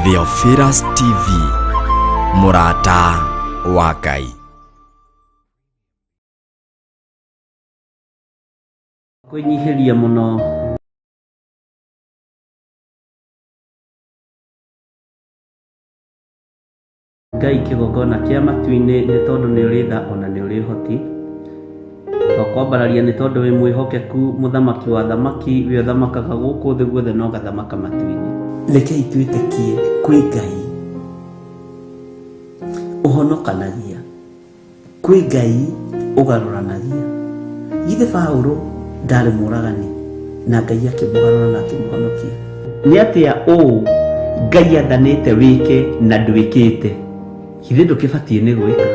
Theophilus TV, mũrata wa Ngai. Kwĩnyihĩria mũno Ngai kĩgongona kĩa matu-inĩ nĩ tondũ nĩ ũrĩ tha ona nĩ ũrĩ ũhoti. Twakwambararia nĩ tondũ wĩ mwĩhokeku mũthamaki wa athamaki, we ũthamakaga gũkũ thĩ guothe na ũgathamaka matu-inĩ. Rekei twĩtĩkie kwĩ Ngai ũhonokanagia. Kwĩ Ngai ũgarũranagia. Githĩ Paũlũ ndarĩ mũũragani na Ngai akĩmũgarũra na akĩmũhonokia? Nĩ atĩa ũũ Ngai athanĩte wĩke na ndwĩkĩte? Githĩ ndũkĩbatiĩ nĩ gwĩka?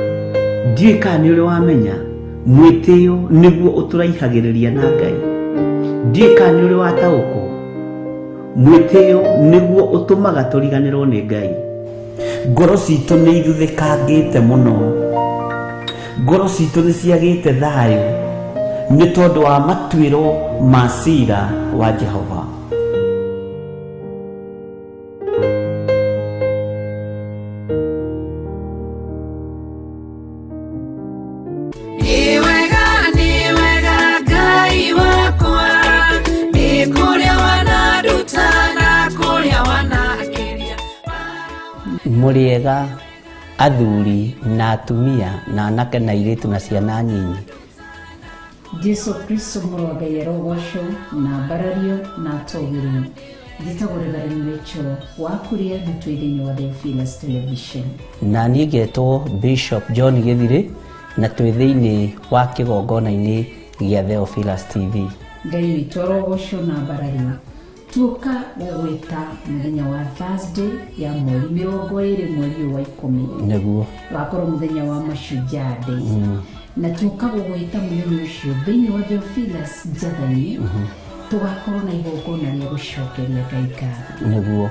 Ndiũĩ kana nĩ ũrĩ wamenya mwĩtĩo nĩguo ũtũraihagĩrĩria na Ngai. Ndiũĩ kana nĩ ũrĩ wataũkwo mwĩtĩo nĩguo ũtũmaga tũriganĩrwo nĩ Ngai. Ngoro citũ nĩ ithuthĩkangĩte mũno, ngoro citũ nĩ ciagĩte thayũ nĩ tondũ wa matuĩro ma cira wa Jehova. Nĩ wega, nĩ wega Ngai wakwa, nĩ kũrĩa wananduta na kũrĩa wanakĩria. Mũrĩega athuri na atumia na anake na airĩtu na ciana nyinyi. Jesu Kristo mũrũ wa Ngai arogocwo na ambarario na atũgĩrio. Njĩtagwo Reverend Rachel wa Kuria na twĩ thĩinĩ wa Theophilus Television. Na niĩ ngetwo Bishop John Gĩthirĩ na twĩ thĩinĩ wa kĩgongona-inĩ gĩa Theophilus TV. Ngai witũ arogocwo na ambarario. Tuoka gũgwĩta mũthenya wa Thursday ya mweri 20 mweri ũyũ wa 10. Nĩguo. Wakorwo mũthenya wa Mashujaa Day. Na tuoka gũgwĩta mũthenya ũcio thĩinĩ wa Theophilus Njatha-inĩ. Tũgakorwo na igongona rĩa gũcokeria Ngai ngatho. Nĩguo.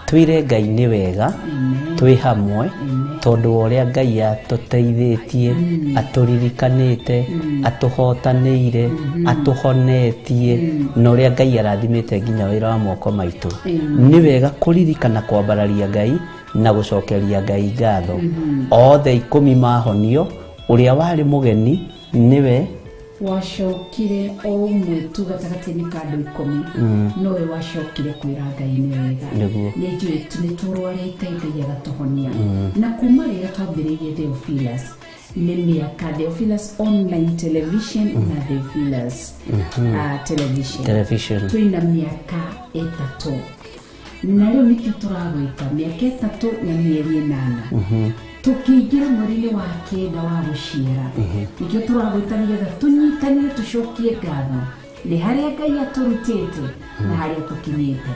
Twĩre Ngai nĩ wega, Amen. twĩ hamwe, Amen. tondũ wa ũrĩa Ngai atũteithĩtie, atũririkanĩte, atũhotanĩire, atũhonetie, na ũrĩa Ngai arathimĩte nginya wĩra wa moko maitũ. Amen. Nĩ wega kũririkana kwambararia Ngai na gũcokeria Ngai ngatho. Othe 10 mahonio, ũrĩa warĩ mũgeni nĩwe wacokire o ũmwe tu gatagatĩ-inĩ ka andũ 10, nowe wacokire kwĩra Ngai nĩ wega. Nĩguo. Nĩ njũĩ nĩ tũrwarĩte Ngai agatũhonia. Na kuma rĩrĩa twambĩrĩirie Theophilus nĩ mĩaka Theophilus online television na Theophilus television. Television. Twĩna mĩaka 3. Na rĩu nĩkĩo tũragwĩta mĩaka 3 na mĩeri 8. Tũkĩingĩra mweri-inĩ wa 9 wa gũciara. Nĩkĩo tũragwĩta nĩgetha tũnyitanĩre tũcokie ngatho nĩ harĩa Ngai atũrutĩte na harĩa tũkinyĩte.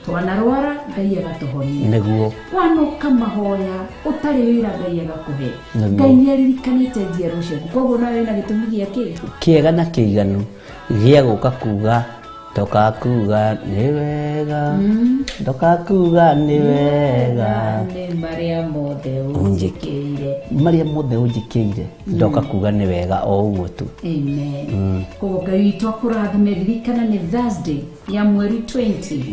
Twanarwara Ngai agatũhonia. Nĩguo. Wanoka mahoya ũtarĩ wĩra Ngai agakũhe. Nĩguo. Ngai nĩ aririkanĩte njiarwa ciaku. Koguo nawe wĩna gĩtũmi gĩa kĩ? Kĩega na kĩiganu gĩa gũka kuga ndoka kuga nĩ wega, ndoka kuga nĩ wega. Nĩ marĩa mothe ũnjĩkĩire. Marĩa mothe ũnjĩkĩire, ndoka kuga nĩ wega o ũguo tu. Amen. Koguo Ngai witũ akũrathime. Ririkana nĩ Thursday ya mweri 20.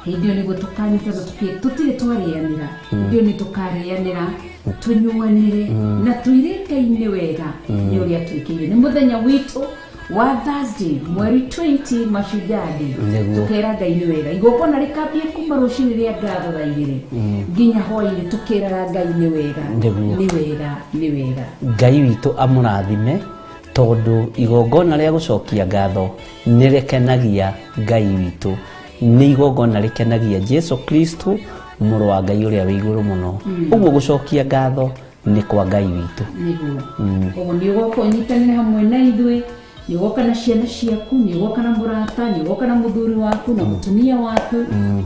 Hĩndĩ ĩyo nĩguo tũkanyitana tũtirĩ twarĩanĩra. Hĩndĩ ĩyo nĩ tũkarĩanĩra, tũnyuanĩre na tũire Ngai nĩ wega nĩ ũrĩa atwĩkĩire. Nĩ mũthenya witũ wa Thursday mweri 20 Mashujaa Day. Nĩguo. Tũkera Ngai nĩ wega. Igongona rĩkambie kuma rũcinĩ rĩa ngatho thaa 2 nginya hwaĩ-inĩ tũkĩraga Ngai nĩ wega. Nĩguo. Nĩ wega, nĩ wega. Ngai witũ amũrathime tondũ igongona rĩa gũcokia ngatho nĩ rĩkenagia Ngai witũ. Nĩ igongona rĩkenagia Jesu Kristo mũrũ wa Ngai ũrĩa wĩ igũrũ mũno. Ũguo gũcokia ngatho nĩ kwa Ngai witũ. Nĩguo. Koguo nĩ ũgoka ũnyitanĩre hamwe na ithuĩ, nĩ ũgoka na ciana ciaku, nĩ ũgoka na mũrata, nĩ ũgoka na mũthuri waku na mũtumia waku,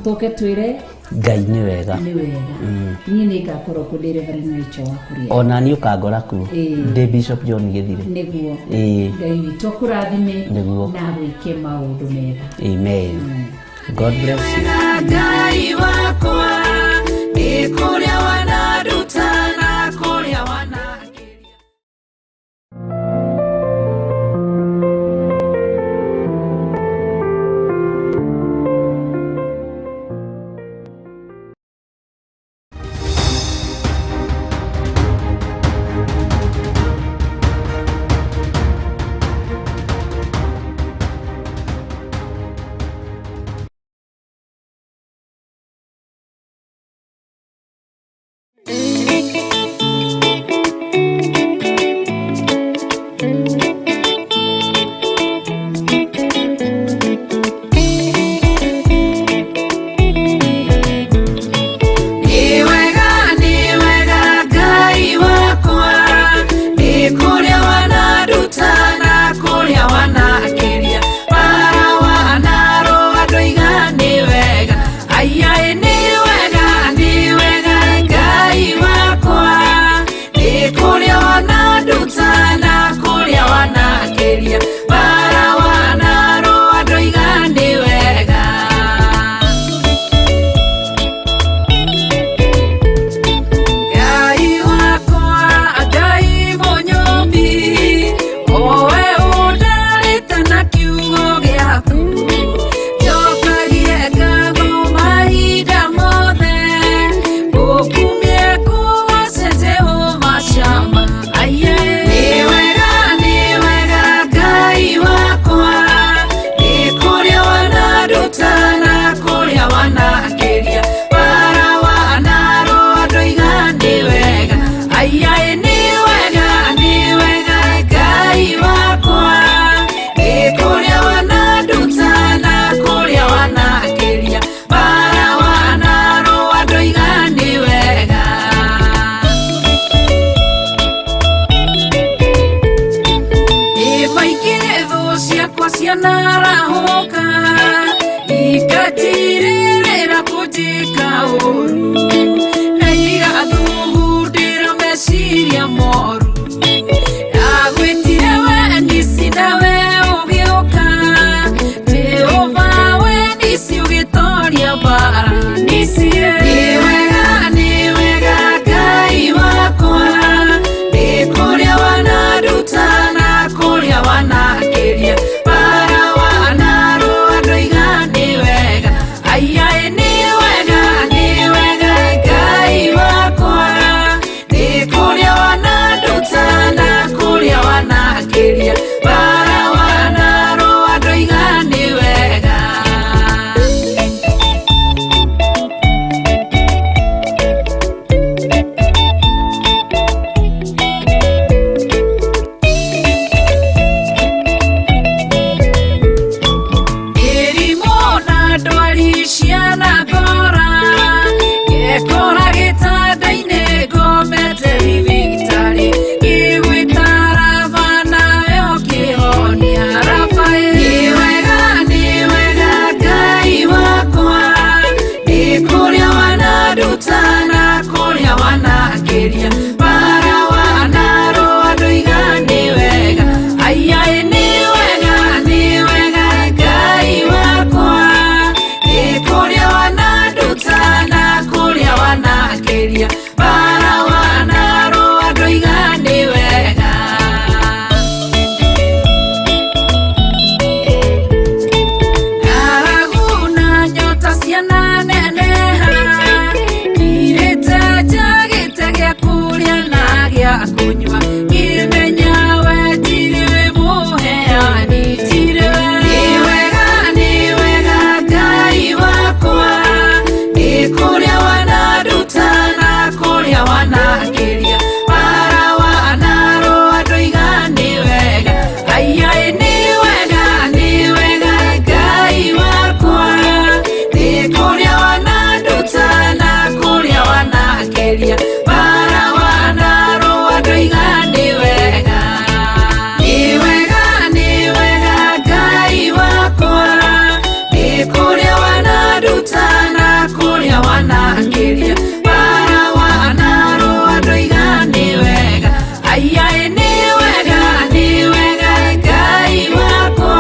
tũke twĩre Ngai nĩ wega. Nĩ wega. Niĩ nĩ ngakorwo kuo ndĩ Reverend Rachel wa Kuria. Ona niĩ ũkangora kuo. Ndĩ Bishop John Gĩthirĩ. Nĩguo. Ngai witũ akũrathime Nĩguo. na agwĩke maũndũ mega. Amen. God bless you. Ngai wakwa, nĩ kũrĩa wananduta na kũrĩa wanakĩria. Thũ ciakwa cianarahũka ikatirĩrĩra kũnjĩka ũru na igathugundĩra meciria moru. Ndagwĩtire we Nisi nawe ũgĩũka, Jehova we Nisi ũgĩtoria mbara. Nisi nĩ wega, nĩ wega Ngai wakwa, nĩ kũrĩa wananduta na kũrĩa wanakĩria, bara wanarũa ndoiga nĩ wega. Aiaĩ nĩ wega, nĩ wega Ngai wakwa, nĩ kũrĩa wananduta na kũrĩa wanakĩria, bara wanarũa ndoiga nĩ wega. Mĩrimũ na ndwari cianangora, ngekora gĩtanda-inĩ ngomete thibitarĩ, ngĩgwĩta Raba nawe ũkĩhonia. Raba nĩ wega, nĩ wega Ngai wakwa, nĩ kũrĩa wananduta na kũrĩa wanakĩria, bara wanarũa ndoiga nĩ wega. Aiaĩ nĩ wega, nĩ wega Ngai wakwa, nĩ kũrĩa wananduta na kũrĩa wanakĩria, bara wanarũa ndoiga nĩ wega. Ng'aragu na nyota ciananeneha, ngirĩte njagĩte gĩa kũrĩa na gĩa kũnyua, ngĩmenya we tirĩ mũheani, tirĩ we. Nĩ wega, nĩ wega Ngai wakwa, nĩ kũrĩa wananduta na kũrĩa wanakĩria, bara wanarũa ndoiga nĩ wega. Aiaĩ nĩ wega, nĩ wega Ngai wakwa, nĩ kũrĩa wananduta na kũrĩa wanakĩria, bara wanarũa ndoiga nĩ wega. Nĩ wega, nĩ wega Ngai wakwa, nĩ kũrĩa wananduta na kũrĩa wanakĩria, bara wanarũa ndoiga nĩ wega. Aiaĩ nĩ wega, nĩ wega Ngai wakwa,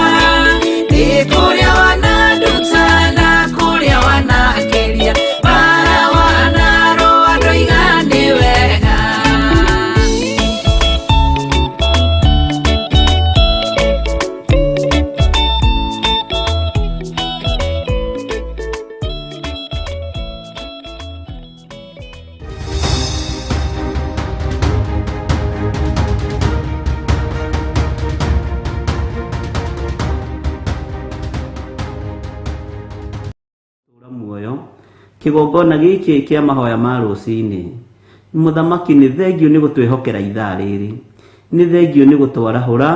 nĩ kũrĩa wananduta na kũrĩa wanakĩria, bara wanarũa ndoiga nĩ wega. Tũra muoyo kĩgongona gĩkĩ kĩa mahoya ma rũcinĩ. Mũthamaki, nĩ thengio nĩ gũtwĩhokera ithaa rĩrĩ, nĩ thengio nĩ gũtwarahũra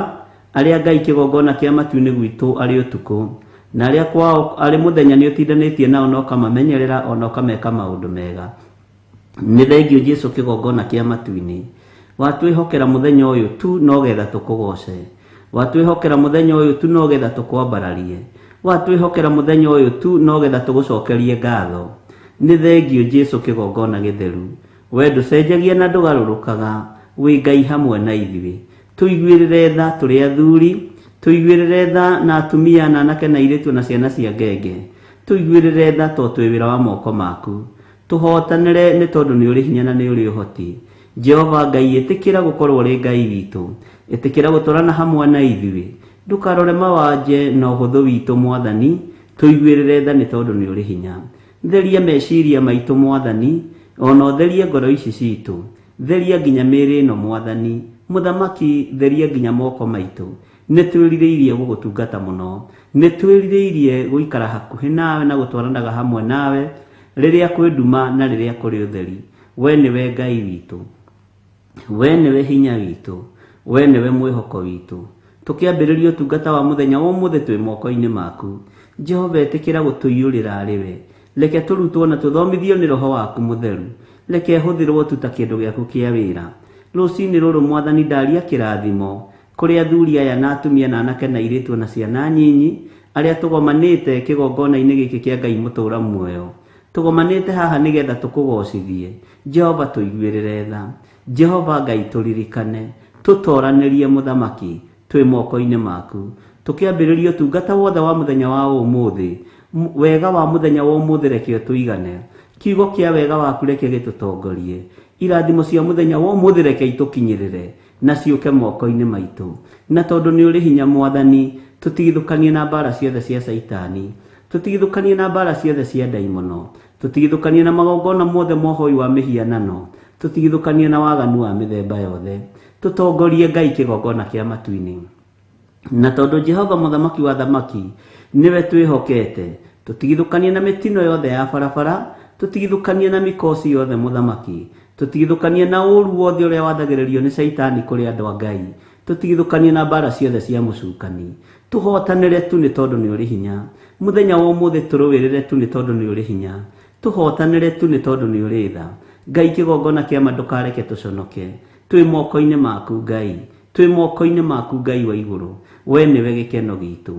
arĩa Ngai kĩgongona kĩa matu-inĩ gwitũ arĩ ũtukũ, na arĩa kwao arĩ mũthenya nĩ ũtindanĩtie nao na ũkamamenyerera ona ũkameka maũndũ mega. Nĩ thengio Jesu kĩgongona kĩa matu-inĩ, watwĩhokera mũthenya ũyũ tu nogetha tũkũgoce, watwĩhokera mũthenya ũyũ tu nogetha tũkwambararie, watwĩhokera mũthenya ũyũ tu nogetha tũgũcokerie ngatho. Nĩ thengio Jesu kĩgongona gĩtheru, we ndũcenjagia na ndũgarũrũkaga, wĩ Ngai hamwe na ithuĩ. Tũiguĩrĩre tha tũrĩ athuri, tũiguĩrĩre tha na atumia na anake na airĩtu na ciana cia ngenge, tũiguĩrĩre tha to twĩ wĩra wa moko maku. Tũhotanĩre nĩ tondũ nĩ ũrĩ hinya na nĩ ũrĩ ũhoti. Jehova Ngai, ĩtĩkĩra gũkorwo ũrĩ Ngai witũ, ĩtĩkĩra gũtwarana hamwe na ithuĩ. Ndũkarore mawanje na ũhũthũ witũ Mwathani, tũiguĩrĩre tha nĩ tondũ nĩ ũrĩ hinya. Theria meciria maitũ Mwathani, ona ũtherie ngoro ici citũ. Theria nginya mĩĩrĩ ĩno Mwathani. Mũthamaki, theria nginya moko maitũ. Nĩ twĩrirĩirie gũgũtungata mũno, nĩ twĩrirĩirie gũikara hakuhĩ nawe na gũtwaranaga hamwe nawe rĩrĩa kwĩ nduma na rĩrĩa kũrĩ ũtheri. We nĩwe Ngai witũ, we nĩwe hinya witũ, we nĩwe mwĩhoko witũ. Tũkĩambĩrĩria ũtungata wa mũthenya wa ũmũthĩ twĩ moko-inĩ maku. Jehova, ĩtĩkĩra gũtũiyũrĩra arĩ we. Reke tũrutwo na tũthomithio nĩ Roho waku Mũtheru. Reke hũthĩrwo tu ta kĩndũ gĩaku kĩa wĩra. Rũcinĩ rũrũ Mwathani ndaria kĩrathimo. Kũrĩ athuri aya na atumia na anake na airĩtu na ciana nyinyi arĩa tũgomanĩte kĩgongona-inĩ gĩkĩ kĩa Ngai mũtũũra muoyo. Tũgomanĩte haha nĩgetha tũkũgocithie. Jehova tũiguĩrĩre tha. Jehova Ngai tũririkane. Tũtoranĩrie mũthamaki twĩ moko-inĩ maku. Tũkĩambĩrĩria ũtungata wothe wa mũthenya wa ũmũthĩ. Wega wa mũthenya wa ũmũthĩ reke ũtũigane. Kiugo kĩa wega waku reke gĩtũtongorie. Irathimo cia mũthenya wa ũmũthĩ reke itũkinyĩrĩre na ciũke moko-inĩ maitũ. Na tondũ nĩ ũrĩ hinya mwathani, tũtigithũkanie na mbara ciothe cia Caitani. Tũtigithũkanie na mbara ciothe cia ndaimono. Tũtigithũkanie na magongona mothe ma ũhoi wa mĩhianano. Tũtigithũkanie na waganu wa mĩthemba yothe. Tũtongorie Ngai kĩgongona kĩa matu-inĩ. Na tondũ Jehova mũthamaki wa thamaki nĩwe twĩhokete, tũtigithũkanie na mĩtino yothe ya barabara, tũtigithũkanie na mĩkosi yothe mũthamaki, tũtigithũkanie na ũũru wothe ũrĩa wathagĩrĩrio nĩ Caitani kũrĩ andũ a Ngai, tũtigithũkanie na mbara ciothe cia mũcukani. Tũhotanĩre tu nĩ tondũ nĩ ũrĩ hinya. Mũthenya wa ũmũthĩ tũrũĩrĩre tu nĩ tondũ nĩ ũrĩ hinya. Tũhotanĩre tu nĩ tondũ nĩ ũrĩ tha. Ngai kĩgongona kĩa ma ndũkareke tũconoke. Twĩ moko-inĩ maku Ngai. Twĩ moko-inĩ maku Ngai wa igũrũ. We nĩwe gĩkeno gitũ.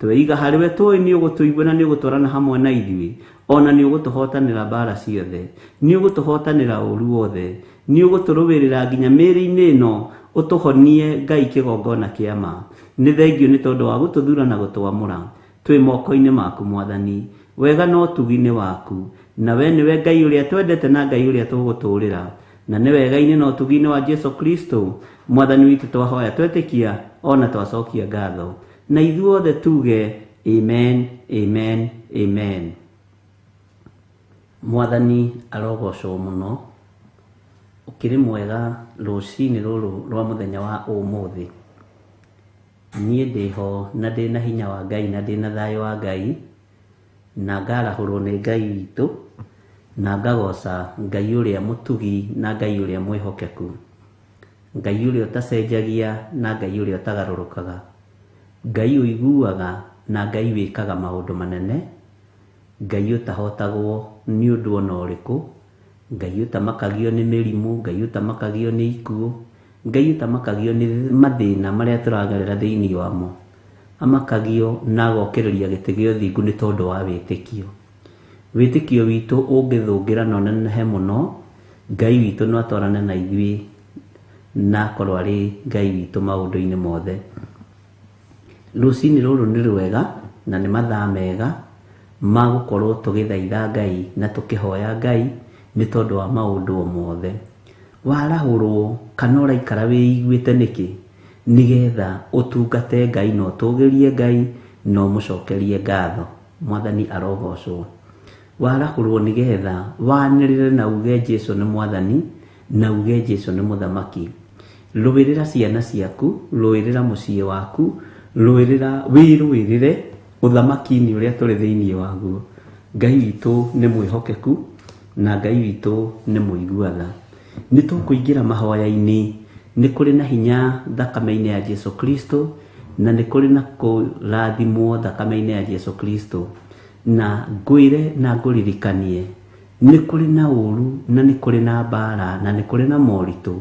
Tweiga harĩ we tũĩ nĩ ũgũtũigua na nĩ ũgũtwarana hamwe na ithuĩ. Ona nĩ ũgũtũhotanĩra mbara ciothe. Nĩ ũgũtũhotanĩra ũũru wothe. Nĩ ũgũtũrũĩrĩra nginya mĩĩrĩ-inĩ ĩno ũtũhonie Ngai kĩgongona kĩa ma. Nĩ thengio nĩ tondũ wa gũtũthura na gũtwamũra. Twĩ moko-inĩ maku mwathani. Wega na ũtugi nĩ waku. Na we nĩwe Ngai ũrĩa twendete na Ngai ũrĩa tũgũtũũrĩra. Na nĩ wega-inĩ na ũtugi-inĩ wa Jesu Kristo mwathani witũ twahoya twetĩkia ona twacokia ngatho. Na ithuothe tuge amen, amen, amen. Mwathani arogocwo mũno. Ũkĩrĩ mwega rũcinĩ rũrũ rwa mũthenya wa ũmũthĩ. Niĩ ndĩho na ndĩna hinya wa Ngai na ndĩna thayũ wa Ngai na ngarahũrwo nĩ Ngai witũ na ngagoca Ngai ũrĩa mũtugi na Ngai ũrĩa mwĩhokeku. Ngai ũrĩa ũtacenjagia na Ngai ũrĩa ũtagarũrũkaga. Ngai ũiguaga na Ngai wĩkaga maũndũ manene. Ngai ũtahotagwo nĩ ũndũ ona ũrĩkũ. Ngai ũtamakagio nĩ mĩrimũ, Ngai ũtamakagio nĩ ikuũ, Ngai ũtamakagio nĩ mathĩna marĩa tũragerera thĩinĩ wamo. Amakagio na agokĩrĩria gĩtĩ gĩa ũthingu nĩ tondũ wa wĩtĩkio. Wĩtĩkio witũ ũngĩthũngĩra na ũnenehe mũno, Ngai witũ no atwarane na ithuĩ na akorwo arĩ Ngai witũ maũndũ-inĩ mothe. Rũcinĩ rũrũ nĩ rwega na nĩ mathaa mega ma gũkorwo tũgĩthaitha Ngai na tũkĩhoya Ngai nĩ tondũ wa maũndũ o mothe. Warahũrwo kana ũraikara wĩiguĩte nĩkĩ? Nĩgetha ũtungate Ngai na ũtũgĩrie Ngai na ũmũcokerie ngatho. Mwathani arogocwo. Warahũrwo nĩgetha wanĩrĩre na uge Jesu nĩ mwathani na uge Jesu nĩ mũthamaki. Rũĩrĩra ciana ciaku, rũĩrĩra mũciĩ waku, rũĩrĩra wĩrũĩrĩre ũthamaki-inĩ ũrĩa tũrĩ thĩinĩ waguo. Ngai witũ nĩ mwĩhokeku na Ngai witũ nĩ mũigua tha. Nĩ tũkũingĩra mahoya-inĩ, nĩ kũrĩ na hinya thakame-inĩ ya Jesu Kristo na nĩ kũrĩ na kũrathimwo thakame-inĩ ya Jesu Kristo. Na ngwĩre na ngũririkanie nĩ kũrĩ na ũũru na nĩ kũrĩ na mbara na nĩ kũrĩ na moritũ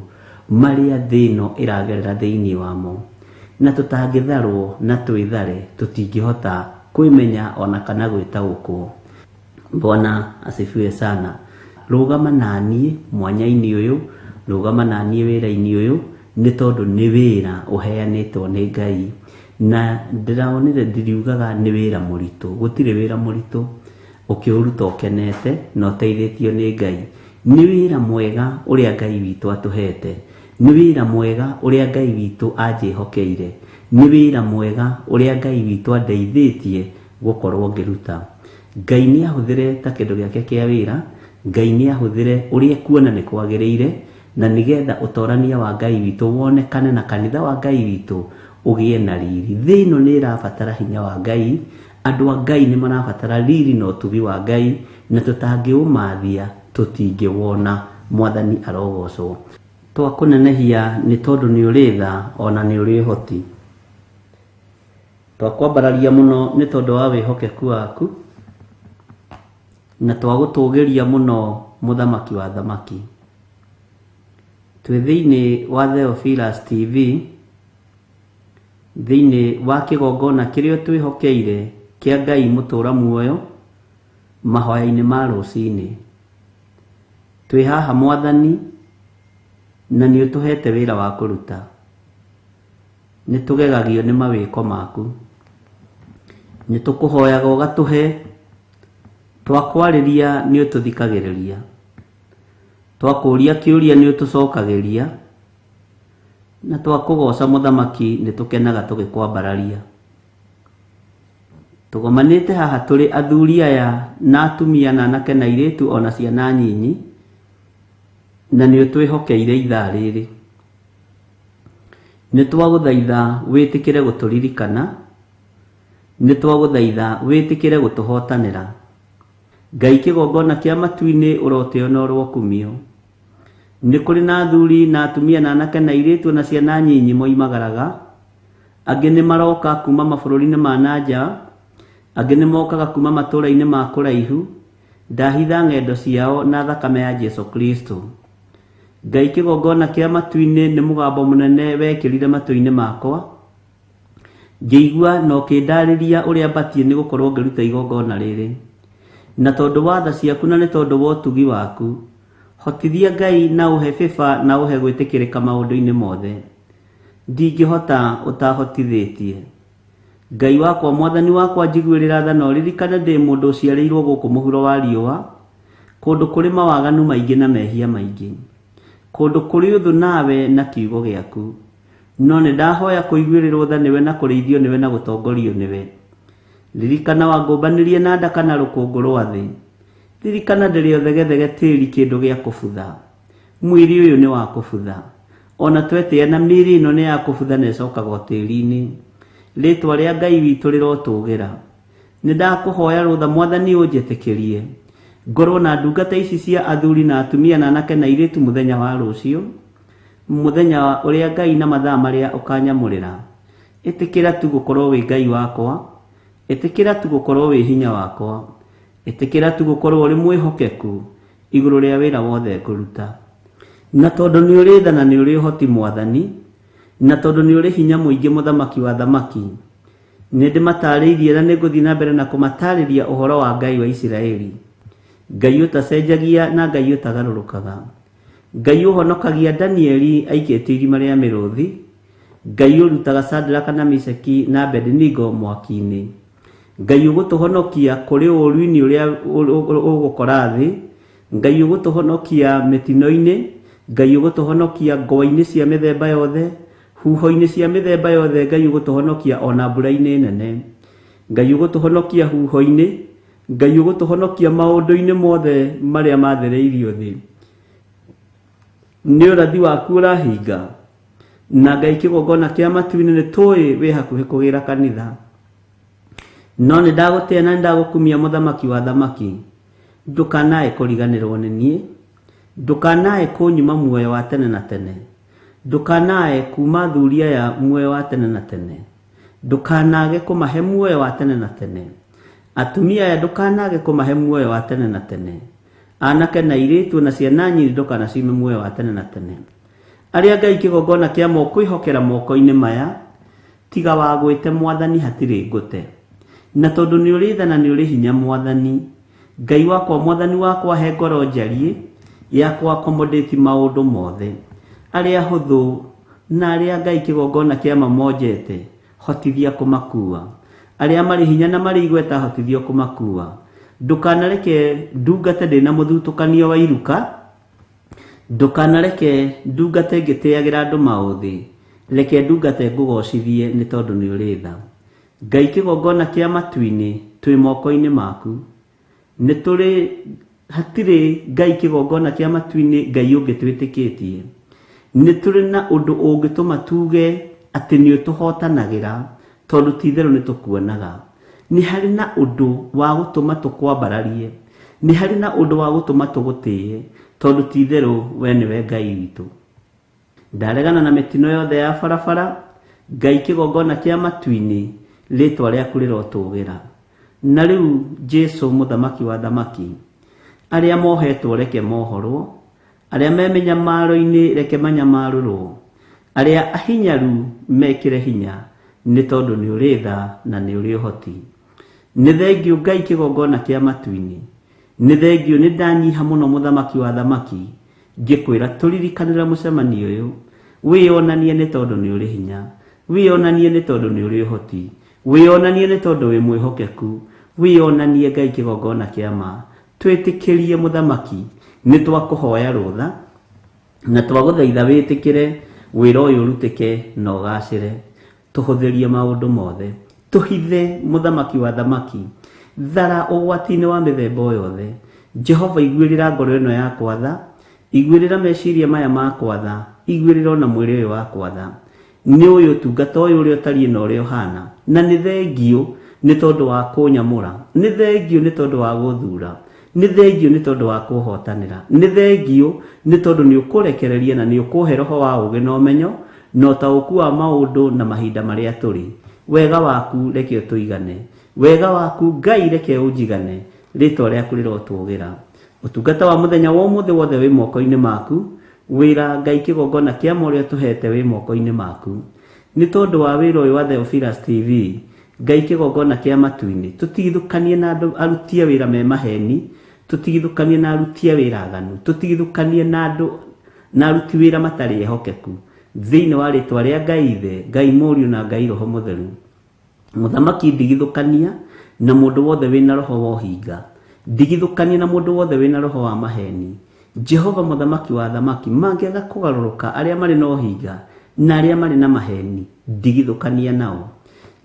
marĩa thĩ ĩno ĩragerera thĩinĩ wamo. Na tũtangĩtharwo na twĩthare tũtingĩhota kwĩmenya ona kana gwĩtaũkwo. Bwana asifiwe sana. Rũgama naniĩ mwanya-inĩ ũyũ, rũgama naniĩ wĩra-inĩ ũyũ, nĩ tondũ nĩ wĩra ũheanĩtwo nĩ Ngai. Na ndĩraonire ndiriugaga nĩ wĩra mũritũ, gũtirĩ wĩra mũritũ ũkĩũruta ũkenete na ũteithĩtio nĩ Ngai. Nĩ wĩra mwega ũrĩa Ngai witũ atũhete. Nĩ wĩra mwega ũrĩa Ngai witũ anjĩhokeire. Nĩ wĩra mwega ũrĩa Ngai witũ andeithĩtie gũkorwo ngĩruta. Ngai nĩ ahũthĩre ta kĩndũ gĩake kĩa wĩra, Ngai nĩ ahũthĩre ũrĩa ekuona nĩ kwagĩrĩire, na nĩgetha ũtorania wa Ngai witũ wonekane na kanitha wa Ngai witũ ũgĩe na riri. Thĩ ĩno nĩ ĩrabatara hinya wa Ngai, andũ a Ngai nĩ marabatara riri na ũtugi wa Ngai, na tũtangĩũmathia tũtingĩwona. Mwathani arogocwo. Twakũnenehia nĩ tondũ nĩ ũrĩ tha ona nĩ ũrĩ ũhoti. Twakwambararia mũno nĩ tondũ wa wĩhokeku waku, na twagũtũgĩria mũno mũthamaki wa thamaki. Twĩ thĩinĩ wa Theophilus TV Thĩinĩ wa kĩgongona kĩrĩa twĩhokeire kĩa Ngai mũtũra muoyo mahoya-inĩ ma rũcinĩ. Twĩ haha Mwathani, na nĩ ũtũhete wĩra wa kũruta. Nĩ tũgegagio nĩ mawĩko maku. Nĩ tũkũhoyaga ũgatũhe, twakwarĩria nĩ ũtũthikagĩrĩria, twakũria kĩũria nĩ ũtũcokagĩria, na twakũgoca mũthamaki nĩ tũkenaga tũgĩkwambararia. Tũgomanĩte haha tũrĩ athuri aya na atumia na anake na airĩtu ona ciana nyinyi, na nĩ ũtwĩhokeire ithaa rĩrĩ. Nĩ twagũthaitha wĩtĩkĩre gũtũririkana, nĩ twagũthaitha wĩtĩkĩre gũtũhotanĩra. Ngai kĩgongona kĩa matu-inĩ ũrotĩo na ũrokumio. Nĩ kũrĩ na athuri na atumia na anake na airĩtu na ciana nyinyi moimagaraga, angĩ nĩ maroka kuma mabũrũri-inĩ ma na nja, angĩ nĩ mokaga kuma matũũra-inĩ ma kũraihu. Ndahitha ng'endo ciao na thakame ya Jesu Kristo. Ngai kĩgongona kĩa matu-inĩ nĩ mũgambo mũnene wekĩrire matũ-inĩ makwa, ngĩigua na ũkĩndarĩria ũrĩa batiĩ nĩ gũkorwo ngĩruta igongona rĩrĩ. Na tondũ wa tha ciaku na nĩ tondũ wa ũtugi waku, hotithia Ngai na ũhe bĩba na ũhe gwĩtĩkĩrĩka maũndũ-inĩ mothe. Ndingĩhota ũtahotithĩtie. Ngai wakwa, Mwathani wakwa, njiguĩrĩra tha na ũririkane ndĩ mũndũ ũciarĩirwo gũkũ mũhuro wa riũa, kũndũ kũrĩ mawaganu maingĩ na mehia maingĩ, kũndũ kũrĩ ũthũ nawe na kiugo gĩaku. No nĩ ndahoya kũiguĩrĩrwo tha nĩwe na kũrĩithio nĩwe na gũtongorio nĩwe. Ririkana wangũmbanĩrie na nda kana rũkũngũ rwa thĩ. Ririkana ndĩrĩ o thegethege tĩri kĩndũ gĩa kũbutha. Mwĩrĩ ũyũ nĩ wa kũbutha. Ona twetĩa na mĩĩrĩ ĩno nĩ ya kũbutha na ĩcokaga o tĩri-inĩ. Rĩtwa rĩa Ngai witũ rĩrotũgĩra. Nĩ ndakũhoya rũtha Mwathani ũnjĩtĩkĩrie ngorwo na ndungata ici cia athuri na atumia na anake na airĩtu mũthenya wa rũciũ, mũthenya ũrĩa Ngai na mathaa marĩa ũkanyamũrĩra. Ĩtĩkĩra tu gũkorwo wĩ Ngai wakwa, ĩtĩkĩra tu gũkorwo wĩ hinya wakwa, ĩtĩkĩra tu gũkorwo ũrĩ mwĩhokeku igũrũ rĩa wĩra wothe ngũruta. Na tondũ nĩ ũrĩ tha na nĩ ũrĩ ũhoti Mwathani, na tondũ nĩ ũrĩ hinya mũingĩ mũthamaki wa thamaki, nĩ ndĩmatarĩirie na nĩ ngũthiĩ na mbere na kũmatarĩria ũhoro wa Ngai wa Isiraeli. Ngai ũtacenjagia na Ngai ũtagarũrũkaga. Ngai ũhonokagia Danieli aikĩtio irima rĩa mĩrũthi, Ngai ũrutaga Shadraka na Meshaki na Abednego mwaki-inĩ. Ngai ũgũtũhonokia kũrĩ ũũru-inĩ ũrĩa ũgũkora thĩ, Ngai ũgũtũhonokia mĩtino-inĩ, Ngai ũgũtũhonokia ngwa-inĩ cia mĩthemba yothe, huho-inĩ cia mĩthemba yothe, Ngai ũgũtũhonokia ona mbura-inĩ nene. Ngai ũgũtũhonokia huho-inĩ, Ngai ũgũtũhonokia maũndũ-inĩ mothe marĩa mathereirio thĩ. Nĩ ũrathi waku ũrahinga, na Ngai kĩgongona kĩa matu-inĩ nĩ tũĩ wĩ hakuhĩ kũgĩra kanitha. No nĩ ndagũtĩa na nĩ ndagũkumia mũthamaki wa thamaki. Ndũkanae kũriganĩrwo nĩ niĩ, ndũkanae kũnyima muoyo wa tene na tene, ndũkanae kuma athuri aya muoyo wa tene na tene, ndũkanage kũmahe muoyo wa tene na tene, atumia aya ndũkanage kũmahe muoyo wa tene na tene, anake na airĩtu na ciana nyinyi ndũkanacime muoyo wa tene na tene. Arĩa Ngai kĩgongona kĩa kwĩhokera moko-inĩ maya, tiga wagwĩte Mwathani hatirĩ ngũte. Na tondũ nĩ ũrĩ tha na nĩ ũrĩ hinya Mwathani, Ngai wakwa Mwathani wakwa he ngoro njariĩ ya kũ accommodate maũndũ mothe. Arĩa hũthũ na arĩa Ngai kĩgongona kĩa mamonjete, hotithia kũmakua. Arĩa marĩ hinya na marĩ igweta hotithia kũmakua. Ndũkanareke ndungate ndĩna mũthutũkanio wa iruka, ndũkanareke ndungate ngĩtĩagĩra andũ maũthĩ, reke ndungate ngũgocithie nĩ tondũ nĩ ũrĩ tha. Ngai kĩgongona kĩa matu-inĩ twĩ moko-inĩ maku. Nĩ tũrĩ hatirĩ Ngai kĩgongona kĩa matu-inĩ Ngai ũngĩ twĩtĩkĩtie. Nĩ tũrĩ na ũndũ ũngĩtũma tuge atĩ nĩ ũtũhotanagĩra tondũ ti itherũ nĩ tũkuonaga. Nĩ harĩ na ũndũ wa gũtũma tũkwambararie, nĩ harĩ na ũndũ wa gũtũma tũgũtĩe tondũ ti itherũ we nĩwe Ngai witũ. Ndaregana na mĩtino yothe ya barabara, Ngai kĩgongona kĩa matu-inĩ rĩtwa rĩaku rĩrotũgĩra. Na rĩu Jesu mũthamaki wa thamaki, arĩa mohetwo reke mohorwo, arĩa me mĩnyamaro-inĩ reke manyamarũrwo, arĩa ahinyaru mekĩre hinya, Nĩ tondũ nĩ ũrĩ tha na nĩ ũrĩ ũhoti. Nĩ thengiũ Ngai kĩgongona kĩa matu-inĩ. Nĩ thengiũ, nĩ ndanyiha mũno mũthamaki wa thamaki, ngĩkwĩra tũririkanĩra mũcemanio ũyũ. Wĩyonanie nĩ tondũ nĩ ũrĩ hinya, wĩyonanie nĩ tondũ nĩ ũrĩ ũhoti, wĩyonanie nĩ tondũ wĩ mwĩhokeku, wĩyonanie Ngai kĩgongona kĩa ma. Twĩtĩkĩrie mũthamaki, nĩ twakũhoya rũtha na twagũthaitha wĩtĩkĩre wĩra ũyũ ũrutĩke na ũgacĩre. Tũhũthĩrie maũndũ mothe, tũhithe mũthamaki wa thamaki, thara ũgwati-inĩ wa mĩthemba o yothe. Jehova, iguĩrĩra ngoro ĩno yakwa tha, iguĩrĩra meciria maya makwa tha, iguĩrĩra ona mwĩrĩ ũyũ wakwa tha. Nĩ ũyũ ũtungata ũyũ ũrĩa ũtariĩ na ũrĩa ũhana, na nĩ thengiũ nĩ tondũ wa kũnyamũra, nĩ thengiũ nĩ tondũ wa gũthura, nĩ thengiũ nĩ tondũ wa kũhotanĩra, nĩ thengiũ nĩ tondũ nĩ ũkũrekereria na nĩ ũkũhe roho wa ũũgĩ na ũmenyo na ũtaũku wa maũndũ na mahinda marĩa tũrĩ. Wega waku reke ũtũigane, wega waku Ngai reke ũnjigane, rĩtwa rĩaku rĩrotũgĩra. Ũtungata wa mũthenya wa ũmũthĩ wothe wĩ moko-inĩ maku, wĩra Ngai kĩgongona kĩa ma ũrĩa ũtũhete wĩ moko-inĩ maku. Nĩ tondũ wa wĩra ũyũ wa Theophilus TV, Ngai kĩgongona kĩa matu-inĩ, tũtigithũkanie na andũ aruti a wĩra me maheni, tũtigithũkanie na aruti a wĩra aganu, tũtigithũkanie na andũ na aruti wĩra matarĩ ehokeku. Thĩinĩ wa rĩtwa rĩa Ngai Ithe, Ngai Mũriũ na Ngai Roho Mũtheru. Mũthamaki, ndigithũkania na mũndũ wothe wĩna roho wa ũhinga, ndigithũkania na mũndũ wothe wĩna roho wa maheni. Jehova mũthamaki wa thamaki, mangĩaga kũgarũrũka arĩa marĩ na ũhinga na arĩa marĩ na maheni, ndigithũkania nao.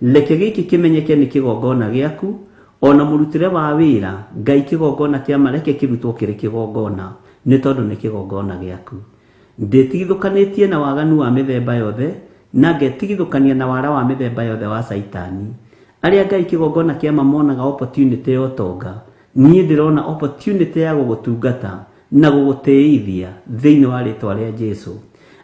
Reke gĩkĩ kĩmenyeke nĩ kĩgongona gĩaku, ona mũrutĩre wa wĩra Ngai kĩgongona kĩa ma reke kĩrutwo kĩrĩ kĩgongona, nĩ tondũ nĩ kĩgongona gĩaku. Ndĩtigithũkanĩtie na waganu wa mĩthemba yothe, na ngetigithũkania na wara wa mĩthemba yothe wa Caitani. Arĩa Ngai kĩgongona kĩa ma monaga opportunity ya ũtonga, niĩ ndĩrona opportunity ya gũgũtungata na gũgũtĩithia thĩinĩ wa rĩtwa rĩa Jesu.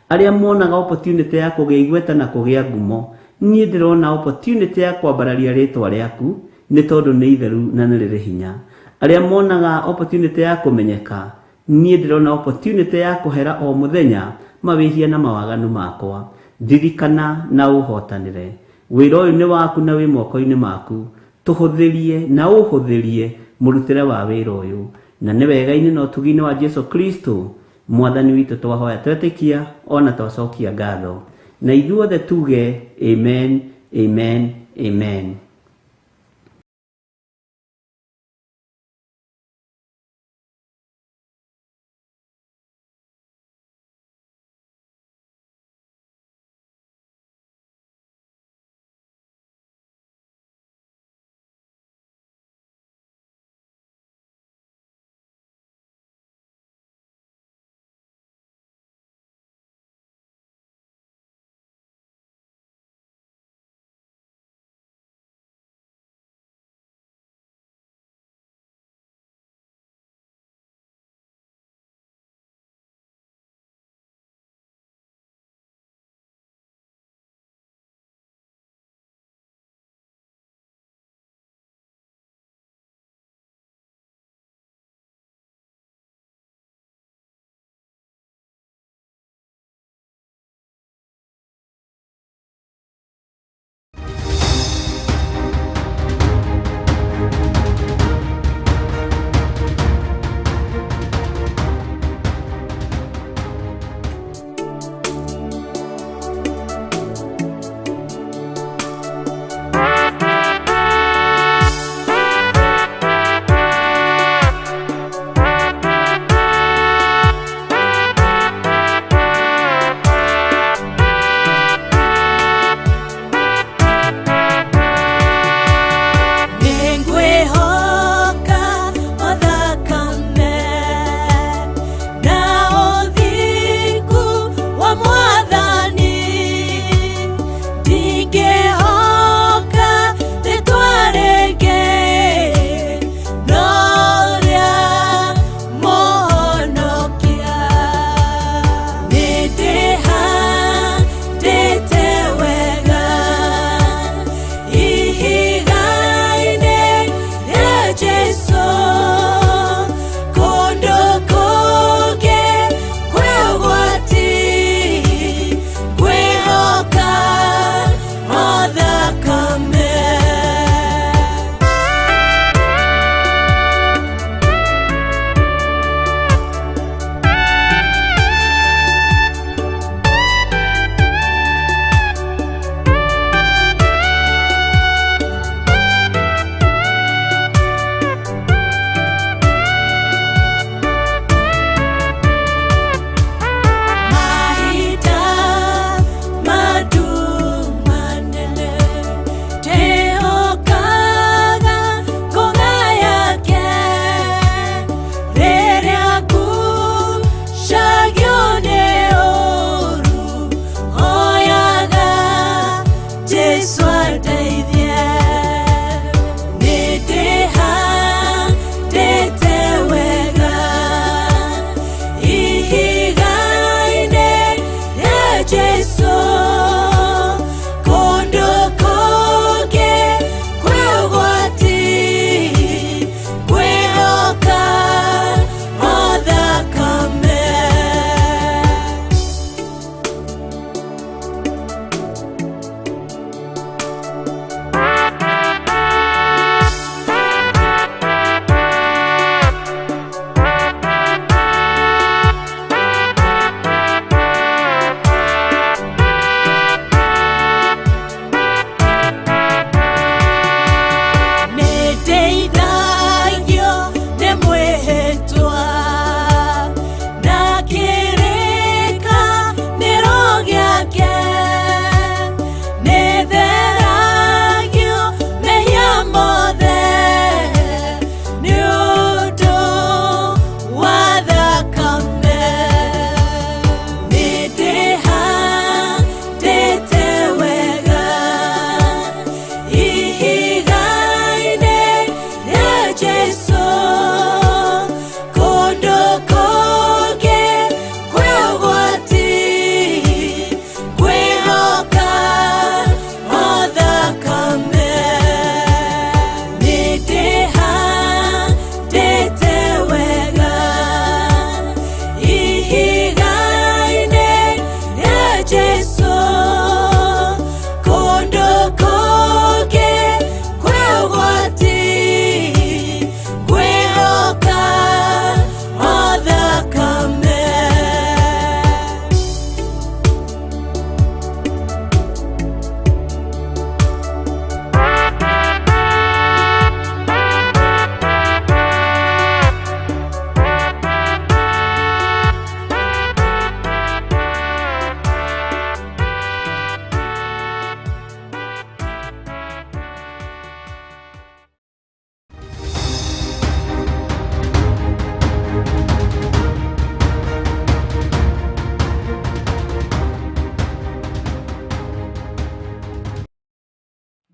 Arĩa monaga opportunity ya kũgĩa igweta na kũgĩa ngumo, niĩ ndĩrona opportunity ya kwambararia rĩtwa rĩaku nĩ tondũ nĩ itheru na nĩ rĩrĩ hinya. Arĩa monaga opportunity ya kũmenyeka, niĩ ndĩrona opportunity ya kũhera o mũthenya mawĩhia na mawaganu makwa. Ndirikana na ũhotanĩre. Wĩra ũyũ nĩ waku na wĩ moko-inĩ maku. Tũhũthĩrie na ũhũthĩrie mũrutĩre wa wĩra ũyũ. Na nĩ wega-inĩ na ũtugi-inĩ wa Jesu Kristo mwathani witũ twahoya twetĩkia ona twacokia ngatho. Na ithuothe tuge amen, amen, amen.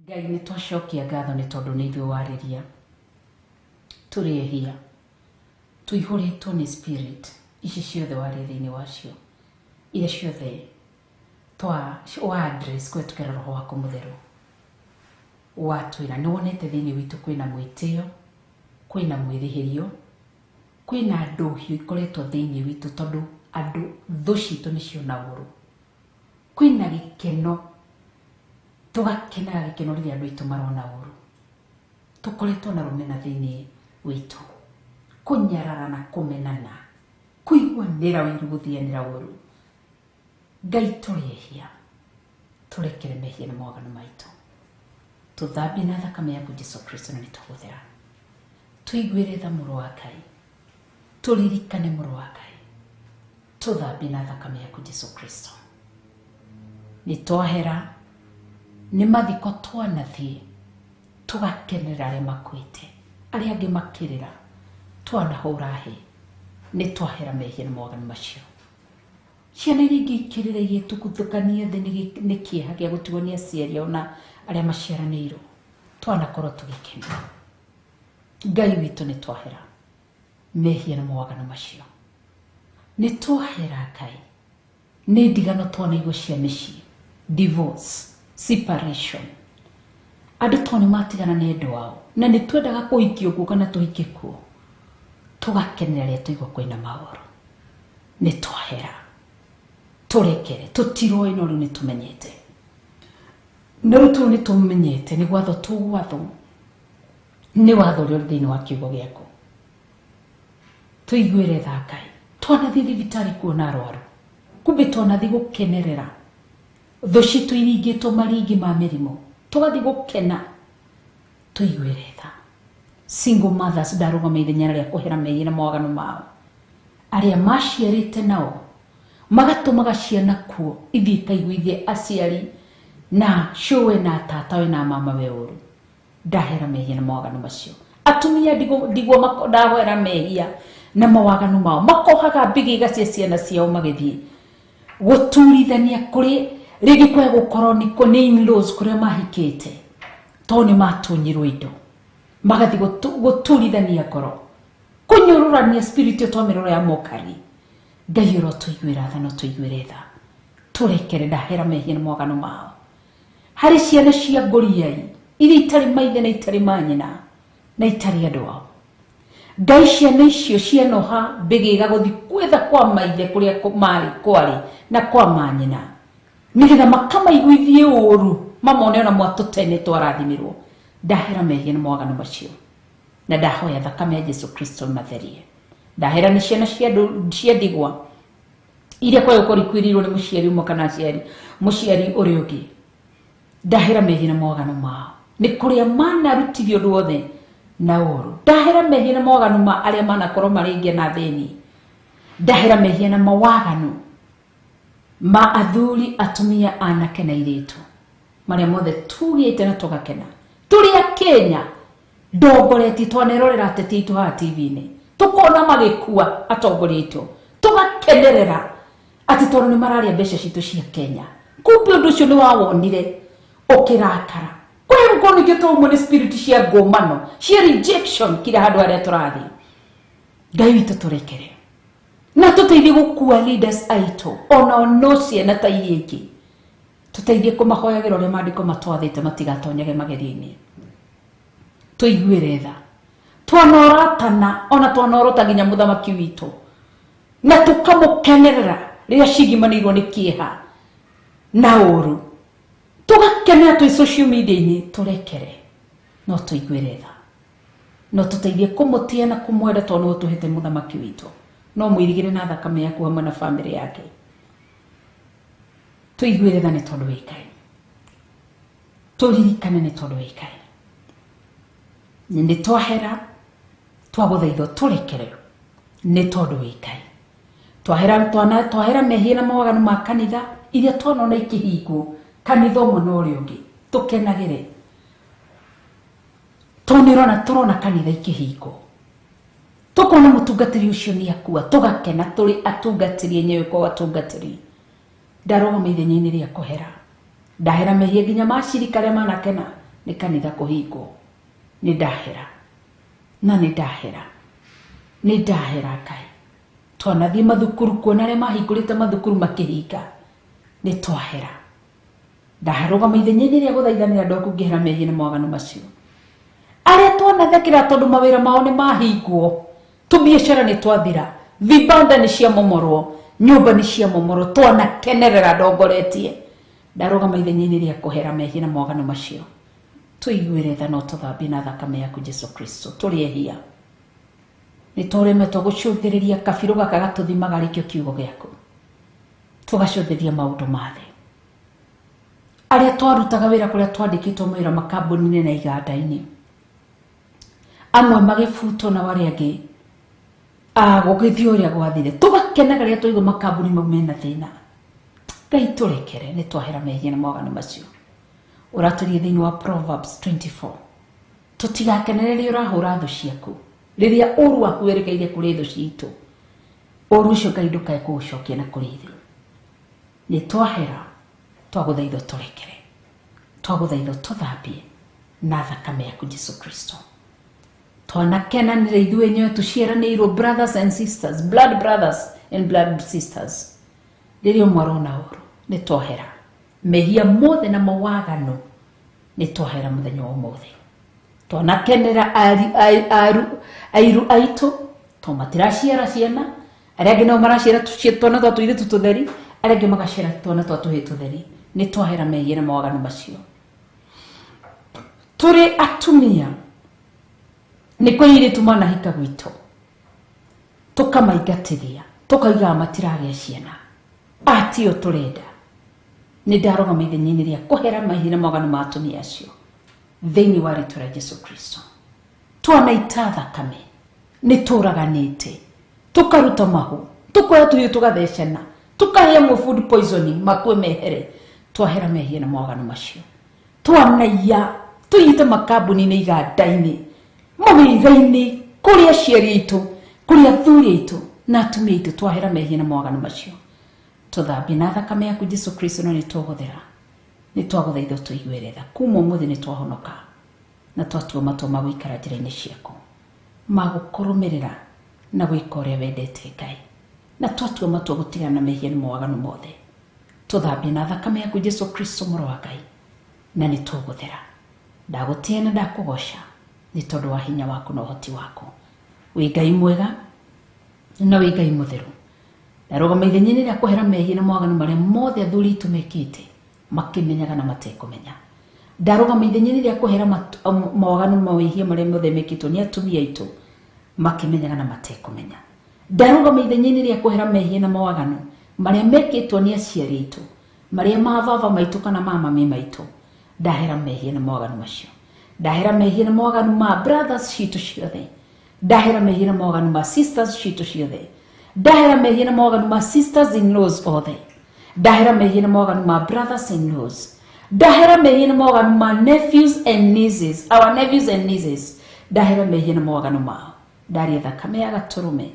Ngai nĩ twacokia ngatho nĩ tondũ nĩ ithuĩ warĩria. Tũrĩ ehia. Tũihũrĩtwo nĩ spirit ici ciothe warĩ thĩinĩ wacio. Iria ciothe twa wa address kũhetũkĩra roho waku mũtheru. Watwĩra nĩ wonete thĩinĩ witũ kwĩna mwĩtĩo, kwĩna mwĩrĩhĩrio, kwĩna ndũhiũ ikoretwo thĩinĩ witũ tondũ andũ thũ citũ nĩ ciona ũũru. Kwĩna gĩkeno, tũgakenaga gĩkeno rĩrĩa andũ aitũ marona ũũru. Tũkoretwo na rũmena thĩinĩ witũ, kũnyararana, kũmenana, kũiguanĩra ũiru, gũthianĩra ũũru. Ngai tũrĩ ehia, tũrekere mehia na mawaganu maitũ. Tũthambie na thakame yaku Jesu Kristo na nĩtũgũthera. Tũiguĩre tha mũrũ wa Ngai, tũririkane mũrũ wa Ngai, tũthambie na thakame yaku Jesu Kristo. Nĩ twahera, nĩ mathiko twanathiĩ, tũgakenerera arĩa makuĩte, arĩa angĩ makĩrĩra, twanahũra hĩ, nĩ twahera mehia na mawaganu macio. Ciana iria ingĩ ikĩrĩra igĩtuguthũkania thĩ nĩ kĩeha gĩa gũtigwo nĩ aciari ao na arĩa maciaranĩirwo, twanakorwo tũgĩkena. Ngai witũ nĩ twahera mehia na mawaganu macio. Nĩ twahera Ngai, nĩ ndigano twanaigua cia mĩciĩ, divorce, separation. Andũ to nĩ matigana na endwa ao, na nĩ twendaga kũhikio kuo kana tũhike kuo, tũgakenera rĩrĩa twaigua kwĩna maũru. Nĩ twahera, tũrekere, tũtiroĩ no rĩu nĩ tũmenyete. No rĩu tũu nĩ tũmenyete, nĩ gwatho tũgwathwo, nĩ watho ũrĩa ũrĩ thĩinĩ wa kiugo gĩaku. Tũiguĩre tha Ngai, twanathiĩ thibitarĩ kuona arwaru, kumbe twanathiĩ gũkenerera thũ citũ iringĩtwo maringi ma mĩrimũ, tũgathiĩ gũkena. Tũiguĩre tha. Single mothers ndarũgama ithenya rĩa kũhera mehia na mawaganu mao, arĩa maciarĩte nao magatũmaga ciana kuo ithiĩ ikaiguithie aciari na cũwe na tatawe na mama we ũru. Ndahera mehia na mawaganu macio. Atumia ndigwa ndahera mehia na mawaganu mao, makohaga mbĩgĩga cia ciana ciao magĩthiĩ gũturithania kũrĩ rĩngĩ kwa gũkorwo nĩ in-laws kũrĩa mahikĩte, tondũ nĩ matunyirwo indo, magathiĩ gũturithania ngoro, kũnyũrũrania spirit ĩyo twamĩrora ya mokari. Ngai ũrotũiguĩra tha na ũtũiguĩre tha, tũrekere, ndahera mehia na mawaganu mao. Harĩ ciana cia ngũriai iria itarĩ maithe na itarĩ manyina na itarĩ andũ ao, Ngai ciana icio cianoha mbĩgĩga gũthiĩ gwetha kwa maithe kũrĩa marĩ kwarĩ na kwa manyina, nĩgetha makamaiguithie ũũru, mamone ona mwatũtene twarathimirwo. Ndahera mehia na mawaganu macio, na ndahoya thakame ya Jesu Kristo matherie. Ndahera nĩ ciana cia ndigwa iria kwa gũkorwo ikuĩrĩirwo nĩ mũciari ũmwe kana aciari mũciari ũrĩa ũngĩ. Ndahera mehia na mawaganu mao, nĩ kũrĩa manarutithio ũndũ wothe na ũũru. Ndahera mehia na mawaganu ma arĩa manakorwo marĩ ngĩa na thĩni. Ndahera mehia na mawaganu ma athuri, atumia, anake na airĩtu, marĩa mothe tugĩte na tũgakena. Tũrĩ a Kenya ndongoretie, twanerorera ateti aitũ haha TV-inĩ, tũkona magĩkua atongoria aitũ, tũgakenerera atĩ tondũ nĩ mararĩa mbeca citũ cia Kenya. Kumbe ũndũ ũcio nĩ wawonire ũkĩrakara. Kwa gũkorwo nĩkĩo twaumwo nĩ spirit cia ngũmano, cia rejection kila handũ harĩa tũrathiĩ. Ngai witũ tũrekere na tũteithie gũkua leaders aitũ onao no ciana ta iria ingĩ, tũteithie kũmahoyagĩra ũrĩa maandĩko matwathĩte matigatonyage magerio-inĩ. Tũiguĩre tha, twanoratana ona twanorota nginya mũthamaki witũ, na tũkamũkenerera rĩrĩa cigimanĩirwo nĩ kĩeha na ũũru, tũgakenera twĩ social media-inĩ. Tũrekere, no tũiguĩre tha, no tũteithie kũmũtĩa na kũmwenda tondũ nĩwe ũtũhete mũthamaki witũ. No mũirigĩre na thakame yaku hamwe na bamĩrĩ yake. Tũiguĩre tha nĩ tondũ wĩ Ngai, tũririkane nĩ tondũ wĩ Ngai. Nĩ twahera, twagũthaithwo tũrekere nĩ tondũ wĩ Ngai. Twahera mehia na mawaganu ma kanitha iria twanona ikĩhingwo kanitha ũmwe na ũrĩa ũngĩ, tũkenagĩre tondũ nĩ tũrona kanitha ikĩhingwo, tũkona mũtungatĩri ũcio nĩ akua, tũgakena tũrĩ atungatĩri enyewe kwa atungatĩri. Ndarũgama ithenya-inĩ rĩa kũhera, ndahera mehia nginya ma acirika arĩa manakena Nĩ kanitha kũhingwo. Nĩ ndahera na nĩ ndahera, nĩ ndahera Ngai. Twanathiĩ mathukuru kuona arĩa mahingũrĩte mathukuru makĩhinga, nĩ twahera. Ndaharũgama ithenya-inĩ rĩa gũthaithanĩra andũ aku ngĩhera mehia na mawaganu macio. Arĩa twanathekera tondũ mawĩra mao nĩ mahingwo, tũbiacara nĩ twathira, vibanda nĩ ciamomorwo, nyũmba nĩ ciamomorwo, twanakenerera ndongoretie. Ndarũgama ithenya-inĩ rĩa kũhera mehia na mawaganu macio. Tũiguĩre tha na ũtũthambie na thakame yaku Jesu Kristo. Tũrĩ ehia, nĩ tũremetwo gũcũthĩrĩria kabirũ gaka gatũthimaga arĩkĩo kiugo gĩaku, tũgacũthĩrĩria maũndũ ma thĩ. Arĩa twarutaga wĩra kũrĩa twandĩkĩtwo mawĩra makambuni-inĩ na iganda-inĩ, amwe magĩbutwo na arĩa angĩ gũgĩthiĩ ũrĩa gwathire, tũgakenaga rĩrĩa twaigua makambuni mau mena thĩna. Ngai tũrekere, nĩ twahera mehia na mawaganu macio. Ũratũria thĩinĩ wa Proverbs 24, tũtigakenere rĩrĩa ũrahũra thũ ciaku, rĩrĩa ũru waku werekeire kũrĩ thũ citũ, ũru ũcio Ngai ndũkae kũũcokia na kũrĩ ithuĩ. Nĩ twahera, twagũthaitha ũtũrekere, twagũthaitha ũtũthambie na thakame yaku Jesu Kristo. Twanakenanĩra ithuĩ enyewe tũciaranĩirwo, brothers and sisters, blood brothers and blood sisters, rĩrĩa ũmwe arona ũru, nĩ twahera mehia mothe na mawaganu, nĩ twahera mũthenya wa ũmũthĩ. Twanakenera airu aitũ to matiraciara ciana, arĩa angĩ nao maraciara twana twa tũirĩtu tũtheri, arĩa angĩ magaciara twana twa tũhĩĩ tũtheri. Nĩ twahera mehia na mawaganu macio. Tũrĩ atumia nĩ kũrĩ airĩtu manahika gwitũ, tũkamaingatĩria, tũkaugaga matiragĩa ciana, atio tũrenda. Nĩ ndarũgama ithenya-inĩ rĩa kũhera mehia na mawaganu ma atumia acio thĩinĩ wa rĩtwa rĩa Jesu Kristo. Twanaita thakame, nĩ tũraganĩte, tũkaruta mahu, tũkoya tũhiũ tũgathecana, tũkahe amwe food poisoning makue mehere. Twahera mehia na mawaganu macio. Twanaiya, tũiyĩte makambuni-inĩ, iganda-inĩ, mawĩra-inĩ, kũrĩ aciari aitũ, kũrĩ athuri aitũ na atumia aitũ, twahera mehia na mawaganu macio. Tũthambie na thakame yaku Jesu Kristo, no nĩ tũgũthera. Nĩ twagũthaitha ũtũiguĩre tha. Kuma ũmũthĩ nĩ twahonoka na twatua matua ma gũikara njĩra-inĩ ciaku, ma gũkũrũmĩrĩra na gwĩka ũrĩa wendete Ngai, na twatua matua gũtigana na mehia na mawaganu mothe. Tũthambie na thakame yaku Jesu Kristo mũrũ wa Ngai, na nĩ tũgũthera. Ndagũtĩĩa na ndakũgoca nĩ tondũ wa hinya waku na ũhoti waku. Wĩ Ngai mwega na wĩ Ngai mũtheru. Ndarũgama ithenya-inĩ rĩa kũhera mehia na mawaganu marĩa mothe athuri aitũ mekĩte makĩmenyaga na matekũmenya. Ndarũgama ithenya-inĩ rĩa kũhera mawaganu mawĩhia marĩa mothe mekĩtwo nĩ atumia aitũ makĩmenyaga na matekũmenya. Ndarũgama ithenya-inĩ rĩa kũhera mehia na mawaganu marĩa mekĩtwo nĩ aciari aitũ, marĩa ma baba maitũ kana ma mami maitũ. Ndahera mehia na mawaganu macio. Ndahera mehia na mawaganu ma brothers citũ ciothe. Ndahera mehia na mawaganu ma sisters citũ ciothe. Ndahera mehia na mawaganu ma sisters in laws othe. Ndahera mehia na mawaganu ma brothers in laws. Ndahera mehia na mawaganu ma nephews and nieces, our nephews and nieces. Ndahera mehia na mawaganu mao. Ndaria thakame ya gatũrũme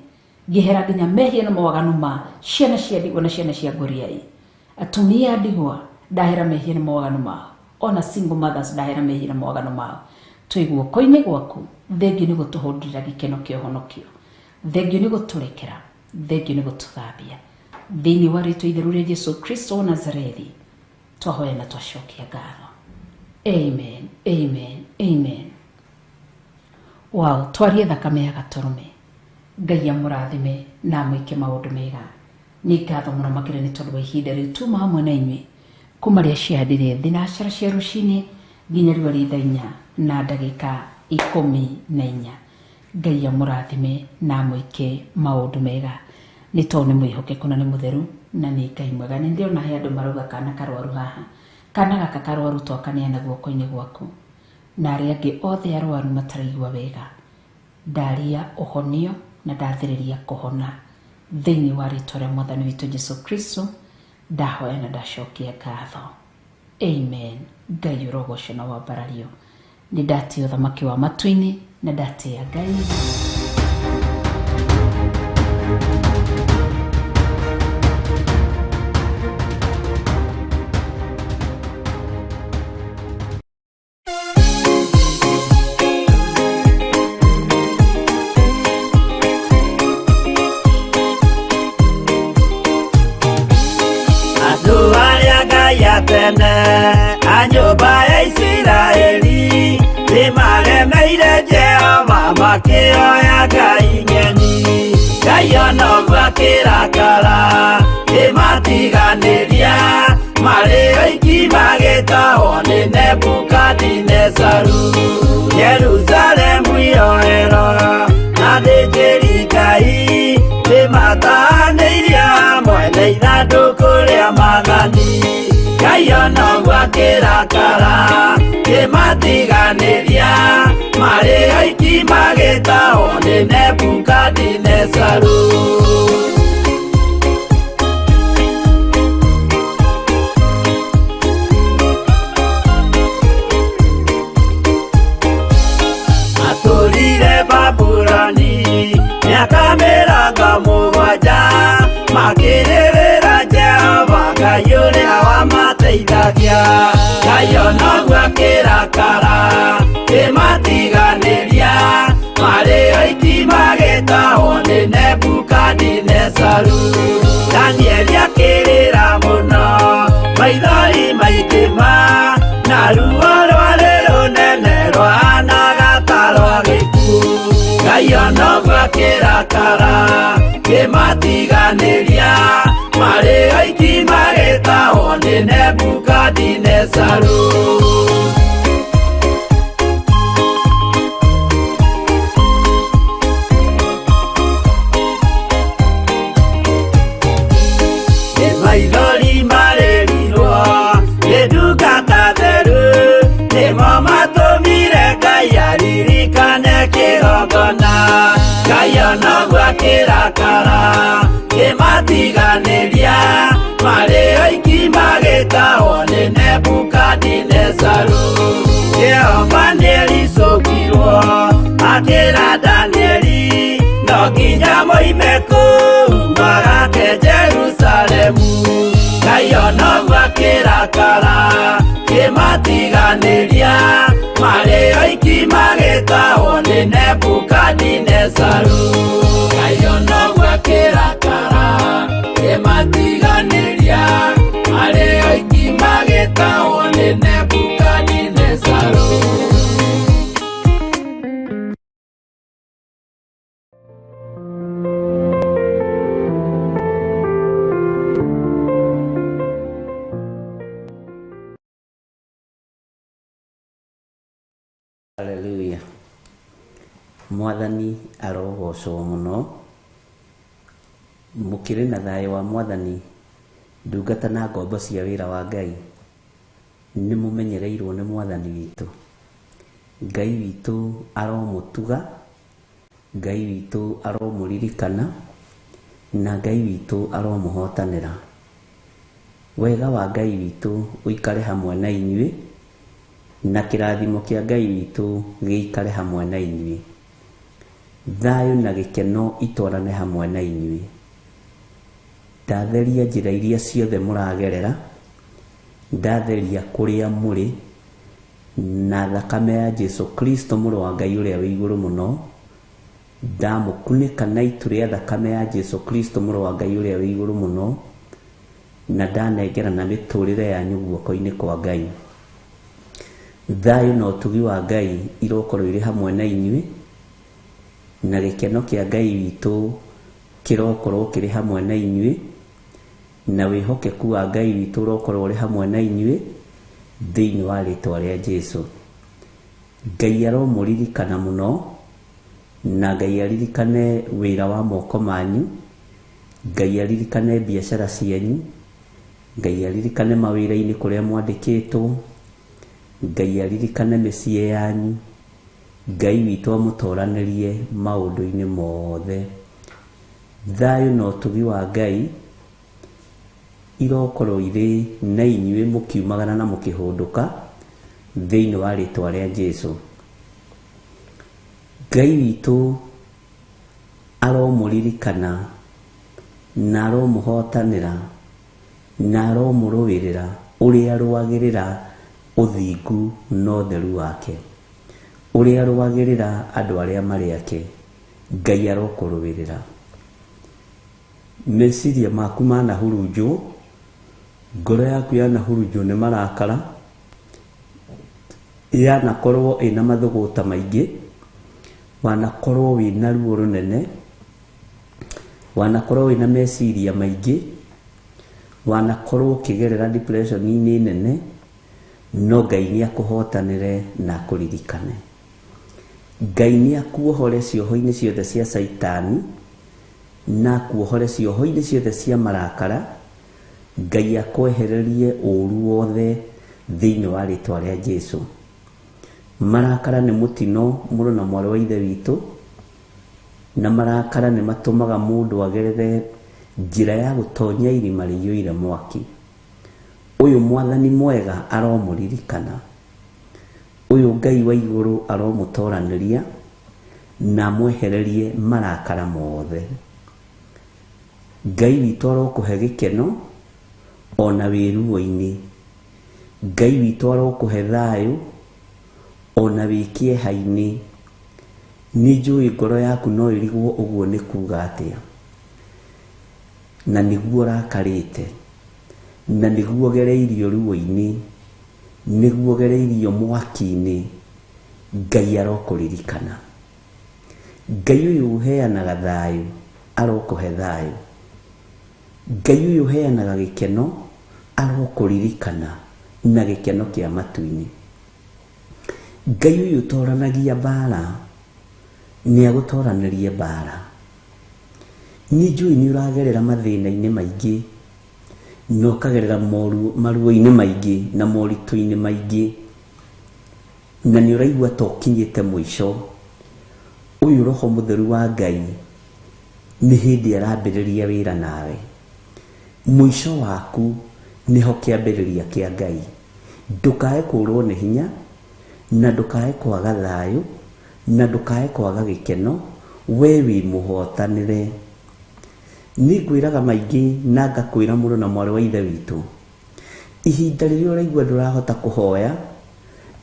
ngĩhera nginya mehia na mawaganu ma ciana cia ndigwa na ciana cia ngoriai, atumia a ndigwa, ndahera mehia na mawaganu mao, ona single mothers, ndahera mehia na mawaganu mao. Twĩ guoko-inĩ gwaku. Thengiũ nĩ gũtũhũndĩra gĩkeno kĩa ũhonokio, thengiũ nĩ gũtũrekera, thengiũ nĩ gũtũthambia. Thĩinĩ wa rĩtwa itheru rĩa Jesu Kristo wa Nazarethi twahoya na twacokia ngatho. Amen, amen, amen. Wow, twarie thakame ya gatũrũme. Ngai amũrathime na amwĩke maũndũ mega. Nĩ ngatho mũno makĩria nĩ tondũ wa ihinda rĩu tuma hamwe na inyuĩ kuma rĩa ciandire thinacara cia rũcinĩ nginya riũa rĩ thaa 4:14. Ngai amũrathime na amwĩke maũndũ mega, nĩ tondũ nĩ mwĩhokeku na nĩ mũtheru na nĩ Ngai mwega. Nĩ ndĩrona he andũ marauga kana karwaru haha, kana gaka karwaru twakaneana guoko-inĩ gwaku, na arĩa angĩ othe arwaru mataraigua wega, ndaria ũhonio na ndathĩrĩria kũhona thĩinĩ wa rĩtwa rĩa Mwathani witũ Jesu Kristo. Ndahoya na ndacokia ngatho. Amen. Ngai ũrogocwo na wambarario. Nĩ ndatĩa ũthamaki wa matu-inĩ na ndatĩa Ngai. Makĩoya ngai ng'eni, Ngai ona ũguo akĩrakara, kĩmatiganĩria marĩ oiki magĩtahwo nĩ Nebukadinezaru. Jerusalemu yoerwo na thĩnjĩri Ngai nĩmatahanĩirie hamwe na ithandũkũ rĩa maathani. Ngai ona ũguo akĩrakara, kĩmatiganĩria marĩ oiki magĩtahwo nĩ Nebukadinezaru. Matũrire Babuloni mĩaka 70, makĩrĩrĩra Jehova Ngai ũrĩa wamateithagia. Ngai ona ũguo akĩrakara, kĩmatiganĩria marĩ oiki magĩtahwo nĩ Nebukadinezaru. Danieli akĩrĩra mũno, maithori maingĩ ma, na ruo rwarĩ rũnene rwahanaga ta rwa gĩkuũ. Ngai ona ũguo akĩrakara, kĩmatiganĩria marĩ oiki magĩtahwo nĩ Nebukadinezaru. Nĩ maithori marĩrirwo nĩ ndungata theru, nĩmo matũmire Ngai aririkane kĩgongona. Ngai ona ũguo akĩrakara, kĩmatiganĩria marĩ oiki magĩtahwo nĩ Nebukadinezaru. Jehova nĩericũkirwo akĩra Danieli, no nginya moime kũu magake Jerusalemu. Ngai ona ũguo akĩrakara, kĩmatiganĩria marĩ oiki magĩtahwo nĩ Nebukadinezaru. Ngai ona ũguo akĩrakara, kĩmatiganĩria marĩ oiki magĩtahwo nĩ Nebukadinezaru. Haleluya. Mwathani arogocwo mũno. Mũkĩrĩ na thayũ wa Mwathani, ndungata na ngombo cia wĩra wa Ngai, nĩ mũmenyereirwo nĩ Mwathani witũ. Ngai witũ aromũtuga, Ngai witũ aromũririkana, na Ngai witũ aromũhotanĩra. Wega wa Ngai witũ ũikare hamwe na inyuĩ, na kĩrathimo kĩa Ngai witũ gĩikare hamwe na inyuĩ. Thayũ na gĩkeno itwarane hamwe na inyuĩ. Ndatheria njĩra iria ciothe mũragerera, ndatheria kũrĩa mũrĩ, na thakame ya Jesu Kristo mũrũ wa Ngai ũrĩa wĩ igũrũ mũno. Ndamũkunĩka na itu rĩa thakame ya Jesu Kristo mũrũ wa Ngai ũrĩa wĩ igũrũ mũno, na ndanengerana mĩtũrĩre yanyu guoko-inĩ kwa Ngai. Thayũ na ũtugi wa Ngai irokorwo irĩ hamwe na inyuĩ, na gĩkeno kĩa Ngai witũ kĩrokorwo kĩrĩ hamwe na inyuĩ, na wĩhokeku wa Ngai witũ ũrokorwo ũrĩ hamwe na inyuĩ thĩinĩ wa rĩtwa rĩa Jesu. Ngai aromũririkana mũno, na Ngai aririkane wĩra wa moko manyu, Ngai aririkane biacara cianyu, Ngai aririkane mawĩra-inĩ kũrĩa mwandĩkĩtwo, Ngai aririkane mĩciĩ yanyu, Ngai witũ amũtoranĩrie maũndũ-inĩ mothe. Thayũ na ũtugi wa Ngai irokorwo irĩ na inyuĩ mũkiumagara na mũkĩhũndũka thĩinĩ wa rĩtwa rĩa Jesu. Ngai witũ aromũririkana na aromũhotanĩra na aromũrũĩrĩra ũrĩa arũagĩrĩra ũthingu na ũtheru wake, ũrĩa arũagĩrĩra andũ arĩa marĩ ake. Ngai arokũrũĩrĩra. Meciria maku manahurunjwo, ngoro yaku yanahurunjwo nĩ marakara, yanakorwo ĩna mathũgũta maingĩ, Wanakorwo wĩna ruo rũnene, wanakorwo wĩna meciria maingĩ, wanakorwo ũkĩgerera depression-inĩ nene, no Ngai nĩ akũhotanĩre na akũririkane. Ngai nĩ akuohore cioho-inĩ ciothe cia Caitani, na akuohore cioho-inĩ ciothe cia marakara. Ngai akwehererie ũru wothe thĩinĩ wa rĩtwa rĩa Jesu. Marakara nĩ mũtino mũrũ na mwarĩ wa ithe witũ, na marakara nĩ matũmaga mũndũ agerere njĩra ya gũtonya irima rĩiyũire mwaki. Ũyũ mwathani mwega aromũririkana, ũyũ Ngai wa igũrũ aromũtoranĩria na amwehererie marakara mothe. Ngai witũ arokũhe gĩkeno ona wĩ ruo-inĩ. Ngai witũ arokũhe thayũ ona wĩ kĩeha-inĩ. Nĩ njũĩ ngoro yaku no ĩrigwo ũguo nĩ kuga atĩa, na nĩguo ũrakarĩte, na nĩguo ũgereirio ruo-inĩ, nĩguo ũgereirio mwaki-inĩ. Ngai arokũririkana. Ngai ũyũ ũheanaga thayũ arokũhe thayũ. Ngai ũyũ ũheanaga gĩkeno arokũririkana na gĩkeno kĩa matu-inĩ. Ngai ũyũ ũtoranagia mbara nĩ agũtoranĩrie mbara. Nĩ njũĩ nĩ ũragerera mathĩna-inĩ maingĩ, na ũkagerera maruo-inĩ maingĩ na moritũ-inĩ maingĩ, na nĩ ũraigua ta ũkinyĩte mũico. Ũyũ Roho Mũtheru wa Ngai nĩ hĩndĩ arambĩrĩria wĩra nawe. Mũico waku nĩho kĩambĩrĩria kĩa Ngai. Ndũkae kũrwo nĩ hinya, na ndũkae kwaga thayũ, na ndũkae kwaga gĩkeno. We wĩ mũhotanĩre. Nĩ ngwĩraga maingĩ na ngakwĩra mũrũ na mwarĩ wa ithe witũ, ihinda rĩrĩa ũraigua ndũrahota kũhoya,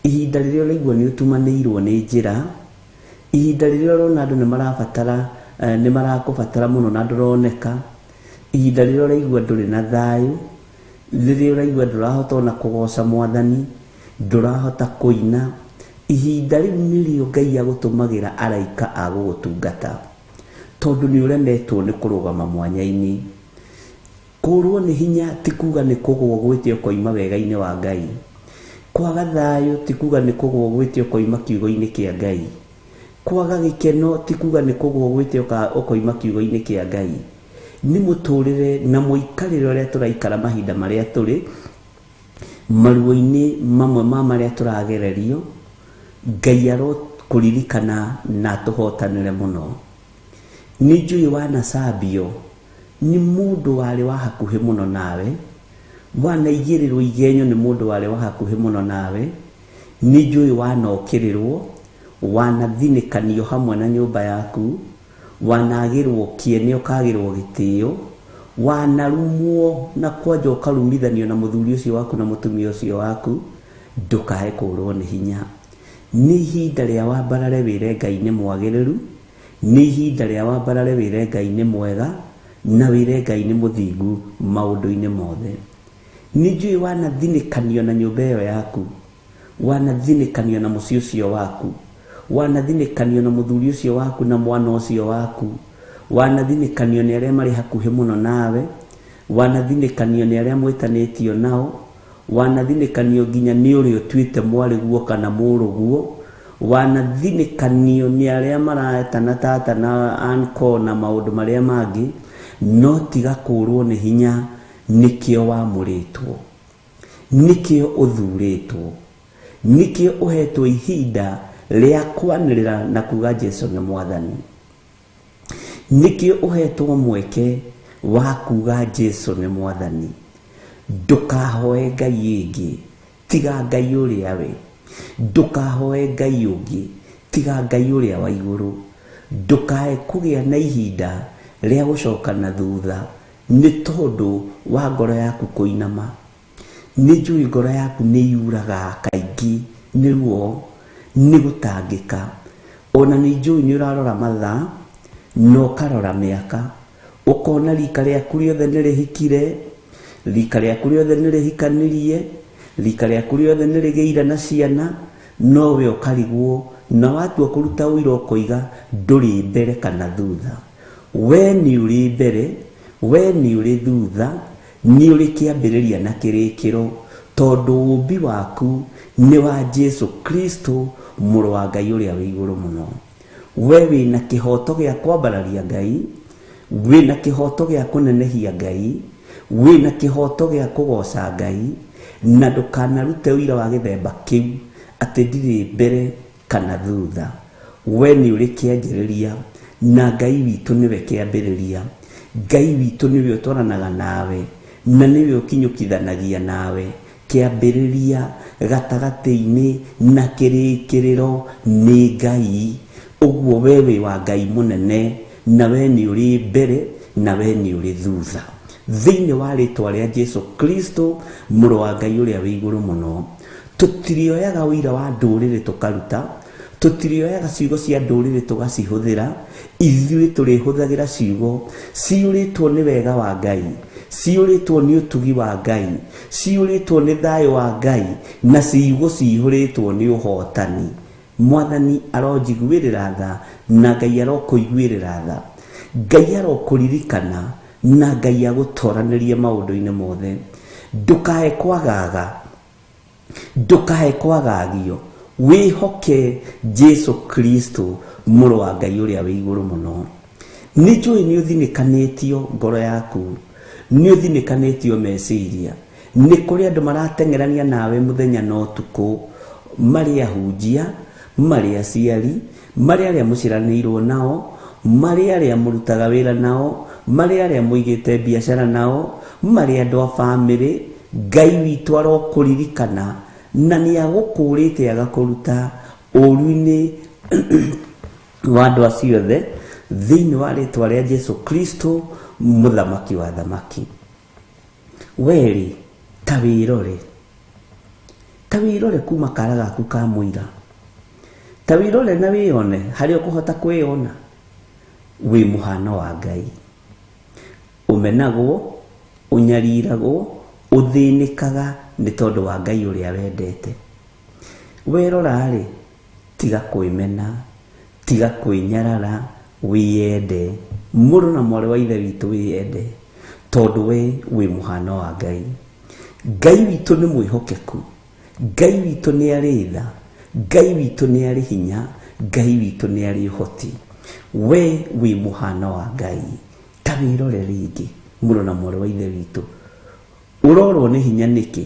ihinda rĩrĩa ũraigua nĩ ũtumanĩirwo nĩ njĩra, ihinda rĩrĩa ũrona andũ nĩ marabatara, nĩ marakũbatara mũno na ndũroneka, ihinda rĩrĩa ũraigua ndũrĩ na thayũ, rĩrĩa ũraigua ndũrahota ona kũgoca mwathani, ndũrahota kũina, ihinda rĩu nĩrĩo Ngai agũtũmagĩra araika a gũgũtungata, tondũ nĩ ũremetwo nĩ kũrũgama mwanya-inĩ. Kũrwo nĩ hinya ti kuga nĩ kũgũa ũgwĩte ũkoima wega-inĩ wa Ngai. Kwaga thayũ ti kuga nĩ kũgũa ũgwĩte ũkoima kiugo-inĩ kĩa Ngai. Kwaga gĩkeno ti kuga nĩ kũgũa ũgwĩte ũkoima kiugo-inĩ kĩa Ngai. Nĩ mũtũrĩre na mũikarĩre ũrĩa tũraikara mahinda marĩa tũrĩ, maruo-inĩ mamwe ma marĩa tũragererio, Ngai arokũririkana na atũhotanĩre mũno. Nĩ njũĩ wanacambio nĩ mũndũ warĩ wa hakuhĩ mũno nawe, wanaigĩrĩrwo igenyo nĩ mũndũ warĩ wa hakuhĩ mũno nawe, nĩ njũĩ wanokĩrĩrwo, wanathinĩkanio hamwe na nyũmba yaku, wanagĩrwo kĩene ũkagĩrwo gĩtĩo, wanarumwo na kwanja ũkarumithanio na mũthuri ũcio waku na mũtumia ũcio waku. Ndũkae kũrwo nĩ hinya. Nĩ ihinda rĩa wambarare wĩre Ngai nĩ mwagĩrĩru, nĩ ihinda rĩa wambarare wĩre Ngai nĩ mwega, na wĩre Ngai nĩ mũthingu maũndũ-inĩ mothe. Nĩ njũĩ wanathinĩkanio na nyũmba ĩyo yaku, wanathinĩkanio na mũciĩ ũcio waku, wanathinĩkanio na mũthuri ũcio waku na mwana ũcio waku, wanathinĩkanio nĩ arĩa marĩ hakuhĩ mũno nawe, wanathinĩkanio nĩ arĩa mwĩtanĩtio nao, wanathinĩkanio nginya nĩ ũrĩa ũtuĩte mwarĩguo kana mũrũguo, wanathinĩkanio nĩ arĩa maretana tata na anko na maũndũ marĩa mangĩ, no tiga kũrwo nĩ hinya. Nĩkĩo wamũrĩtwo, nĩkĩo ũthurĩtwo, nĩkĩo ũhetwo ihinda rĩa kwanĩrĩra na kuga Jesu nĩ mwathani, nĩkĩo ũhetwo mweke wa kuga Jesu nĩ mwathani. Ndũkahoe Ngai ĩngĩ tiga Ngai ũrĩa we, ndũkahoe Ngai ũngĩ tiga Ngai ũrĩa wa igũrũ. Ndũkae kũgĩa na ihinda rĩa gũcoka na thutha nĩ tondũ wa ngoro yaku kũinama. Nĩ njũĩ ngoro yaku nĩ yuraga kaingĩ nĩ ruo, nĩ gũtangĩka. Ona nĩ njũĩ nĩ ũrarora mathaa na ũkarora mĩaka, ũkona rika rĩaku rĩothe nĩ rĩhikire, rika rĩaku rĩothe nĩ rĩhikanirie, rika rĩaku rĩothe nĩ rĩgĩire na ciana, no we ũkarigwo Na watua kũruta ũira ũkoiga ndũrĩ mbere kana thutha. We nĩ ũrĩ mbere, we nĩ ũrĩ thutha, nĩ ũrĩ kĩambĩrĩria na kĩrĩkĩro, tondũ ũũmbi waku nĩ wa Jesu Kristo, mũrũ wa Ngai ũrĩa wĩ igũrũ mũno. We wĩna kĩhoto gĩa kwambararia Ngai, wĩna kĩhoto gĩa kũnenehia Ngai, wĩna kĩhoto gĩa kũgoca Ngai, na ndũkanarute ũira wa gĩthemba kĩu atĩ ndirĩ mbere kana thutha. We nĩ ũrĩ kĩanjĩrĩria, na Ngai witũ nĩwe kĩambĩrĩria. Ngai witũ nĩwe ũtwaranaga nawe, na nĩwe ũkinyũkithanagia nawe. Kĩambĩrĩria, gatagatĩ-inĩ na kĩrĩkĩrĩro nĩ Ngai. Ũguo we wĩ wa Ngai mũnene, na we nĩ ũrĩ mbere, na we nĩ ũrĩ thutha. Thĩinĩ wa rĩtwa rĩa Jesu Kristo, mũrũ wa Ngai ũrĩa wĩ igũrũ mũno, tũtirĩoyaga ũira wa ndũrĩrĩ tũkaruta, tũtirĩoyaga ciugo cia ndũrĩrĩ tũgacihũthĩra, ithuĩ tũrĩhũthagĩra ciugo ciyũrĩtwo nĩ wega wa Ngai, ciyũrĩtwo nĩ ũtugi wa Ngai, ciyũrĩtwo nĩ thayũ wa Ngai, na ciugo cihũrĩtwo nĩ ũhotani. Mwathani aronjiguĩrĩra tha, na Ngai arokũiguĩrĩra tha. Ngai arokũririkana, na Ngai agũtoranĩrie maũndũ-inĩ mothe. Ndũkae kwagaga, ndũkae kwagagio, wĩhoke Jesu Kristo, mũrũ wa Ngai ũrĩa wĩ igũrũ mũno. Nĩ njũĩ nĩ ũthinĩkanĩtio ngoro yaku, nĩ ũthinĩkanĩtio meciria, nĩ kũrĩ andũ marateng'erania nawe mũthenya na ũtukũ, marĩ ahunjia, marĩ aciari, marĩ arĩa mũciaranĩirwo nao, marĩ arĩa mũrutaga wĩra nao, marĩ arĩa mũigĩte biacara nao, marĩ andũ a bamĩrĩ. Ngai witũ arokũririkana, na nĩ agũkũrĩte agakũruta ũũru-inĩ wa andũ acio othe, thĩinĩ wa rĩtwa rĩa Jesu Kristo, mũthamaki wa thamaki. Werĩ, ta wĩrore, ta wĩrore kuma kara gaku ka mũira, ta wĩrore na wĩyone harĩa ũkũhota kwĩyona wĩ mũhano wa Ngai. Ũmenagwo, ũnyariragwo, ũthĩnĩkaga nĩ tondũ wa Ngai ũrĩa wendete. Werora-rĩ, tiga kwĩmena, tiga kwĩnyarara, wĩyende. Mũrũ na mwarĩ wa ithe witũ wĩyende, tondũ we wĩ mũhano wa Ngai. Ngai witũ nĩ mwĩhokeku, Ngai witũ nĩ arĩ tha, Ngai witũ nĩ arĩ hinya, Ngai witũ nĩ arĩ ũhoti. We wĩ mũhano wa Ngai. Ta wĩrore rĩngĩ, mũrũ na mwarĩ wa ithe witũ. Ũrorwo nĩ hinya nĩkĩ?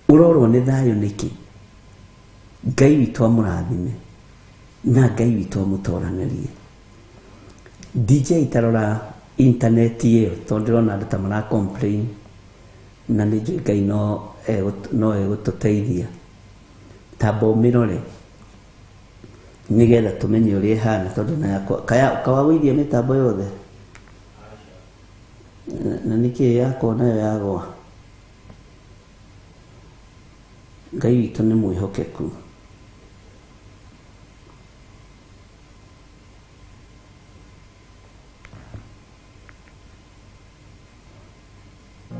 Ũrorwo nĩ thayũ nĩkĩ? Ngai witũ amũrathime, na Ngai witũ amũtoranĩrie. DJ tarora internet ĩyo, tondũ ndĩrona andũ ta mara complain, na nĩ njũĩ Ngai no egũtũteithia. Tamba ũmĩrore nĩgetha tũmenye ũrĩa ĩhana, tondũ na yakwa kawagũithia mĩtambo yothe, na nĩkĩ yakwa nayo yagwa. Ngai witũ nĩ mwĩhokeku.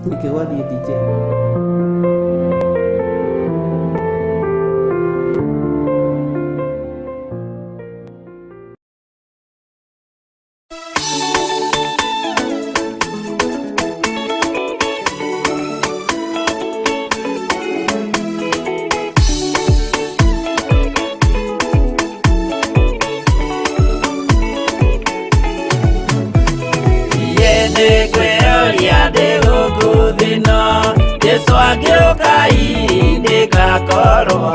Nĩkĩ gwathiĩ DJ? Jesu agĩũka ndĩgakorwo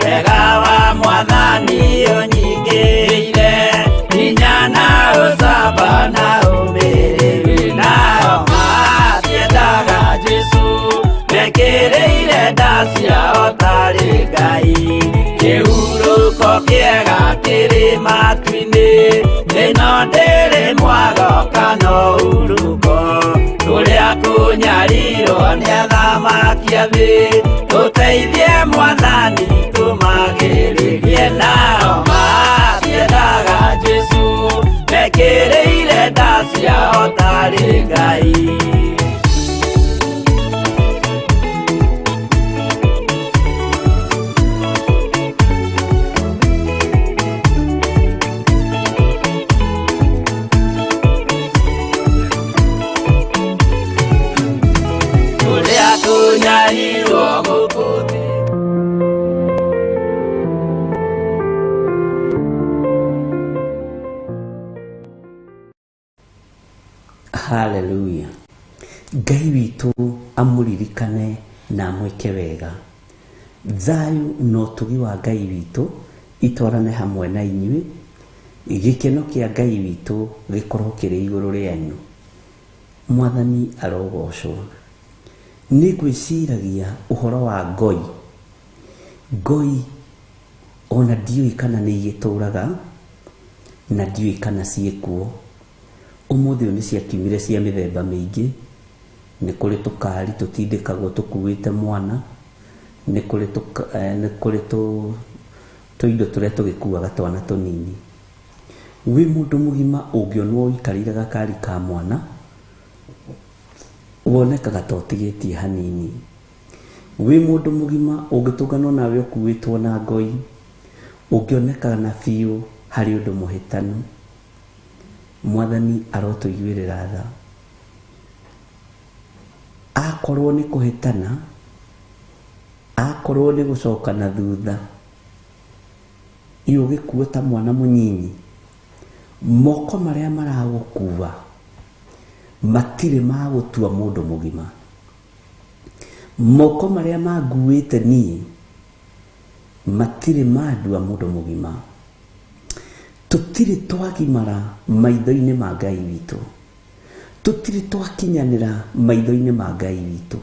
wega wa Mwathani ũnyingĩrĩire, hinya na ũcamba na ũmĩrĩru. Nao matiendaga Jesu, mekĩrĩire nda ciao tarĩ Ngai. Kĩhurũko kĩega kĩrĩ matu-inĩ, ĩno ndĩrĩ mwago kana ũhurũko. Kũrĩa kũnyarirwo nĩ athamaki a thĩ, tũteithie Mwathani tũmagĩrĩrie. Nao matiendaga Jesu, mekĩrĩire nda ciao tarĩ Ngai. Haleluya. Ngai witũ amũririkane na amwĩke wega. Thayũ na ũtugi wa Ngai witũ itwarane hamwe na inyuĩ, gĩkeno kĩa Ngai witũ gĩkorwo kĩrĩ igũrũ rĩanyu. Mwathani arogocwo. Nĩ ngwĩciragia ũhoro wa ngoi. Ngoi ona ndiũĩ kana nĩ igĩtũraga na ndiũĩ kana ciĩkuo. Ũmũthĩ ũyũ nĩ ciakiumire cia mĩthemba mĩingĩ. Nĩ kũrĩ tũkari tũtindĩkagwo tũkuĩte mwana, nĩ kũrĩ nĩ kũrĩ tũindo tũrĩa tũgĩkuaga twana tũnini. Wĩ mũndũ mũgima ũngĩonwo ũikarĩire gakari ka mwana, wonekaga ta ũtigĩtie hanini. Wĩ mũndũ mũgima ũngĩtũnganwo nawe ũkuĩtwo na ngoi, ũngĩonekana biũ harĩ ũndũ mũhĩtanu. Mwathani arotũiguĩrĩra tha. Akorwo nĩ kũhĩtana, akorwo nĩ gũcoka na thutha, iũ ũgĩkuo ta mwana mũnyinyi, moko marĩa maragũkua matirĩ magũtua mũndũ mũgima. Moko marĩa manguĩte niĩ matirĩ mandua mũndũ mũgima. Tũtirĩ twagimara maitho-inĩ ma Ngai witũ. Tũtirĩ twakinyanĩra maitho-inĩ ma Ngai witũ.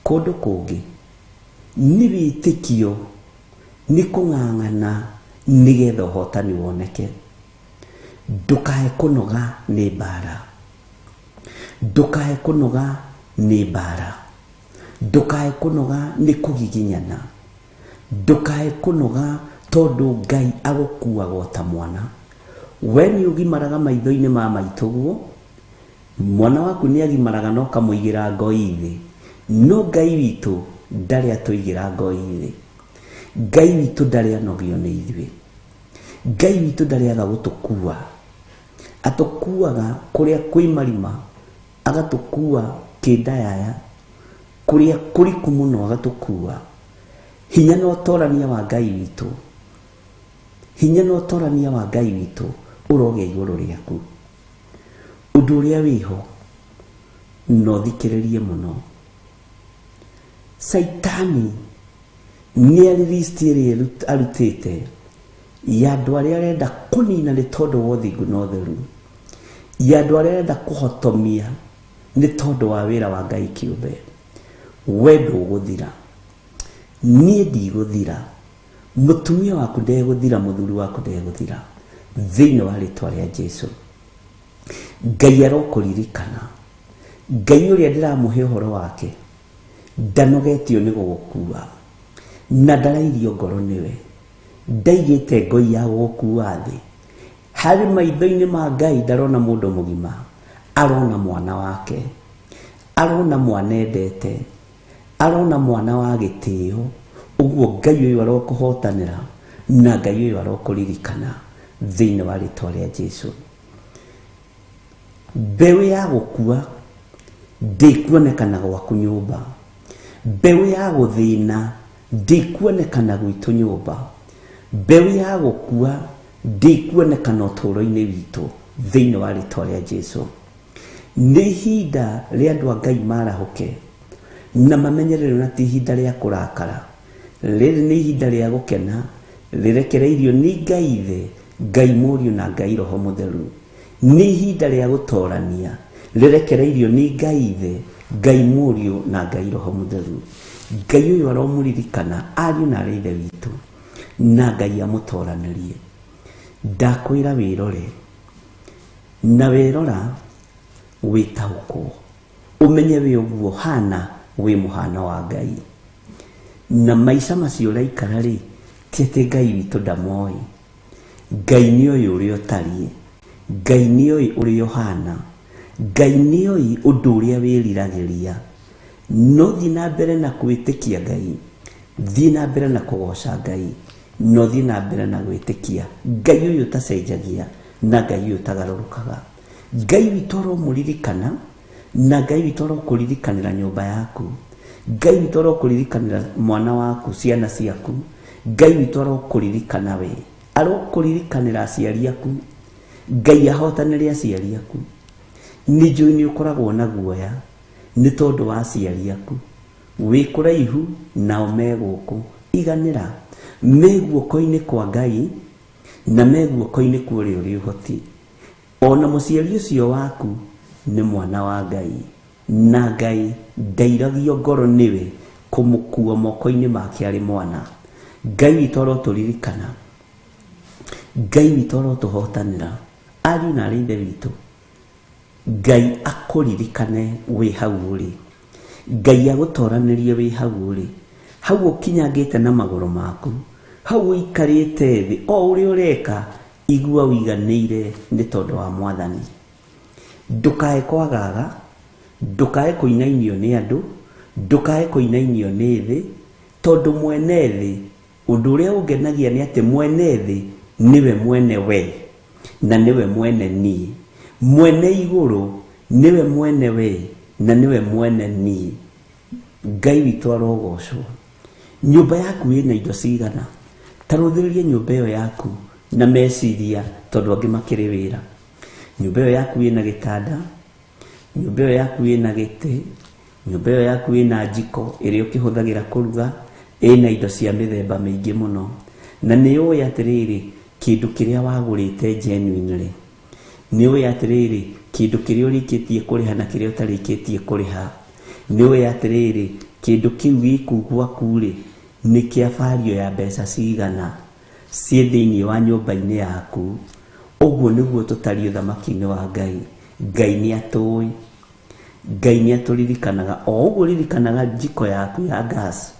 Kũndũ kũngĩ nĩ wĩtĩkio, nĩ kũng'ang'ana nĩgetha ũhotani woneke. Ndũkae kũnoga nĩ mbara. Ndũkae kũnoga nĩ mbara. Ndũkae kũnoga nĩ kũgiginyana. Ndũkae kũnoga tondũ Ngai agũkuaga o ta mwana. We nĩ ũgimaraga maitho-inĩ ma maitũguo, mwana waku nĩ agimaraga na ũkamũigĩra ngoi thĩ. No Ngai witũ ndarĩ atũigĩra ngoi thĩ. Ngai witũ ndarĩ anogio nĩ ithuĩ. Ngai witũ ndarĩ aga gũtũkua. Atũkuaga kũrĩa kwĩ marima, agatũkua kĩndayaya, kũrĩa kũriku mũno agatũkua. Hinya na ũtorania wa Ngai witũ, hinya na ũtorania wa Ngai witũ ũrogĩa igũrũ rĩaku. Ũndũ ũrĩa wĩho, na ũthikĩrĩrie mũno, Caitani nĩ arĩ list ĩrĩa arutĩte ya andũ arĩa arenda kũnina nĩ tondũ wa ũthingu na ũtheru, ya andũ arĩa arenda kũhotomia nĩ tondũ wa wĩra wa Ngai kĩũmbe. We ndũgũthira, niĩ ndigũthira, mũtumia waku ndegũthira, mũthuri waku ndegũthira, thĩinĩ wa rĩtwa rĩa Jesu. Ngai arokũririkana. Ngai ũrĩa ndĩramũhe ũhoro wake ndanogetio nĩ gũgũkua na ndarairio ngoro nĩwe. Ndaigĩte ngoi ya gũgũkua thĩ. Harĩ maitho-inĩ ma Ngai ndarona mũndũ mũgima, arona mwana wake, arona mwana endete, arona mwana wa gĩtĩo. Ũguo Ngai ũyũ arokũhotanĩra na Ngai ũyũ arokũririkana thĩinĩ wa rĩtwa rĩa Jesu. Mbeũ ya gũkua ndĩkuonekana gwaku nyũmba. Mbeũ ya gũthĩna ndĩkuonekana gwitũ nyũmba. Mbeũ ya gũkua ndĩkuonekana ũtũũro-inĩ witũ thĩinĩ wa rĩtwa rĩa Jesu. Nĩ ihinda rĩa andũ a Ngai marahũke na mamenyerere, na ti ihinda rĩa kũrakara. Rĩrĩ nĩ ihinda rĩa gũkena rĩrekereirio nĩ Ngai Ithe, Ngai Mũriũ na Ngai Roho Mũtheru. Nĩ ihinda rĩa gũtorania rĩrekereirio nĩ Ngai Ithe, Ngai Mũriũ na Ngai Roho Mũtheru. Ngai ũyũ aromũririkana ariũ na arĩ Ithe witũ, na Ngai amũtoranĩrie. Ndakwĩra wĩrore, na werora wĩtaũkwo, ũmenye wĩ ũguo hana wĩ mũhano wa Ngai. Na maica macio ũraikara rĩ, ti atĩ Ngai witũ ndamoĩ. Ngai nĩ oĩ ũrĩa ũtariĩ, Ngai nĩ oĩ ũrĩa ũhana, Ngai nĩ oĩ ũndũ ũrĩa wĩriragĩria. No thiĩ na mbere na kwĩtĩkia Ngai, thiĩ na mbere na kũgoca Ngai, no thiĩ na mbere na gwĩtĩkia Ngai ũyũ ũtacenjagia na Ngai ũyũ ũtagarũrũkaga. Ngai witũ aromũririkana, na Ngai witũ arokũririkanĩra nyũmba yaku. Ngai witũ arokũririkanĩra mwana waku, ciana ciaku. Ngai witũ arokũririkana we, arokũririkanĩra aciari aku. Ngai ahotanĩre aciari aku. Nĩ njũĩ nĩ ũkoragwo na guoya nĩ tondũ wa aciari aku. Wĩ kũraihu nao me gũkũ. Iganĩra. Me guoko-inĩ kwa Ngai na me guoko-inĩ kwa ũrĩa ũrĩ ũhoti. Ona mũciari ũcio waku nĩ mwana wa Ngai. Na Ngai ndairagio ngoro nĩwe kũmũkua moko-inĩ make arĩ mwana. Ngai witũ arotũririkana. Ngai witũ arotũhotanĩra. Ariũ na arĩ ithe witũ, Ngai akũririkane wĩ hau ũrĩ. Ngai agũtoranĩrie wĩ hau ũrĩ. Hau ũkinyangĩte na magũrũ maku, hau ũikarĩte thĩ, o ũrĩa ũreka, igua ũiganĩire nĩ tondũ wa Mwathani. Ndũkae kwagaga, ndũkae kũinainio nĩ andũ, ndũkae kũinainio nĩ thĩ, tondũ mwene thĩ, ũndũ ũrĩa ũngenagia nĩ atĩ mwene thĩ nĩwe mwene we na nĩwe mwene niĩ. Mwene igũrũ nĩwe mwene we na nĩwe mwene niĩ. Ngai witũ arogocwo. Nyũmba yaku ĩna indo cigana? Ta rũthĩrĩria nyũmba ĩyo yaku na meciria tondũ angĩ makĩrĩ wĩra. Nyũmba ĩyo yaku ĩna gĩtanda, nyũmba ĩyo yaku ĩna gĩtĩ, nyũmba ĩyo yaku ĩna njiko ĩrĩa ũkĩhũthagĩra kũruga, ĩna indo cia mĩthemba mĩingĩ mũno. Na nĩ ũĩ atĩrĩrĩ, kĩndũ kĩrĩa wagũrĩte genuinely. Nĩ ũĩ atĩrĩrĩ, kĩndũ kĩrĩa ũrĩkĩtie kũrĩha na kĩrĩa ũtarĩkĩtie kũrĩha. Nĩ ũĩ atĩrĩrĩ, kĩndũ kĩu gĩkũu gwaku rĩ, nĩ kĩa value ya mbeca cigana ciĩ thĩinĩ wa nyũmba-inĩ yaku. Ũguo nĩguo tũtariĩ ũthamaki-inĩ wa Ngai. Ngai nĩ atũĩ. Ngai nĩ atũririkanaga. O ũguo ũririkanaga njiko yaku ya gas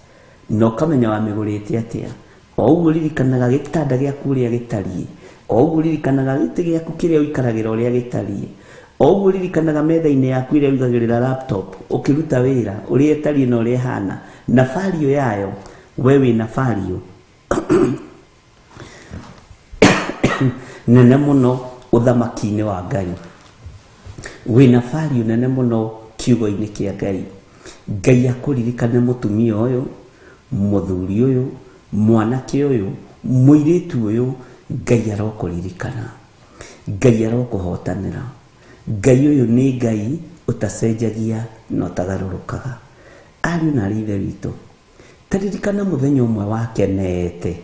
na ũkamenya wamĩgũrĩte atĩa. O ũguo ũririkanaga gĩtanda gĩaku ũrĩa gĩtariĩ. O ũguo ũririkanaga gĩtĩ gĩaku kĩrĩa ũikaragĩra ũrĩa gĩtariĩ. O ũguo ũririkanaga metha-inĩ yaku ĩrĩa ũigagĩrĩra laptop ũkĩruta wĩra ũrĩa ĩtariĩ na ũrĩa ĩhana na value yayo, we wĩna value nene mũno ũthamaki-inĩ wa Ngai. Wĩna value nene mũno kiugo-inĩ kĩa Ngai. Ngai akũririkane mũtumia ũyũ, mũthuri ũyũ, mwanake ũyũ, mũirĩtu ũyũ, Ngai arokũririkana. Ngai arokũhotanĩra. Ngai ũyũ nĩ Ngai ũtacenjagia na ũtagarũrũkaga. Ariũ na arĩ ithe witũ, ta ririkana mũthenya ũmwe wakenete.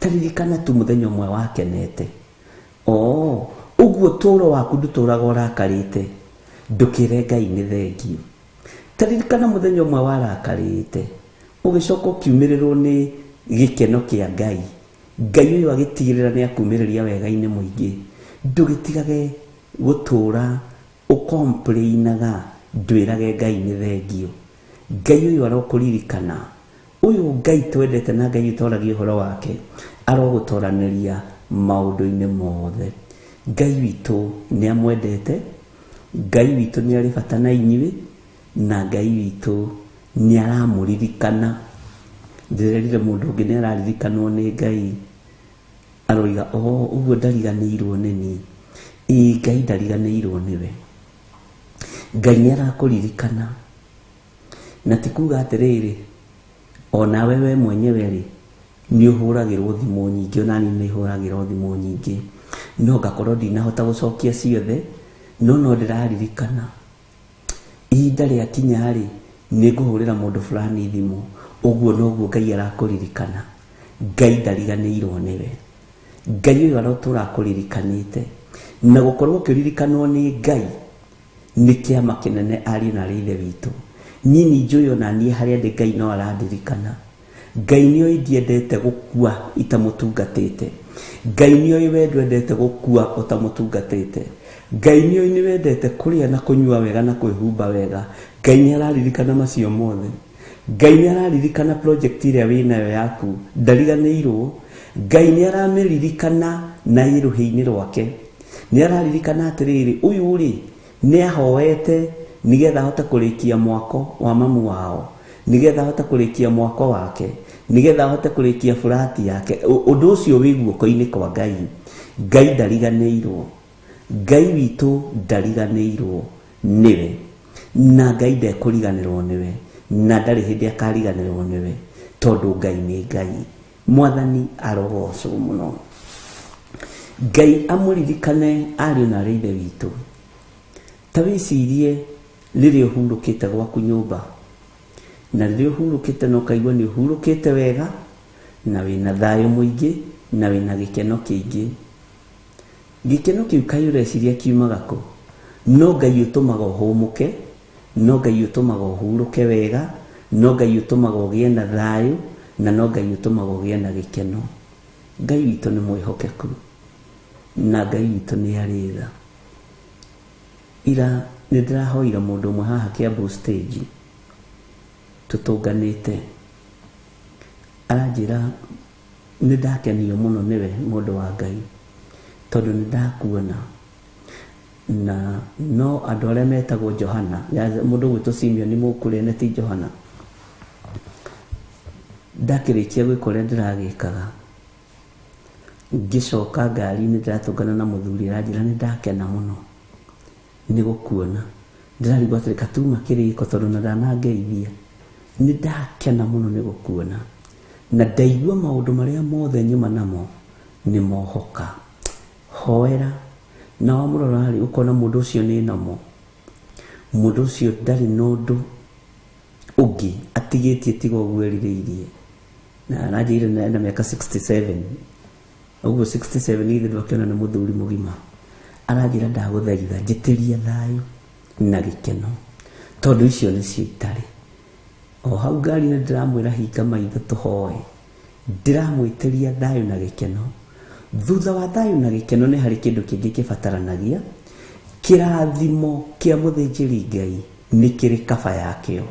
Ta ririkana tu mũthenya ũmwe wakenete. Oo, ũguo ũtũũro waku ndũtũraga ũrakarĩte. Ndũkĩre Ngai nĩ thengio. Ta ririkana mũthenya ũmwe warakarĩte, ũgĩcoka ũkiumĩrĩrwo nĩ gĩkeno kĩa Ngai. Ngai ũyũ agĩtigĩrĩra nĩ akumĩrĩria wega-inĩ mũingĩ. Ndũgĩtigage gũtũũra ũkomplainaga, ndwĩrage Ngai nĩ thengio. Ngai ũyũ arokũririkana. Ũyũ Ngai twendete na Ngai ũtoragia ũhoro wake, arogũtoranĩria maũndũ-inĩ mothe. Ngai witũ nĩ amwendete, Ngai witũ nĩ arĩ bata na inyuĩ, na Ngai witũ nĩ aramũririkana. Ndĩrerire mũndũ ũngĩ nĩ araririkanwo nĩ Ngai, aroiga, oh, ũguo ndariganĩirwo nĩ niĩ. Ĩĩ, Ngai ndariganĩirwo nĩwe. Ngai nĩ arakũririkana. Na ti kuga atĩrĩrĩ, onawe we mwenyewe rĩ, nĩ ũhũragĩrwo thimũ nyingĩ, ona niĩ nĩ hũragĩrwo thimũ nyingĩ. No ngakorwo ndinahota gũcokia ciothe, no no ndĩraririkana. Ihinda rĩakinya rĩ, nĩ ngũhũrĩra mũndũ fulani thimũ. Ũguo noguo Ngai arakũririkana. Ngai ndariganĩirwo nĩwe. Ngai ũyũ arotũra akũririkanĩte. Na gũkorwo ũkĩririkanwo nĩ Ngai nĩ kĩama kĩnene ariũ na arĩ ithe witũ. Niĩ nĩ njũĩ ona niĩ harĩa ndĩ Ngai no arandirikana. Ngai nĩ oĩ ndiendete gũkua itamũtungatĩte. Ngai nĩ oĩ we ndwendete gũkua ũtamũtungatĩte. Ngai nĩ oĩ nĩ wendete kũrĩa na kũnyua wega na kwĩhumba wega. Ngai nĩ araririkana macio mothe. Ngai nĩ araririkana project ĩrĩa wĩnayo yaku, ndariganĩirwo. Ngai nĩ aramĩririkana na ĩ rũhĩ-inĩ rwake. Nĩ araririkana atĩrĩrĩ, ũyũ rĩ, nĩ ahoete nĩgetha ahote kũrĩkia mwako wa mamu wao, nĩgetha ahote kũrĩkia mwako wake, nĩgetha ahote kũrĩkia burati yake. Ũndũ ũcio wĩ guoko-inĩ kwa Ngai. Ngai ndariganĩirwo. Ngai witũ ndariganĩirwo nĩwe. Na Ngai ndekũriganĩrwo nĩwe, na ndarĩ hĩndĩ akariganĩrwo nĩwe, tondũ Ngai nĩ Ngai. Mwathani arogocwo mũno. Ngai amũririkane ariũ na arĩ ithe witũ. Ta wĩcirie rĩrĩa ũhurũkĩte gwaku nyũmba, na rĩrĩa ũhurũkĩte na ũkaigua nĩ ũhurũkĩte wega, na wĩna thayũ mũingĩ, na wĩna gĩkeno kĩingĩ. Gĩkeno kĩu kaĩ ũreciria kiumaga kũ? No Ngai ũtũmaga ũhũmũke, no Ngai ũtũmaga ũhurũke wega, no Ngai ũtũmaga ũgĩe na thayũ, na no Ngai ũtũmaga ũgĩe na gĩkeno. Ngai witũ nĩ mwĩhokeku, na Ngai witũ nĩ arĩ tha. Ira nĩ ndĩrahoire mũndũ ũmwe haha Kiambu stage, tũtũnganĩte, aranjĩra nĩ ndakenio mũno nĩwe mũndũ wa Ngai, tondũ nĩ ndakuona. Na no andũ arĩa metagwo Johana, mũndũ ũgwĩtwo Simeon Mũkũrĩne ti Johana. Ndakĩrĩkia gwĩka ũrĩa ndĩragĩkaga, ngĩcoka ngari-inĩ ndĩratũngana na mũthuri aranjĩra nĩ ndakena mũno nĩ gũkuona. Ndĩrarigwo atĩrĩ katuma kĩrĩko tondũ na ndanangeithia. Nĩ ndakena mũno nĩ gũkuona. Na ndaigua maũndũ marĩa mothe nyuma namo nĩ mohoka. Hoera na wamũrora rĩ ũkona mũndũ ũcio nĩ nomo. Mũndũ ũcio ndarĩ na ũndũ ũngĩ atigĩtie tiga ũguo erirĩirie. Na aranjĩrire ena mĩaka 67. Ũguo 67 ithe ndwakĩona nĩ mũthuri mũgima. Aranjĩra ndagũthaitha njĩtĩria thayũ na gĩkeno tondũ icio nĩcio itarĩ. O hau ngari-inĩ ndĩramwĩra hinga maitho tũhoe. Ndĩramwĩtĩria thayũ na gĩkeno. Thutha wa thayũ na gĩkeno nĩ harĩ kĩndũ kĩngĩ kĩbataranagia. Kĩrathimo kĩa mũthĩnjĩri Ngai nĩ kĩrĩ kaba yakĩo,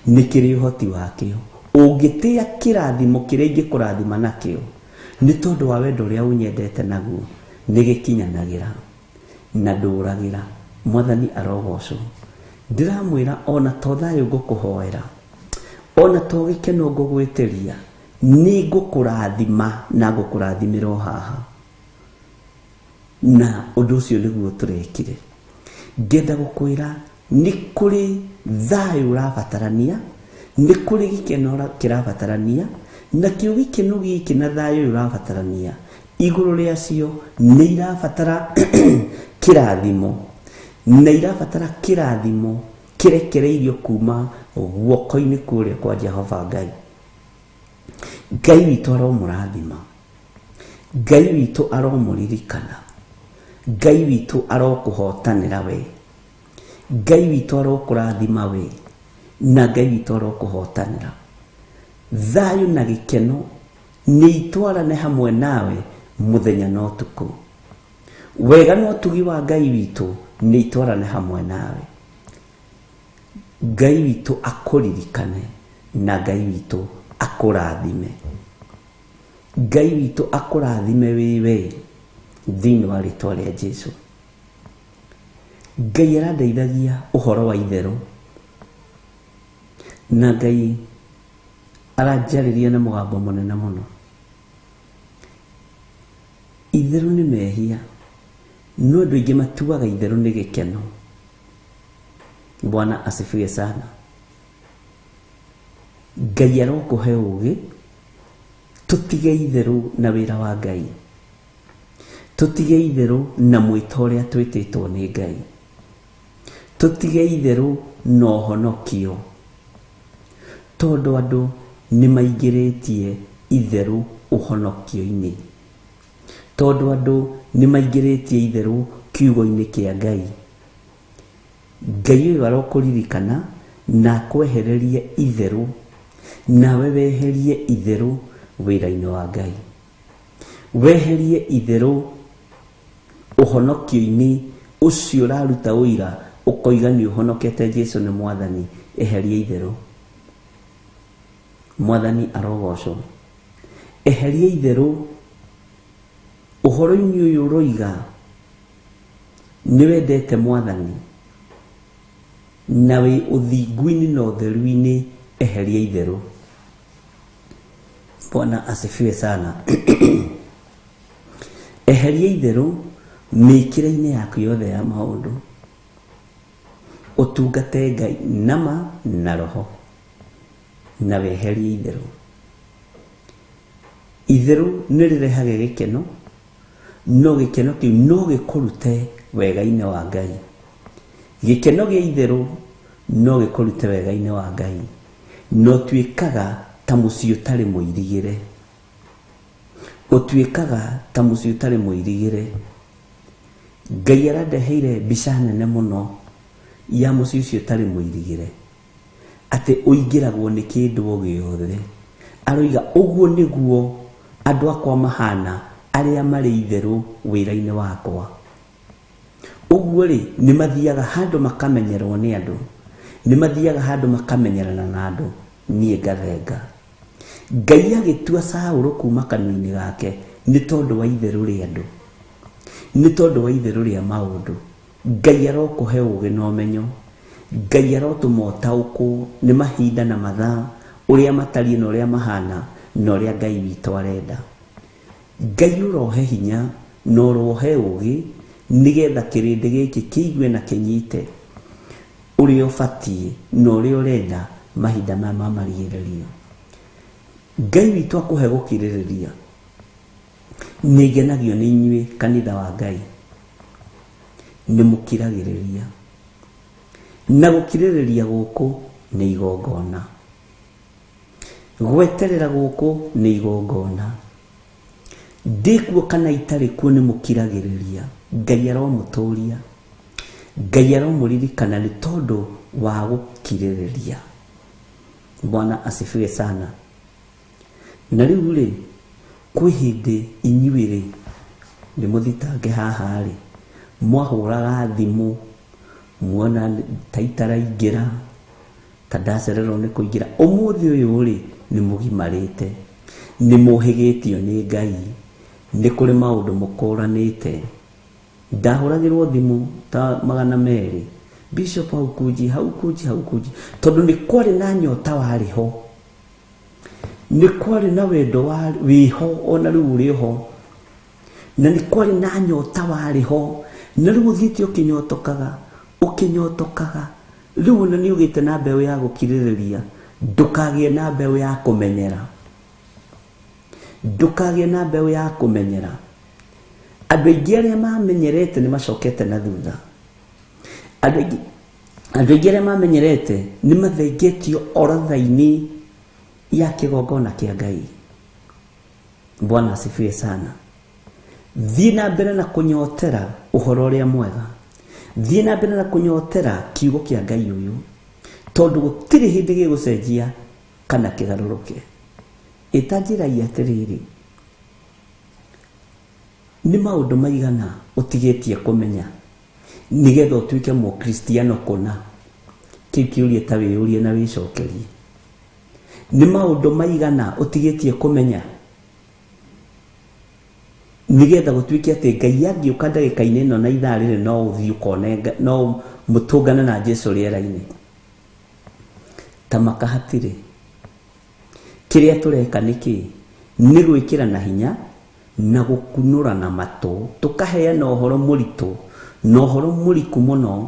nĩ kĩrĩ ũhoti wakĩo. Ũngĩtĩa kĩrathimo kĩrĩa ingĩkũrathima nakĩo nĩ tondũ wa wendo ũrĩa ũnyendete naguo, nĩ gĩkinyanagĩra na ndũragĩra. Mwathani arogocwo. Ndĩramwĩra ona to thayũ ngũkũhoera, ona to gĩkeno ngũgwĩtĩria, nĩ ngũkũrathima na ngũkũrathimĩra o haha. Na ũndũ ũcio nĩguo tũrekire. Ngenda gũkwĩra nĩ kũrĩ thayũ ũrabatarania, nĩ kũrĩ gĩkeno kĩrabatarania, nakĩo gĩkeno gĩkĩ na thayũ ũyũ ũrabatarania igũrũ rĩacio nĩ irabatara kĩrathimo, na irabatara kĩrathimo kĩrekereirio kuma guoko-inĩ kũrĩa kwa Jehova Ngai. Ngai witũ aromũrathima, Ngai witũ aromũririkana, Ngai witũ arokũhotanĩra we, Ngai witũ arokũrathima we, na Ngai witũ arokũhotanĩra. Thayũ na gĩkeno nĩ itwarane hamwe nawe mũthenya na ũtukũ. Wega na ũtugi wa Ngai witũ nĩ itwarane hamwe nawe. Ngai witũ akũririkane na Ngai witũ akũrathime. Ngai witũ akũrathime wĩ we thĩinĩ wa rĩtwa rĩa Jesu. Ngai arandeithagia ũhoro wa itherũ, na Ngai aranjarĩria na mũgambo mũnene mũno. Itherũ nĩ mehia, no andũ aingĩ matuaga itherũ nĩ gĩkeno. Bwana asifiwe sana. Ngai arokũhe ũgĩ, tũtige itherũ na wĩra wa Ngai, tũtige itherũ na mwĩto ũrĩa twĩtĩtwo nĩ Ngai, tũtige itherũ na ũhonokio, tondũ andũ nĩ maingĩrĩtie itherũ ũhonokio-inĩ, tondũ andũ nĩ maingĩrĩtie itherũ kiugo-inĩ kĩa Ngai. Ngai ũyũ arokũririkana na akwehererie itherũ, nawe weherie itherũ wĩra-inĩ wa Ngai, weherie itherũ ũhonokio-inĩ ũcio ũraruta ũira ũkoiga nĩ ũhonokete Jesu nĩ Mwathani. Eheria itherũ. Mwathani arogocwo. Eheria itherũ ũhoro-inĩ ũyũ ũroiga nĩ wendete Mwathani na wĩ ũthingu-inĩ na ũtheru-inĩ. Eheria itherũ. Bwana asifiwe sana. Eheria itherũ mĩkĩre-inĩ yaku yothe ya maũndũ, ũtungate Ngai nama na roho, na weherie itherũ. Itherũ nĩ rĩrehage gĩkeno, no gĩkeno kĩu no gĩkũrute wega-inĩ wa Ngai. Gĩkeno gĩa itherũ no gĩkũrute wega-inĩ wa Ngai, na ũtuĩkaga ta mũciĩ ũtarĩ mũirigĩre. Ũtuĩkaga ta mũciĩ ũtarĩ mũirigĩre. Ngai arandeheire mbica nene mũno ya mũciĩ ũcio ũtarĩ mũirigĩre, atĩ ũingĩragwo nĩ kĩndũ o gĩothe. Aroiga ũguo nĩguo andũ akwa mahana arĩa marĩ itherũ wĩra-inĩ wakwa. Ũguo rĩ, nĩ mathiaga handũ makamenyerwo nĩ andũ, nĩ mathiaga handũ makamenyerana na andũ, niĩ ngathenga. Ngai agĩtua Saũlũ kuma kanua-inĩ gake nĩ tondũ wa itherũ rĩa andũ, nĩ tondũ wa itherũ rĩa maũndũ. Ngai arokũhe ũgĩ na ũmenyo, Ngai arotũma ũtaũkwo nĩ mahinda na mathaa, ũrĩa matariĩ na ũrĩa mahana, na ũrĩa Ngai witũ arenda. Ngai ũrohe hinya na ũrohe ũgĩ nĩgetha kĩrĩndĩ gĩkĩ kĩigue na kĩnyite ũrĩa ũbatiĩ na ũrĩa ũrenda mahinda maya ma marigĩrĩrio. Ngai witũ akũhe gũkirĩrĩria. Nĩ ngenagio nĩ inyuĩ kanitha wa Ngai, nĩ mũkiragĩrĩria, na gũkirĩrĩria gũkũ nĩ igongona, gweterera gũkũ nĩ igongona. Ndĩkuo kana itarĩ kuo nĩ mũkiragĩrĩria. Ngai aromũtũria, Ngai aromũririkana nĩ tondũ wa gũkirĩrĩria. Bwana asifiwe sana. Na rĩu rĩ, kwĩ hĩndĩ inyuĩ rĩ, nĩ mũthitange haha rĩ, mwahũraga thimũ muona ta itaraingĩra, ta ndacererwo nĩ kũingĩra. Ũmũthĩ ũyũ rĩ, nĩ mũgimarĩte, nĩ mũhĩgĩtio nĩ Ngai, nĩ kũrĩ maũndũ mũkũranĩte. Ndahũragĩrwo thimũ ta 200, Bishop haukunji, haukunji, haukunji, tondũ nĩ kwarĩ na nyota warĩ ho, nĩ kwarĩ na wendo wĩho ona rĩu ũrĩ ho, na nĩ kwarĩ na nyota warĩ ho, na rĩu ũthiĩte ũkĩnyotokaga, ũkĩnyotokaga, rĩu ona nĩ ũgĩte na mbeũ ya gũkirĩrĩria, ndũkagĩe na mbeũ ya kũmenyera, ndũkagĩe na mbeũ ya kũmenyera. Andũ aingĩ arĩa mamenyerete nĩ macokete na thutha. Andũ aingĩ arĩa mamenyerete nĩ mathengetio orodha-inĩ ya kĩgongona kĩa Ngai. Bwana asifiwe sana. Thiĩ na mbere na kũnyotera ũhoro ũrĩa mwega, thiĩ na mbere na kũnyotera kiugo kĩa Ngai ũyũ, tondũ gũtirĩ hĩndĩ gĩgũcenjia kana kĩgarũrũke. Ĩta njĩra atĩrĩrĩ, nĩ maũndũ maigana ũtigĩtie kũmenya nĩgetha ũtuĩke mũkristiano kũna? Kĩu kĩũria ta wĩyũrie na wĩcokerie. Nĩ maũndũ maigana ũtigĩtie kũmenya nĩgetha gũtuĩke atĩ Ngai angĩũka ndagĩka-inĩ ĩno na ithaa rĩrĩ no ũthiĩ ũkone, no mũtũngane na Jesu rĩera-inĩ? Ta maka hatirĩ. Kĩrĩa tũreka nĩ kĩ? Nĩ gwĩkĩra na hinya na gũkunũra na matũ, tũkaheana ũhoro mũritũ na ũhoro mũriku mũno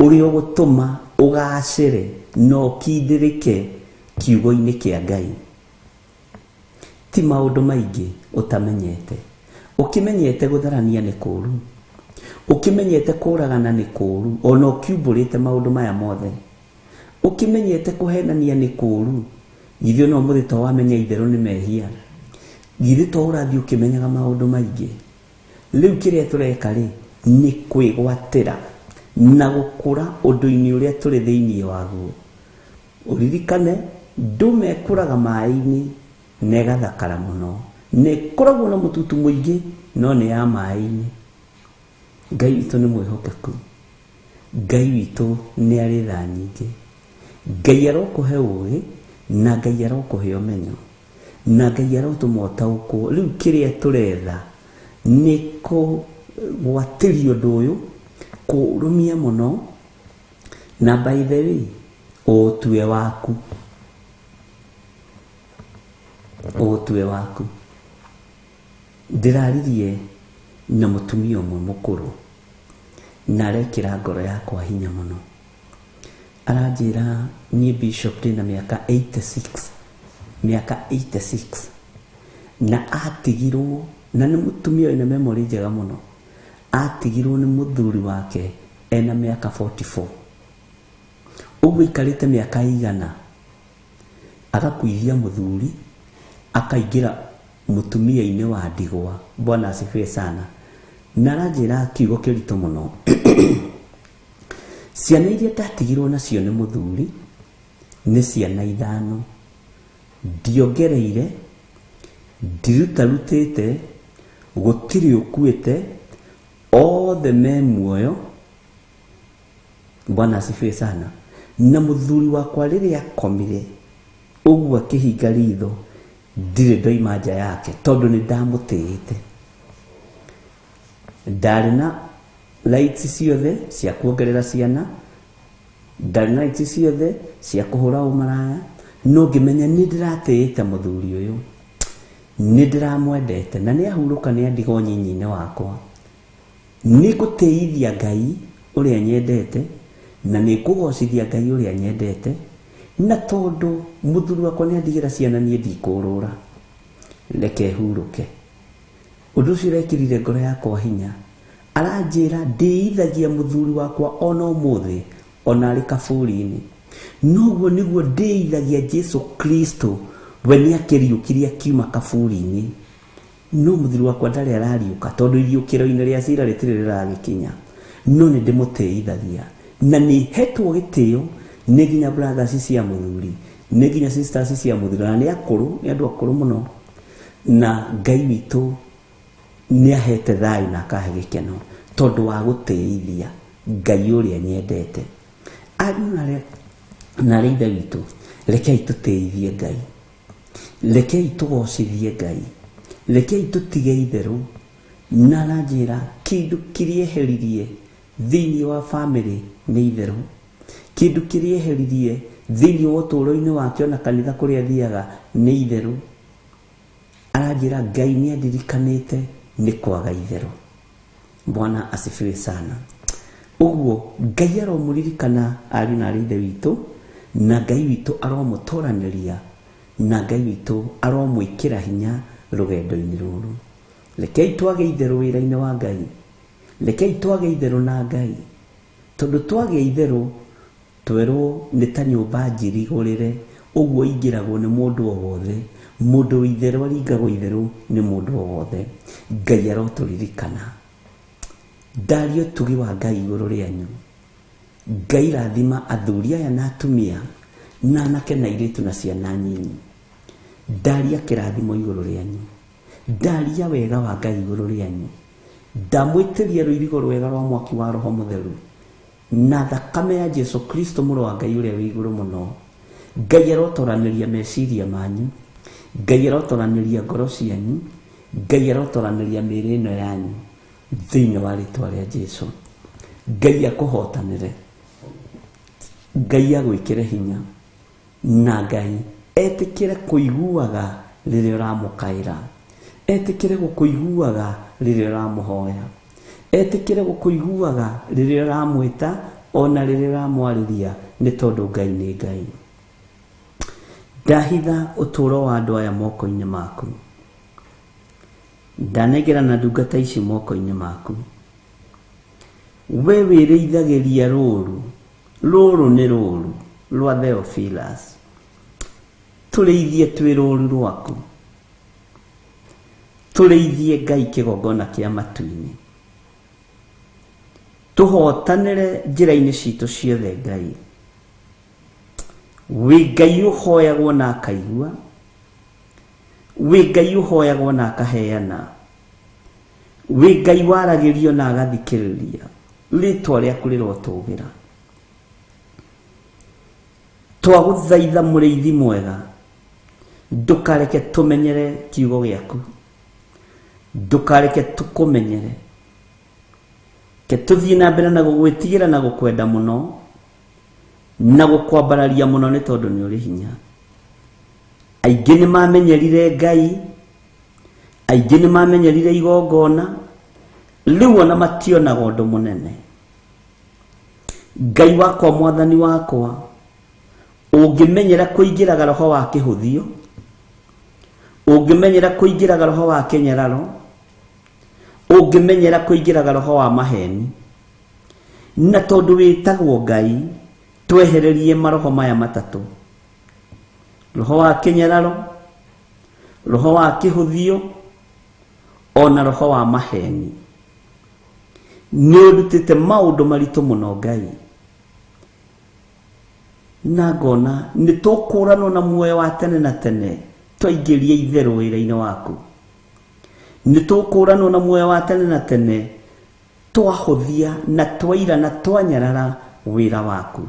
ũrĩa ũgũtũma ũgacĩre na ũkindĩrĩke kiugo-inĩ kĩa Ngai. Ti maũndũ maingĩ ũtamenyete. Ũkĩmenyete gũtharania nĩ kũũru, ũkĩmenyete kũragana nĩ kũũru, ona ũkiumbũrĩte maũndũ maya mothe. Ũkĩmenyete kũhenania nĩ kũũru, githĩ ona ũmũthĩ to wamenya itherũ nĩ mehia? Githĩ to ũrathiĩ ũkĩmenyaga maũndũ maingĩ? Rĩu kĩrĩa tũreka rĩ, nĩ kwĩgwatĩra na gũkũra ũndũ-inĩ ũrĩa tũrĩ thĩinĩ waguo. Ũririkane, ndũma ĩkũraga maĩ-inĩ na ĩgathakara mũno, na ĩkoragwo na mũtutu mũingĩ, no nĩ ya maĩ-inĩ. Ngai witũ nĩ mwĩhokeku, Ngai witũ nĩ arĩ tha nyingĩ. Ngai arokũhe ũgĩ na Ngai arokũhe ũmenyo na Ngai arotũma ũtaũkwo. Rĩu kĩrĩa tũretha nĩ kũgwatĩria ũndũ ũyũ, kũrũmia mũno, na by the way, ũũtue waku, ũũtue waku. Ndĩraririe na mũtumia ũmwe mũkũrũ na arekĩra ngoro yakwa hinya mũno. Aranjĩra niĩ Bishop ndĩna mĩaka 86, mĩaka 86, na atigirwo, na nĩ mũtumia wĩna memory njega mũno, atigirwo nĩ mũthuri wake Ena mĩaka 44 ũguo aikarĩte mĩaka igana agakuithia mũthuri akaingĩra mũtumia-inĩ wa ndigwa. Bwana asifiwe sana. Na aranjĩra kiugo kĩritũ mũno, ciana iria ndatigirwo nacio nĩ mũthuri nĩ ciana 5, ndiongereire, ndirutarutĩte, gũtirĩ ũkuĩte, othe me muoyo. Bwana asifiwe sana. Na mũthuri wakwa rĩrĩa akomire ũguo akĩhinga ritho, ndirĩ ndoima nja yake tondũ nĩ ndamũtĩĩte. Ndarĩ na rights ciothe cia kuongerera ciana, ndarĩ na rights ciothe cia kũhũra ũmaraya, no ngĩmenya nĩ ndĩratĩĩte mũthuri ũyũ, nĩ ndĩramwendete, na nĩ ahurũka nĩ andiga ũnyinyi-inĩ wakwa. Nĩ ngũtĩithia Ngai ũrĩa nyendete, na nĩ ngũgocithia Ngai ũrĩa nyendete, na tondũ mũthuri wakwa nĩ andigĩra ciana niĩ ndikũrũra, reke hurũke. Ũndũ ũcio ũrekĩrire ngoro yakwa hinya. Aranjĩra ndĩithagia mũthuri wakwa ona ũmũthĩ ona arĩ kaburi-inĩ, noguo nĩguo ndĩithagia Jesu Kristo, we nĩ akĩriũkirie akiuma kaburi-inĩ. No mũthuri wakwa ndarĩ arariũka tondũ iriũkĩro-inĩ rĩa cira rĩtirĩ rĩragĩkinya, no nĩ ndĩmũtĩithagia na nĩ hetwo gĩtĩo nĩ nginya brothers cia mũthuri, nĩ nginya sisters cia mũthuri, na nĩ akũrũ, nĩ andũ akũrũ mũno, na Ngai witũ nĩ ahete thayũ na akahe gĩkeno tondũ wa gũtĩithia Ngai ũrĩa nyendete. Ariũ na arĩa ithe witũ, rekei tũtĩithie Ngai, rekei tũgocithie Ngai, rekei tũtige itherũ. Na aranjĩra kĩndũ kĩrĩa eheririe thĩinĩ wa famĩlĩ nĩ itherũ, kĩndũ kĩrĩa eheririe thĩinĩ wa ũtũũro-inĩ wake ona kanitha kũrĩa athiaga nĩ itherũ. Aranjĩra Ngai nĩ andirikanĩte nĩ kwaga itherũ. Bwana asifiwe sana. Ũguo Ngai aromũririkana ariũ na arĩ ithe witũ, na Ngai witũ aromũtũranĩria, na Ngai witũ aromwĩkĩra hinya rũgendo-inĩ rũrũ. Rekei twage itherũ wĩra-inĩ wa Ngai, rekei twage itherũ na Ngai, tondũ twagĩa itherũ twerwo nĩ ta nyũmba njirigũrĩre, ũguo ingĩragwo nĩ mũndũ o wothe. Mũndũ wĩ itherũ aringagwo itherũ nĩ mũndũ o wothe. Ngai arotũririkana. Ndaria ũtugi wa Ngai igũrũ rĩanyu. Ngai rathima athuri aya na atumia, na anake na airĩtu na ciana nyinyi. Ndaria kĩrathimo igũrũ rĩanyu, ndaria wega wa Ngai igũrũ rĩanyu, ndamwĩtĩria rũirigo rwega rwa mwaki wa Roho Mũtheru na thakame ya Jesu Kristo mũrũ wa Ngai ũrĩa wĩ igũrũ mũno. Ngai arotoranĩria meciria manyu, Ngai arotoranĩria ngoro cianyu, Ngai arotoranĩria mĩĩrĩ ĩno yanyu thĩinĩ wa rĩtwa rĩa Jesu. Ngai akũhotanĩre, Ngai agwĩkĩre hinya, na Ngai etĩkĩre kũiguaga rĩrĩa ũramũkaĩra, etĩkĩre gũkũiguaga rĩrĩa ũramũhoya, etĩkĩre gũkũiguaga rĩrĩa ũramwĩta ona rĩrĩa ũramwarĩria, nĩ tondũ Ngai nĩ Ngai. Ndahitha ũtũũro wa andũ aya moko-inĩ maku, ndanengerana ndungata ici moko-inĩ maku. We wĩrĩithagĩria rũũru, rũũrũ nĩ rũũru rwa Theophilus, tũrĩithie twĩ rũũru rwaku, tũrĩithie Ngai kĩgongona kĩa matu-inĩ, tũhotanĩre njĩra-inĩ citũ ciothe. Ngai wĩ Ngai ũhoyagwo na akaigua, wĩ Ngai ũhoyagwo na akaheana, wĩ Ngai waragĩrio na agathikĩrĩria. Rĩtwa rĩaku rĩrotũgĩra. Twagũthaitha mũrĩithi mwega, ndũkareke tũmenyere kiugo gĩaku, ndũkareke tũkũmenyere, ke tũthiĩ na mbere na gũgwĩtigĩra na gũkwenda mũno na gũkwambararia mũno, nĩ tondũ nĩ ũrĩ hinya. Aingĩ nĩ mamenyerire Ngai, aingĩ nĩ mamenyerire igongona, rĩu ona mationaga ũndũ mũnene. Ngai wakwa, mwathani wakwa, ũngĩmenyera kũingĩraga roho wa kĩhũthio, ũngĩmenyera kũingĩraga roho wa kĩnyararo, ũngĩmenyera kũingĩraga roho wa maheni, Na tondũ wĩtagwo Ngai, twehererie maroho maya matatũ: roho wa kĩnyararo, roho wa kĩhũthio, ona roho wa maheni. Nĩ ũndutĩte maũndũ maritũ mũno Ngai, na ngona nĩ tũkũranwo na muoyo wa tene na tene twaingĩria itherũ wĩra-inĩ waku. Nĩ tũkũranwo na muoyo wa tene na tene twahũthia na twaira na twanyarara wĩra waku.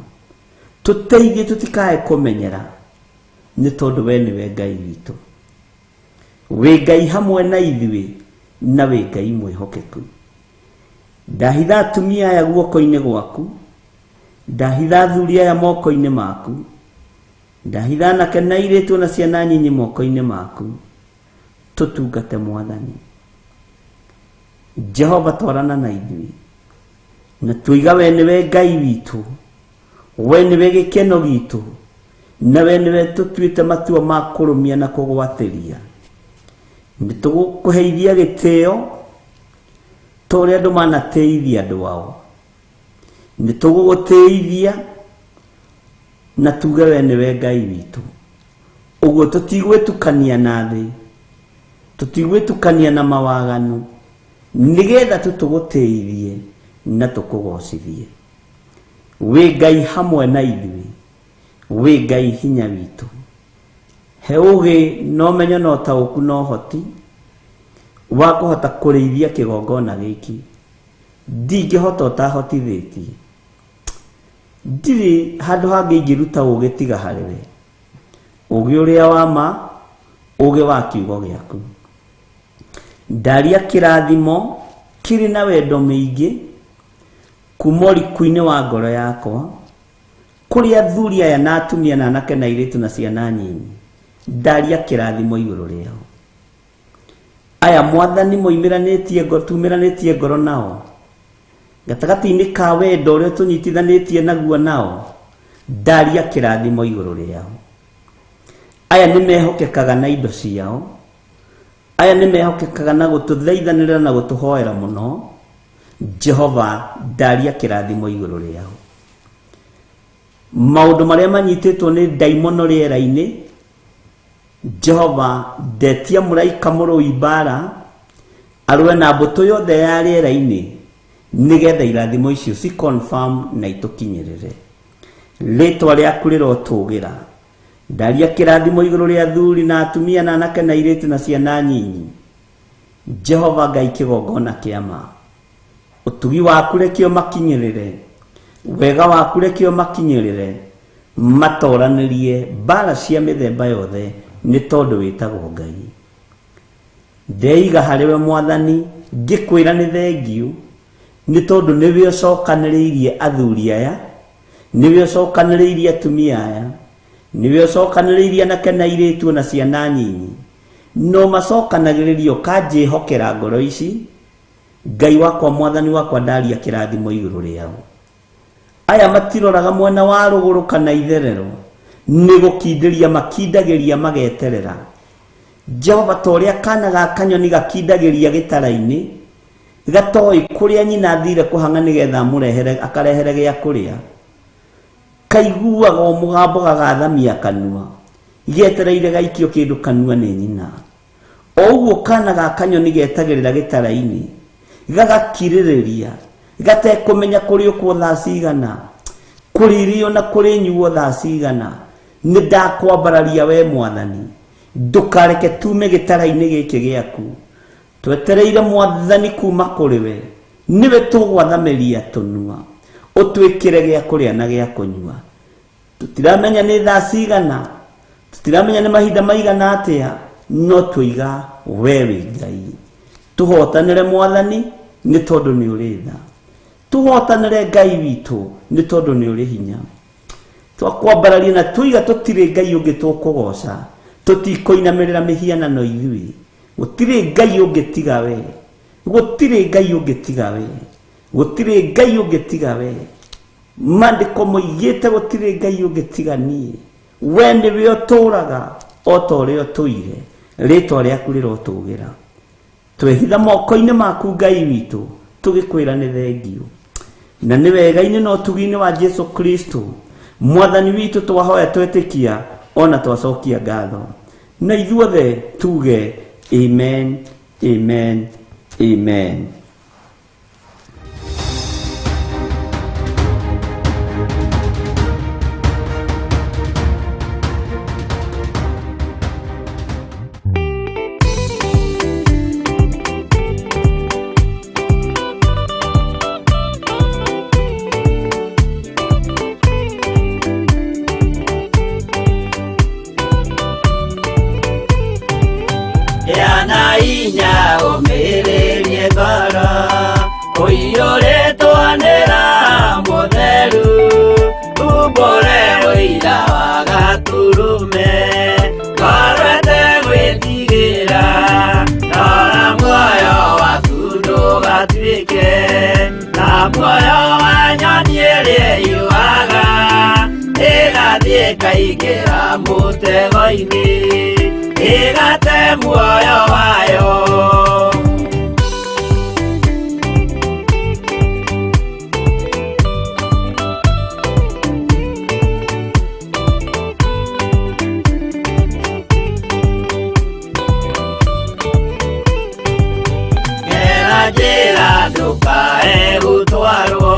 Tũteithie tũtikae kũmenyera, nĩ tondũ we nĩwe Ngai witũ. Wĩ Ngai hamwe na ithuĩ, na wĩ Ngai mwĩhokeku. Ndahitha atumia aya guoko-inĩ gwaku, ndahitha athuri aya moko-inĩ maku, ndahitha anake na airĩtu na ciana nyinyi moko-inĩ maku. Tũtungate Mwathani Jehova, twarana na ithuĩ na tuiga we nĩwe Ngai witũ, we nĩwe gĩkeno gitũ, na we nĩwe tũtuĩte matua ma kũrũmia na kũgwatĩria. Nĩ tũgũkũheithia gĩtĩo ta ũrĩa andũ manatĩithia andũ ao. Nĩ tũgũgũtĩithia na tuge we nĩwe Ngai witũ. Ũguo tũtigwĩtukania na thĩ, tũtigwĩtukania na mawaganu, nĩgetha tũtũgũtĩithie na tũkũgocithie. Wĩ Ngai hamwe na ithuĩ, wĩ Ngai hinya witũ. He ũgĩ na ũmenyo na ũtaũku na ũhoti wa kũhota kũrĩithia kĩgongona gĩkĩ. Ndingĩhota ũtahotithĩtie. Ndirĩ handũ hangĩ ingĩruta ũgĩ tiga harĩ we. Ũgĩ ũrĩa wa ma, ũgĩ wa kiugo gĩaku. Ndaria kĩrathimo kĩrĩ na wendo mĩingĩ kuma ũriku-inĩ wa ngoro yakwa kũrĩ athuri aya na atumia na anake na airĩtu na ciana nyinyi. Ndaria kĩrathimo igũrũ rĩao. Aya Mwathani moimĩranĩtie ngoro, tumĩranĩtie ngoro nao gatagatĩ-inĩ ka wendo ũrĩa tũnyitithanĩtie naguo nao, ndaria kĩrathimo igũrũ rĩao. Aya nĩ mehokekaga na indo ciao, aya nĩ mehokekaga na gũtũthaithanĩrĩra na gũtũhoera mũno. Jehova, ndaria kĩrathimo igũrũ rĩao. Maũndũ marĩa manyitĩtwo nĩ ndaimono rĩera-inĩ, Jehova, ndetia mũraika mũrũi mbara arũe na mbũtũ yothe ya rĩera-inĩ, nĩgetha irathimo icio ci confirm na itũkinyĩrĩre. Rĩtwa rĩaku rĩrotũgĩra. Ndaria kĩrathimo igũrũ rĩa athuri na atumia na anake na airĩtu na ciana nyinyi. Jehova Ngai kĩgongona kĩa ma, ũtugi waku reke ũmakinyĩrĩre, wega waku reke ũmakinyĩrĩre, matoranĩrie mbara cia mĩthemba yothe, nĩ tondũ wĩtagwo Ngai. Ndeiga harĩ we Mwathani, ngĩkwĩra nĩ thengiũ, nĩ tondũ nĩwe ũcokanĩrĩirie athuri aya, nĩwe ũcokanĩrĩirie atumia aya, nĩwe ũcokanĩrĩirie anake na airĩtu na ciana nyinyi. No macokanagĩrĩria ũkanjĩhokera ngoro ici. Ngai wakwa, Mwathani wakwa, ndaria kĩrathimo igũrũ rĩao. Aya matiroraga mwena wa rũgũrũ kana itherero, nĩ gũkindĩria makindagĩria mageterera. Jehova, ta ũrĩa kana ga kanyoni gakindagĩria gĩtara-inĩ, gatoĩ kũrĩa nyina athire kũhang'a nĩgetha amũrehere, akarehere gĩa kũrĩa, kaiguaga o mũgambo gagathamia kanua, getereire gaikio kĩndũ kanua nĩ nyina. O ũguo kana ga kanyoni getagĩrĩra gĩtara-inĩ, gagakirĩrĩria, gatekũmenya kũrĩ ũkwo thaa cigana, kũrĩrĩo na kũrĩnyuo thaa cigana. Nĩ ndakwambararia we Mwathani, ndũkareke tume gĩtara-inĩ gĩkĩ gĩaku. Twetereire Mwathani kuma kũrĩ we, nĩwe tũgwathamĩria tũnua, ũtwĩkĩre gĩa kũrĩa na gĩa kũnyua. Tũtiramenya nĩ thaa cigana, tũtiramenya nĩ mahinda maigana atĩa, no tũiga we wĩ Ngai. Tũhotanĩre Mwathani, nĩ tondũ nĩ ũrĩ tha. Tũhotanĩre Ngai witũ, nĩ tondũ nĩ ũrĩ hinya. Twakwambararia na tuiga tũtirĩ Ngai ũngĩ tũkũgoca, tũtikũinamĩrĩra mĩhianano ithuĩ. Gũtirĩ Ngai ũngĩ tiga we, gũtirĩ Ngai ũngĩ tiga we, gũtirĩ Ngai ũngĩ tiga we. Maandĩko moigĩte gũtirĩ Ngai ũngĩ tiga niĩ. We nĩwe ũtũũraga o ta ũrĩa ũtũire, rĩtwa rĩaku rĩrotũgĩra. Twehitha moko-inĩ maku Ngai witũ, tũgĩkwĩra nĩ thengiũ. Na nĩ wega-inĩ na ũtugi-inĩ wa Jesu Kristo mwathani witũ twahoya twetĩkia ona twacokia ngatho. Na ithuothe tuge amen, amen, amen. Yana inya ũmĩrĩrie ngoro ũiyũrĩtwo nĩ Roho Mũtheru umbũre ũira wa Gatũrũme ngoro ĩtegwĩtigĩra rora muoyo waku ndũgatuĩke na muoyo wa nyoni ĩrĩa ĩyũaga ĩgathiĩ ĩkaingĩra mũtego-inĩ ĩgate muoyo wayo. Gera njĩra ndũkae gũtwarwo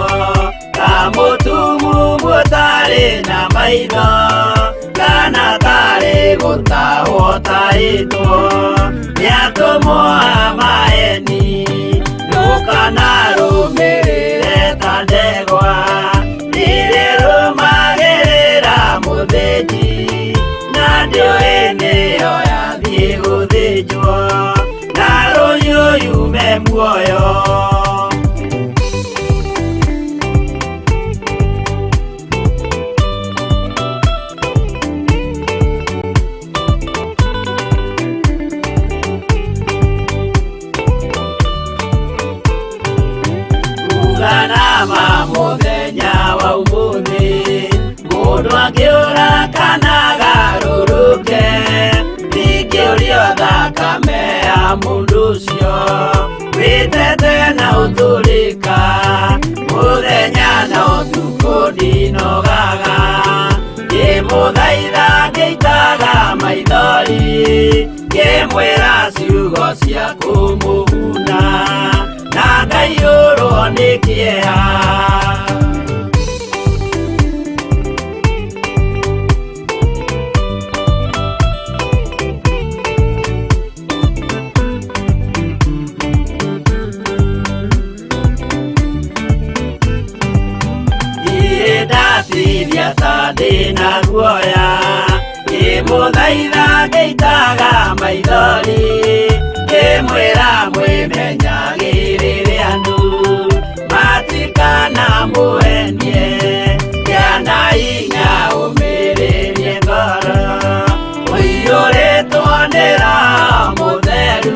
ta mũtumumu ũtarĩ na maitho kana tarĩ gũtahwo tahĩtwo nĩ atũmwo a maeni ndũkanarũmĩrĩre ta ndegwa nĩrĩrũmagĩrĩra mũthĩnji na ndĩũĩ nĩyo yathiĩ gũthĩnjwo na rũhiũ yume muoyo. Uganama mũthenya wa ũmũthĩ mũndũ angĩũra kana agarũrũke ndingĩũrio thakame ya mũndũ ũcio wĩtete na ũtũrĩka mũthenya na ũtukũ ndinogaga ngĩmũthaitha ngĩitaga maithori ngĩmwĩra ciugo cia kũmũguna na ngaiyũrwo nĩ kĩeha. Ndirĩ ndatithia ta ndĩna guoya ngĩmũthaitha ngĩitaga maithori ngĩmwĩra mwĩmenyagĩrĩre andũ matikanamũhenie kĩana inya ũmĩrĩrie ngoro ũiyũrĩtwo nĩ Roho Mũtheru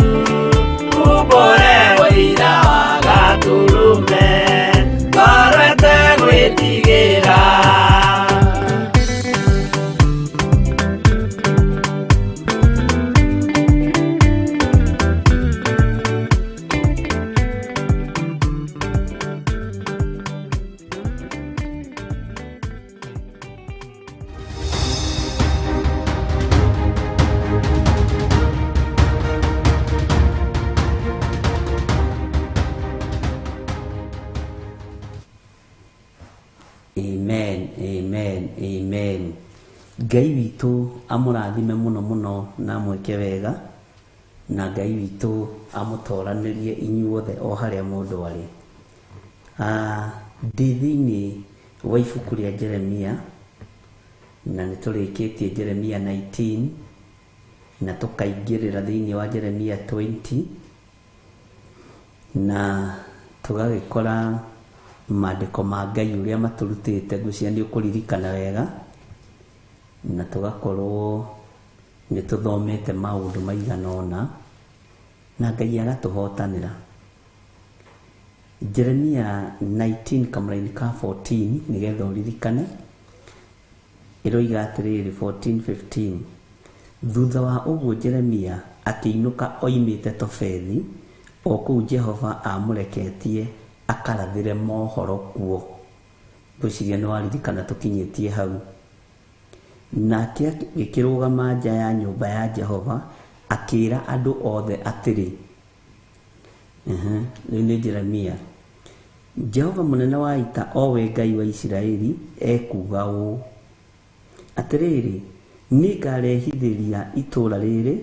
umbũre ũira wa Gatũrũme ngoro ĩtegwĩtigĩra. Amen, amen, amen. Ngai witũ amũrathime mũno mũno na amwĩke wega na Ngai witũ amũtoranĩrie inyuothe o harĩa mũndũ arĩ. Ndĩ thĩinĩ wa ibuku rĩa Jeremia na nĩ tũrĩkĩtie Jeremia 19 na tũkaingĩrĩra thĩinĩ wa Jeremia 20 na tũgagĩkora maandĩko ma Ngai ũrĩa matũrutĩte ngwĩciria nĩ ũkũririkana wega na tũgakorwo nĩ tũthomete maũndũ maigana ũna na Ngai agatũhotanĩra. Jeremia 19 kamũraini ka 14 nĩgetha ũririkane ĩroiga atĩrĩrĩ 14 15 thutha wa ũguo Jeremia akĩinũka oimĩte Tofethi o kũu Jehova amũreketie Akarathĩre mohoro kuo. Ngwĩciria nĩ waririkana tũkinyĩtie hau. Nake agĩkĩrũgama nja ya nyũmba ya Jehova akĩĩra andũ othe atĩrĩ, rĩu nĩ Jeremia, Jehova mũnene wa ita, o we Ngai wa Isiraeli, ekuuga ũũ: Atĩrĩrĩ, nĩngarehithĩria itũũra rĩrĩ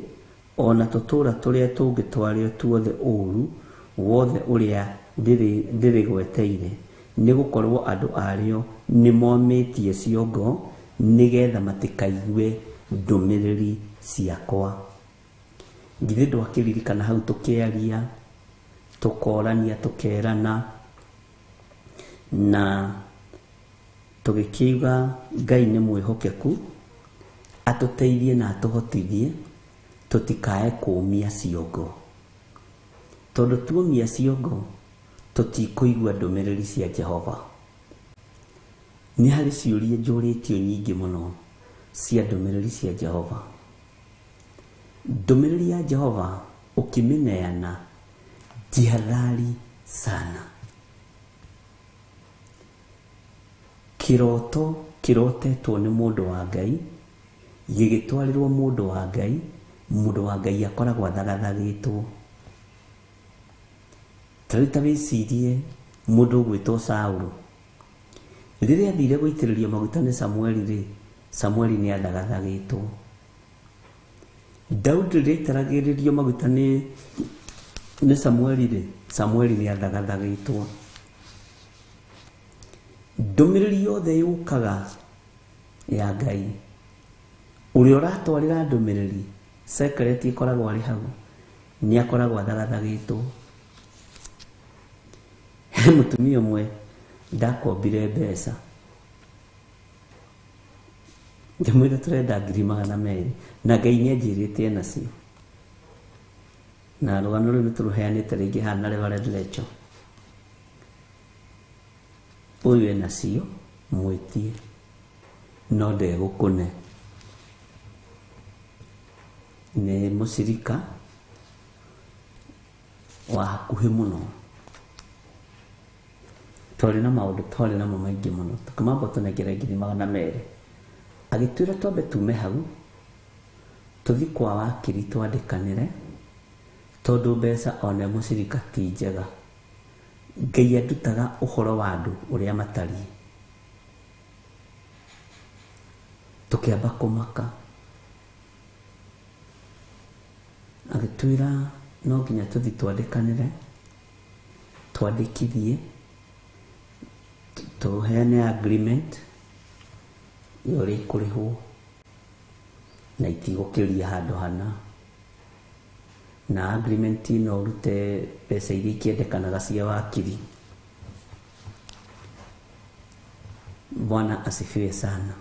o na tũtũũra tũrĩa tũngĩ twarĩo tuothe ũũru wothe ũrĩa ndĩrĩgweteire, nĩgũkorwo andũ arĩo nĩmomĩtie ciongo nĩgetha matikaigue ndũmĩrĩri ciakwa. Githĩ ndwakĩririkana hau tũkĩaria, tũkorania, tũkerana, na tũgĩkiuga Ngai nĩ mwĩhokeku, atũteithie na atũhotithie tũtikae kũũmia ciongo. Tondũ tuomia ciongo tũtikũigua ndũmĩrĩri cia Jehova. Nĩ harĩ ciũria njũrĩtio nyingĩ mũno cia ndũmĩrĩri cia Jehova. Ndũmĩrĩri ya Jehova ũkĩmĩneana, jihadhari sana. Kĩroto kĩrotetwo nĩ mũndũ wa Ngai gĩgĩtwarĩrwo mũndũ wa Ngai, mũndũ wa Ngai akoragwo athagathagĩtwo. Ta rĩu ta wĩcirie mũndũ ũgwĩtwo Saũlũ, rĩrĩa athire gũitĩrĩrio maguta nĩ Samueli rĩ, Samueli nĩ athagathagĩtwo. Daudi rĩrĩa aitaragĩrĩrio maguta nĩ Samueli rĩ, Samueli nĩ athagathagĩtwo. Ndũmĩrĩri yothe yũkaga ya Ngai, ũrĩa ũratwarĩra ndũmĩrĩri secret ĩkoragwo arĩ hau, nĩ akoragwo athagathagĩtwo. He mũtumia ũmwe ndakombire mbeca, ngĩmwĩra tũrenda 200,000, na Ngai nĩ anjĩrĩte enacio. Na rũgano rũu nĩ tũrũheanĩte rĩngĩ haha na Reverend Lecho. Ũyũ enacio mwĩtie, no ndegũkũne. Nĩ mũcirika wa hakuhĩ mũno. Twarĩ na maũndũ twarĩ namo maingĩ mũno, tũkĩmamba tũnengere 200,000. Agĩtwĩra twambe tume hau tũthiĩ kwa wakiri twandĩkanĩre, tondũ mbeca ona mũcirika ti njega. Ngai andutaga ũhoro wa andũ ũrĩa matariĩ. Tũkĩamba kũmaka, agĩtwĩra no nginya tũthiĩ twandĩkanĩre, twandĩkithie, tũheane agreement ya ũrĩa ikũrĩhwo na itigũkĩria handũ hana, na agreement ĩno ũrute mbeca iria ikĩendekanaga cia wakiri. Bwana asifiwe sana.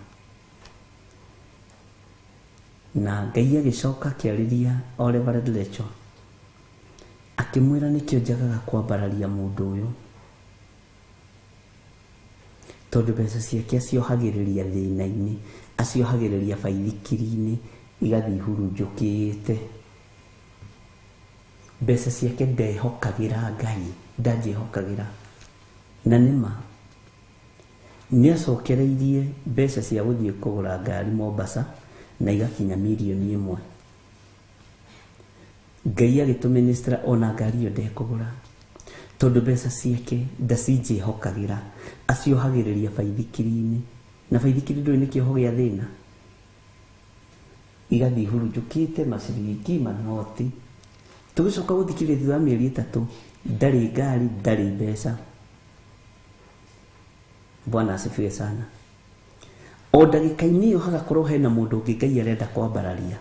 Na Ngai agĩcoka akĩarĩria o Reverend Lecho, akĩmwĩra nĩkĩo njagaga kwambararia mũndũ ũyũ, tondũ mbeca ciake aciohagĩrĩria thĩna-inĩ, aciohagĩrĩria baithikiri-inĩ, igathiĩ ihurunjũkĩte. Mbeca ciake ndehokagĩra Ngai, ndanjĩhokagĩra. Na nĩma nĩ acokereirie mbeca cia gũthiĩ kũgũra ngari Mombasa na igakinya 1,000,000. Ngai agĩtũministra ona ngari ĩyo ndekũgũra, tondũ mbeca ciake ndacinjĩhokagĩra, aciohagĩrĩria baithikiri-inĩ, na baithikiri ndũĩ nĩ kĩoho gĩa thĩna, igathiĩ ihurunjũkĩte maciringi manoti. Tũgĩcoka gũthikĩrĩria thutha wa mĩeri 3, ndarĩ ngari, ndarĩ mbeca. Bwana asifiwe sana. O ndagĩka-inĩ ĩyo hagakorwo hena mũndũ ũngĩ Ngai arenda kwambararia,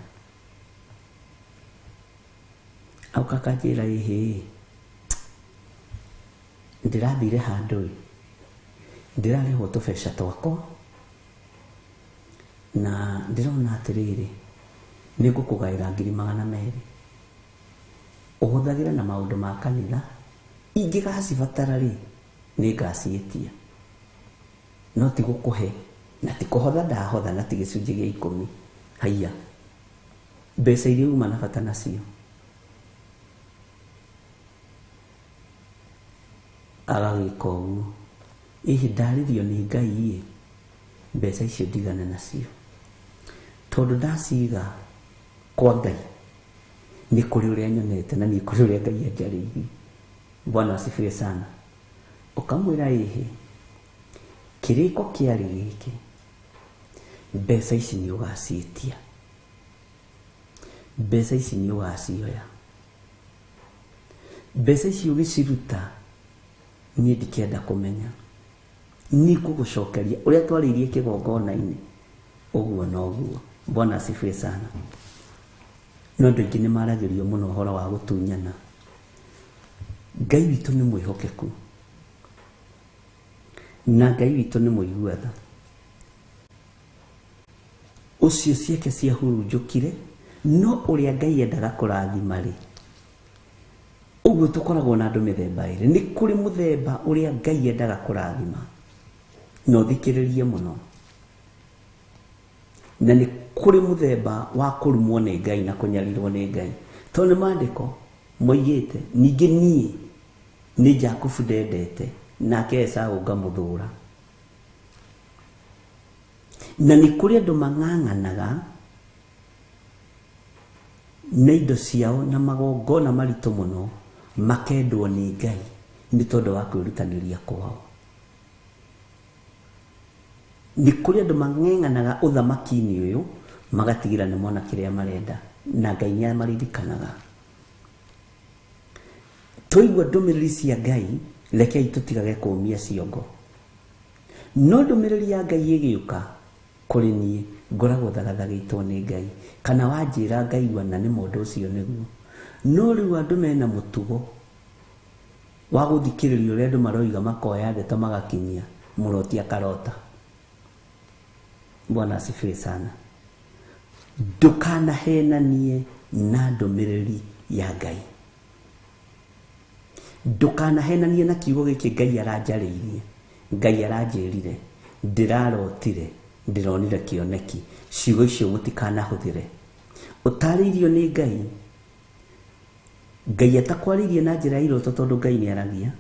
auka akanjĩra, ĩhĩ, ndĩrathire handũ ĩ, ndĩrarĩhwo tũbeca twakwa na ndĩrona atĩrĩrĩ, nĩngũkũgaĩra 200,000 ũhũthagĩre na maũndũ ma kanitha, ingĩgacibatara rĩ nĩngaciĩtia, no ti gũkũhe na ti kũhotha ndahotha na ti gĩcunjĩ gĩa 10. Haiya, mbeca iria uma na bata nacio. Agagĩka ũguo. Ĩhĩ ndarĩrio nĩ Ngai ĩ, mbeca icio ndigane nacio. Tondũ ndaciga kwa Ngai, nĩ kũrĩ ũrĩa nyonete na nĩ kũrĩ ũrĩa Ngai anjarĩirie. Bwana asifiwe sana. Ũkamwĩra ĩhĩ, kĩrĩko kĩarĩ gĩkĩ, mbeca ici nĩ ũgaciĩtia. Mbeca ici nĩ ũgacioya. Mbeca ici ũgĩciruta, niĩ ndikenda kũmenya. Nĩ ngũgũcokeria ũrĩa twarĩirie kĩgongona-inĩ, ũguo noguo. Bwana asifiwe sana. No andũ aingĩ nĩ maragĩrio mũno ũhoro wa gũtunyana. Ngai witũ nĩ mwĩhokeku. Na Ngai witũ nĩ mũigua tha. Ũcio ciake ciahurunjũkire, no ũrĩa Ngai endaga kũrathima rĩ, ũguo tũkoragwo na andũ mĩthemba ĩrĩ. Nĩ kũrĩ mũthemba ũrĩa Ngai endaga kũrathima, na ũthikĩrĩrie mũno. Na nĩ kũrĩ mũthemba wa kũrumwo nĩ Ngai na kũnyarirwo nĩ Ngai. Tondũ nĩ maandĩko moigĩte, ningĩ niĩ nĩ Jakubu ndendete, nake Esau ngamũthũra. Na nĩ kũrĩ andũ mang'ang'anaga na indo ciao na magongona maritũ mũno, makendwo nĩ Ngai nĩ tondũ wa kwĩrutanĩria kwao. Nĩ kũrĩ andũ mang'eng'anaga ũthamaki-inĩ ũyũ, magatigĩra nĩ mona kĩrĩa marenda, na Ngai nĩ amaririkanaga. Twaigua ndũmĩrĩri cia Ngai, rekei tũtigage kũũmia ciongo. No ndũmĩrĩri ya Ngai ĩgĩũka kũrĩ niĩ, ngoragwo thagathagĩtwo nĩ Ngai, kana wanjĩra ngaigua na nĩ mũndũ ũcio nĩguo. No rĩu andũ mena mũtugo wa gũthikĩrĩria ũrĩa andũ maroiga, makoya ndeto magakinyia, mũroti akarota. Bwana asifiwe sana. Ndũkanahenanie na ndũmĩrĩri ya Ngai. Ndũkanahenanie na kiugo gĩkĩ Ngai aranjarĩirie. Ngai aranjĩrire, ndĩrarotire, ndĩronire kĩoneki. Ciugo icio mũtikanahũthĩre. Ũtarĩirio nĩ Ngai. Ngai atakwarĩirie na njĩra ya iroto tondũ Ngai nĩ aragia.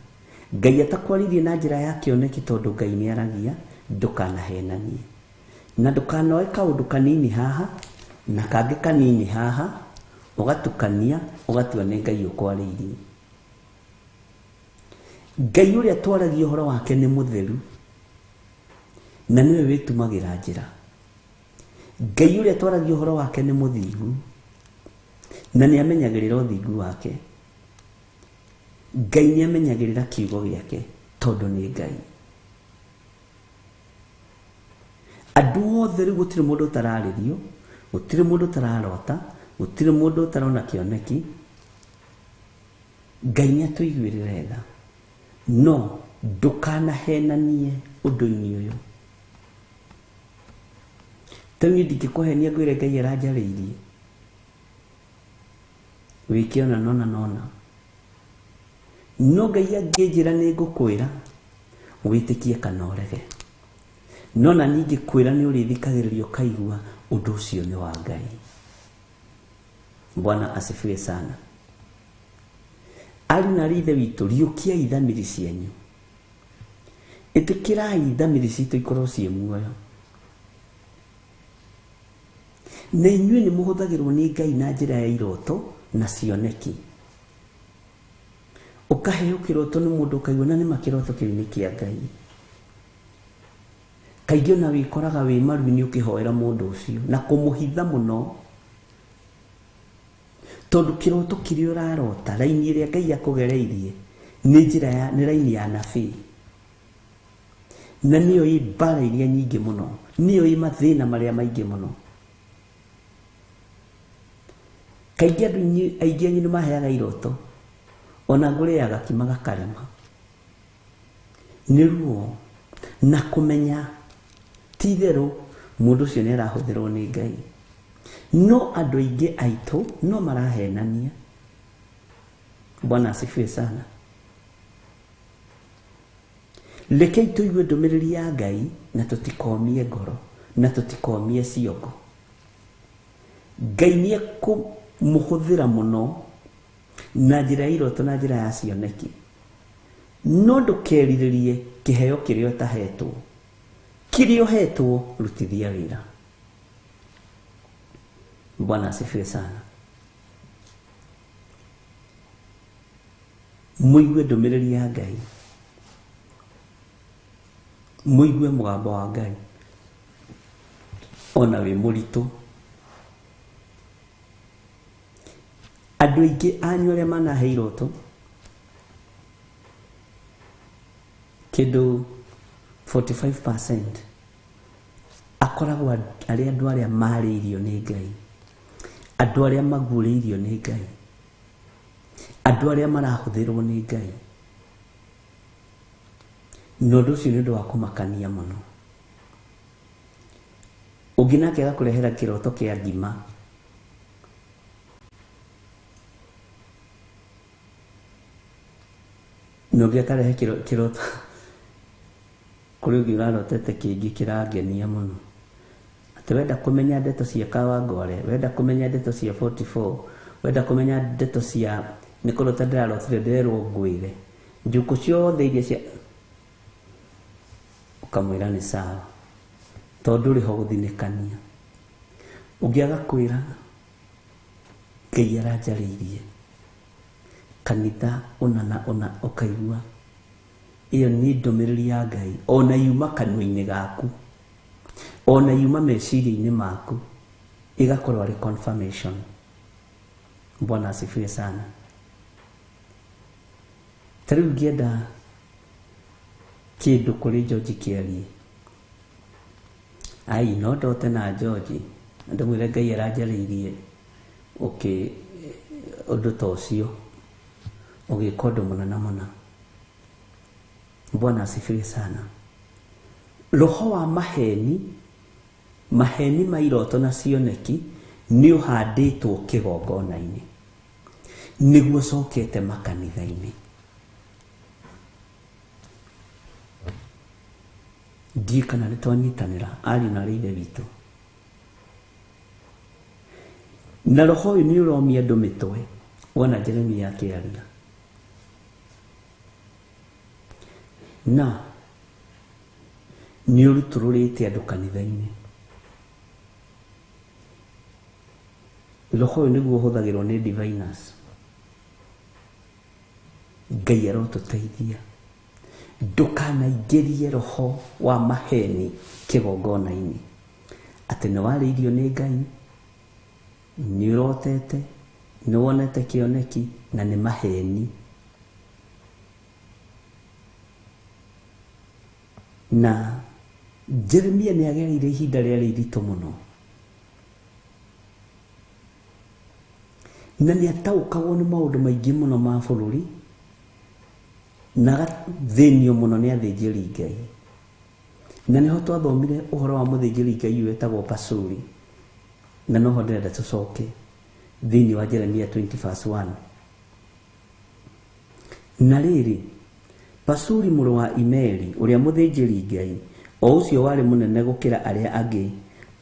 Ngai atakwarĩirie na njĩra ya kĩoneki tondũ Ngai nĩ aragia. Ndũkanahenanie. Na ndũkanoe kaũndũ kanini haha na kangĩ kanini haha, ũgatukania, ũgatua nĩ Ngai ũkwarĩirie. Ngai ũrĩa twaragia ũhoro wake nĩ mũtheru, na nĩwe wĩtumagĩra njĩra. Ngai ũrĩa twaragia ũhoro wake nĩ mũthingu, na nĩ amenyagĩrĩra ũthingu wake. Ngai nĩ amenyagĩrĩra kiugo gĩake tondũ nĩ Ngai. Andũ othe rĩu gũtirĩ mũndũ ũtararĩrio, gũtirĩ mũndũ ũtararota, gũtirĩ mũndũ ũtarona kĩoneki. Ngai nĩ atũiguĩrĩre tha, no ndũkanahenanie ũndũ-inĩ ũyũ. Rĩu niĩ ndingĩkũhenia ngwĩre Ngai aranjarĩirie, wĩke ona nona nona. No Ngai angĩnjĩra nĩ ngũkwĩra, wĩtĩkie kana ũrege. No na niĩ ingĩkwĩra nĩ ũrĩthikagĩrĩria ũkaigua ũndũ ũcio nĩ wa Ngai. Bwana asifiwe sana. Ariũ na aarĩ a Ithe witũ, riũkiai thamiri cianyu. Ĩtĩkĩrai thamiri citũ ikorwo ciĩ muoyo. Na inyuĩ nĩ mũhũthagĩrwo nĩ Ngai na njĩra ya iroto na cioneki. Ũkaheo kĩroto nĩ mũndũ ũkaigua na nĩma kĩroto kĩu nĩ kĩa Ngai. Kaingĩ ona wĩkoraga wĩ maru-inĩ ũkĩhoera mũndũ ũcio na kũmũhitha mũno. Tondũ kĩroto kĩrĩa ũrarota, raini ĩrĩa Ngai akũgereirie nĩ njĩra ya, nĩ raini ya nabii. Na nĩyo ĩ mbara iria nyingĩ mũno, nĩyo ĩ mathĩna marĩa maingĩ mũno. Kaingĩ andũ aingĩ anyu nĩ maheaga iroto, ona ngũrĩaga gakima gakarema. Nĩ ruo na kũmenya ti itherũ mũndũ ũcio nĩ arahũthĩrwo nĩ Ngai. No andũ aingĩ aitũ no marahenania. Bwana asifiwe sana. Rekei tũigue ndũmĩrĩri ya Ngai na tũtikomie ngoro na tũtikomie ciongo. Ngai nĩ ekũmũhũthĩra mũno na njĩra ya iroto na njĩra ya cioneki. No ndũkerirĩrie kĩheo kĩrĩa ũtahetwo. Kĩrĩa ũhetwo rutithia wĩra. Bwana asifiwe sana. Mũigue ndũmĩrĩri ya Ngai, mũigue mũgambo wa Ngai ona wĩ mũritũ. Andũ aingĩ anyu arĩa manahe iroto kĩndũ 45% akoragwo arĩ andũ arĩa marĩirio nĩ Ngai, andũ arĩa maguũrĩirio nĩ Ngai, andũ arĩa marahũthĩrwo nĩ Ngai. Na ũndũ ũcio nĩ ũndũ wa kũmakania mũno. Ũngĩ nake agakũrehera kĩroto kĩa ngima, na ũngĩ akarehe kĩroto kũrĩ ũngĩ ũrarotete kĩngĩ kĩrangenia mũno, atĩ wenda kũmenya ndeto cia Kawangware, wenda kũmenya ndeto cia 44, wenda kũmenya ndeto cia nĩ kũrota ndĩrarotire nderwo ngwĩre njukũ ciothe iria cia, ũkamwĩra nĩ sawa, tondũ ũrĩ ho gũthinĩkania. Ũngĩ agakwĩra Ngai aranjarĩirie kanitha ũna na ũna, ũkaigua ĩyo nĩ ndũmĩrĩri ya Ngai, ona yuma kanua-inĩ gaku, ona yuma meciria-inĩ maku, ĩgakorwo arĩ confirmation. Bwana asifiwe sana. Ta rĩu ngĩenda kĩndũ kũrĩ George Kĩarie, ai no ndote na George ndĩmwĩre Ngai aranjarĩirie ũkĩ ũndũ ta ũcio, ũgĩka ũndũ mũna na mũna. Bwana asifiwe sana. Roho wa maheni, maheni ma iroto na cioneki nĩ ũhandĩtwo kĩgongona-inĩ nĩguo ũcokete makanitha-inĩ. Ndiũĩ kana nĩ twanyitanĩra ariũ na arĩ ithe witũ. Na roho ũyũ nĩ ũromia andũ mĩtwe, wona Jeremia akĩaria. Na nĩ ũrutũrũrĩte andũ kanitha-inĩ. Roho ũyũ nĩguo ũhũthagĩrwo nĩ diviners. Ngai arotũteithia. Ndũkanaingĩrie roho wa maheni kĩgongona-inĩ, atĩ nĩ warĩirio nĩ Ngai, nĩ ũrotete, nĩ wonete kĩoneki, na nĩ maheni. Na Jeremia nĩ agereire ihinda rĩarĩ iritũ mũno, na nĩ ataũkagwo nĩ maũndũ maingĩ mũno ma bũrũri, na agathĩnio mũno nĩ athĩnjĩri Ngai. Na nĩho twathomire ũhoro wa mũthĩnjĩri Ngai ũyũ wetagwo Pasuri, na noho ndĩrenda tũcoke thĩinĩ wa Jeremia 20 verse 1. Na rĩrĩ, Pasuri mũrũ wa Imeri ũrĩa mũthĩnjĩri Ngai, o ũcio warĩ mũnene gũkĩra arĩa angĩ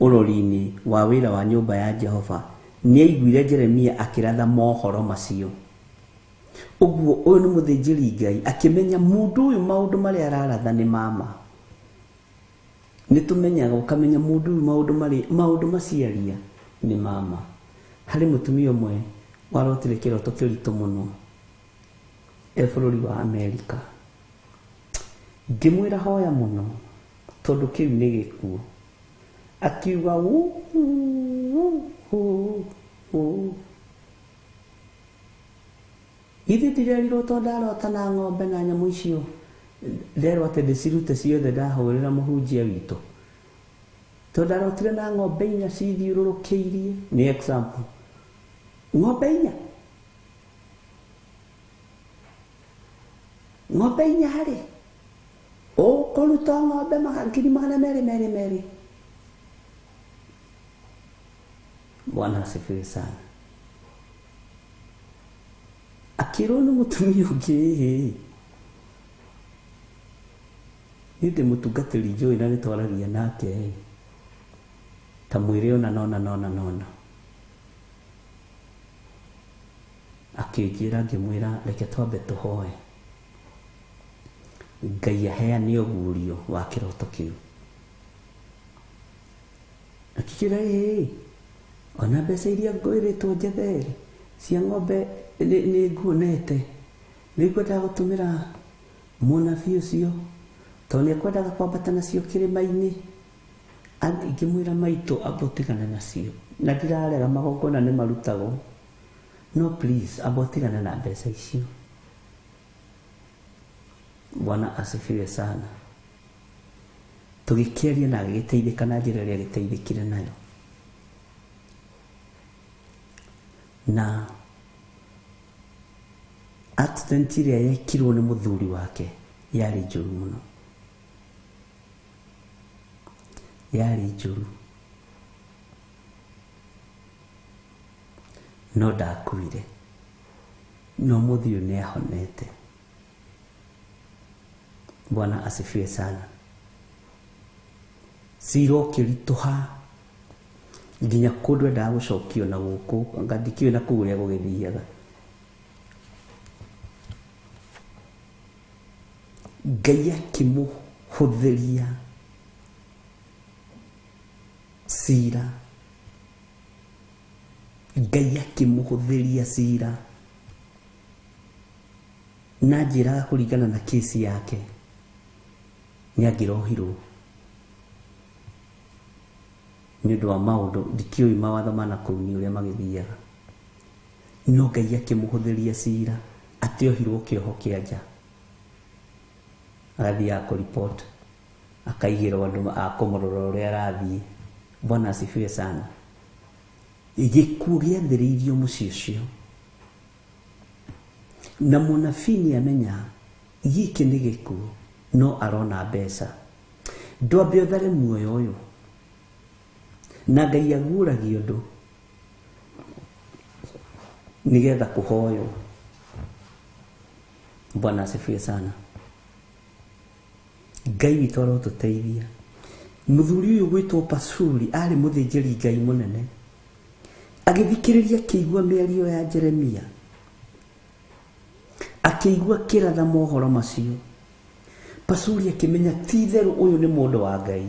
ũrori-inĩ wa wĩra wa nyũmba ya Jehova, nĩaiguire Jeremia akĩratha mohoro macio. Ũguo ũyũ nĩ mũthĩnjĩri Ngai akĩmenya mũndũ ũyũ maũndũ marĩa araratha nĩ mama. Nĩ tũmenyaga, ũkamenya mũndũ ũyũ maũndũ macio aria nĩ mama. Harĩ mũtumia ũmwe warotire kĩroto kĩritũ mũno e bũrũri wa Amerika. Ngĩmwĩra hoya mũno tondũ kĩu nĩ gĩkuũ. Akiuga uu. Githĩ ndirerirwo tondũ ndarota na ng'ombe na nyamũ icio, nderwo atĩ ndĩcirute ciothe ndahũrĩra mũhunjia witũ. Tondũ ndarotire na ng'ombe inya cithiũrũrũkĩirie, nĩ example. Ng'ombe inya. Ng'ombe inya harĩ. Ũkũruta ng'ombe 200,200. Bwana asifiwe sana. Akĩrwo nĩ mũtumia ũngĩ, ĩhĩ, niĩ ndĩ mũtungatĩri njũĩ na nĩtwaragia nake, ta mwĩre ũna nona nona nona. Akĩnjĩra, ngĩmwĩra reke twambe tũhoe. Ngai aheane ũguũrio wa kĩroto kĩu. Akĩnjĩra ĩĩ, ona mbeca iria ngwĩrĩtwo njethe cia ng'ombe nĩ nguonete, nĩ ngwendaga gũtũmĩra mũnabii ũcio tondũ nĩ ekwendaga kwambata nacio kĩrĩma-inĩ. Ngĩmwĩra maitũ amba ũtigane nacio, na ndirarega magongona nĩ marutagwo, no please amba ũtigane na mbeca icio. Bwana asifiwe sana. Tũgĩkĩaria na agĩgĩteithĩka na njĩra ĩrĩa agĩteithĩkire nayo. Na accident ĩrĩa yekirwo nĩ mũthuri wake yarĩ njũru mũno, yarĩ njũru, no ndakuire, no mũthĩ ũyũ nĩ ahonete. Bwana asifiwe sana. Cira ũkĩritũha nginya kũndũ endaga gũcokio na gũkũ, anga ndikĩũĩ na kũu ũrĩa gũgĩthiaga. Ngai akĩmũhũthĩria cira, Ngai akĩmũhũthĩria cira na njĩraga kũringana na kesi yake nĩ angĩrohirwo nĩ ũndũ wa maũndũ ndikĩũĩ mawatho ma nakũu nĩ ũrĩa magĩthiaga, no Ngai akĩmũhũthĩria cira atĩohirwo kĩoho kĩa nja, agathiaga kũripot, akaigĩrwo andũ a kũmũrora ũrĩa arathiĩ. Bwana asifiwe sana. Gĩkuũ gĩathĩrĩirio mũciĩ ũcio, na mũnabii nĩ amenya gĩkĩ nĩ gĩkuũ, no arona mbeca. Ndwambe ũthare muoyo ũyũ, na Ngai aguũragia ũndũ nĩgetha kũhoywo. Bwana asifiwe sana. Ngai witũ arotũteithia. Mũthuri ũyũ gwĩtwo Pasuri arĩ mũthĩnjĩri Ngai mũnene, agĩthikĩrĩria akĩigua mĩario ya Jeremia, akĩigua kĩratha mohoro macio. Pasuri akĩmenya ti itherũ ũyũ nĩ mũndũ wa Ngai,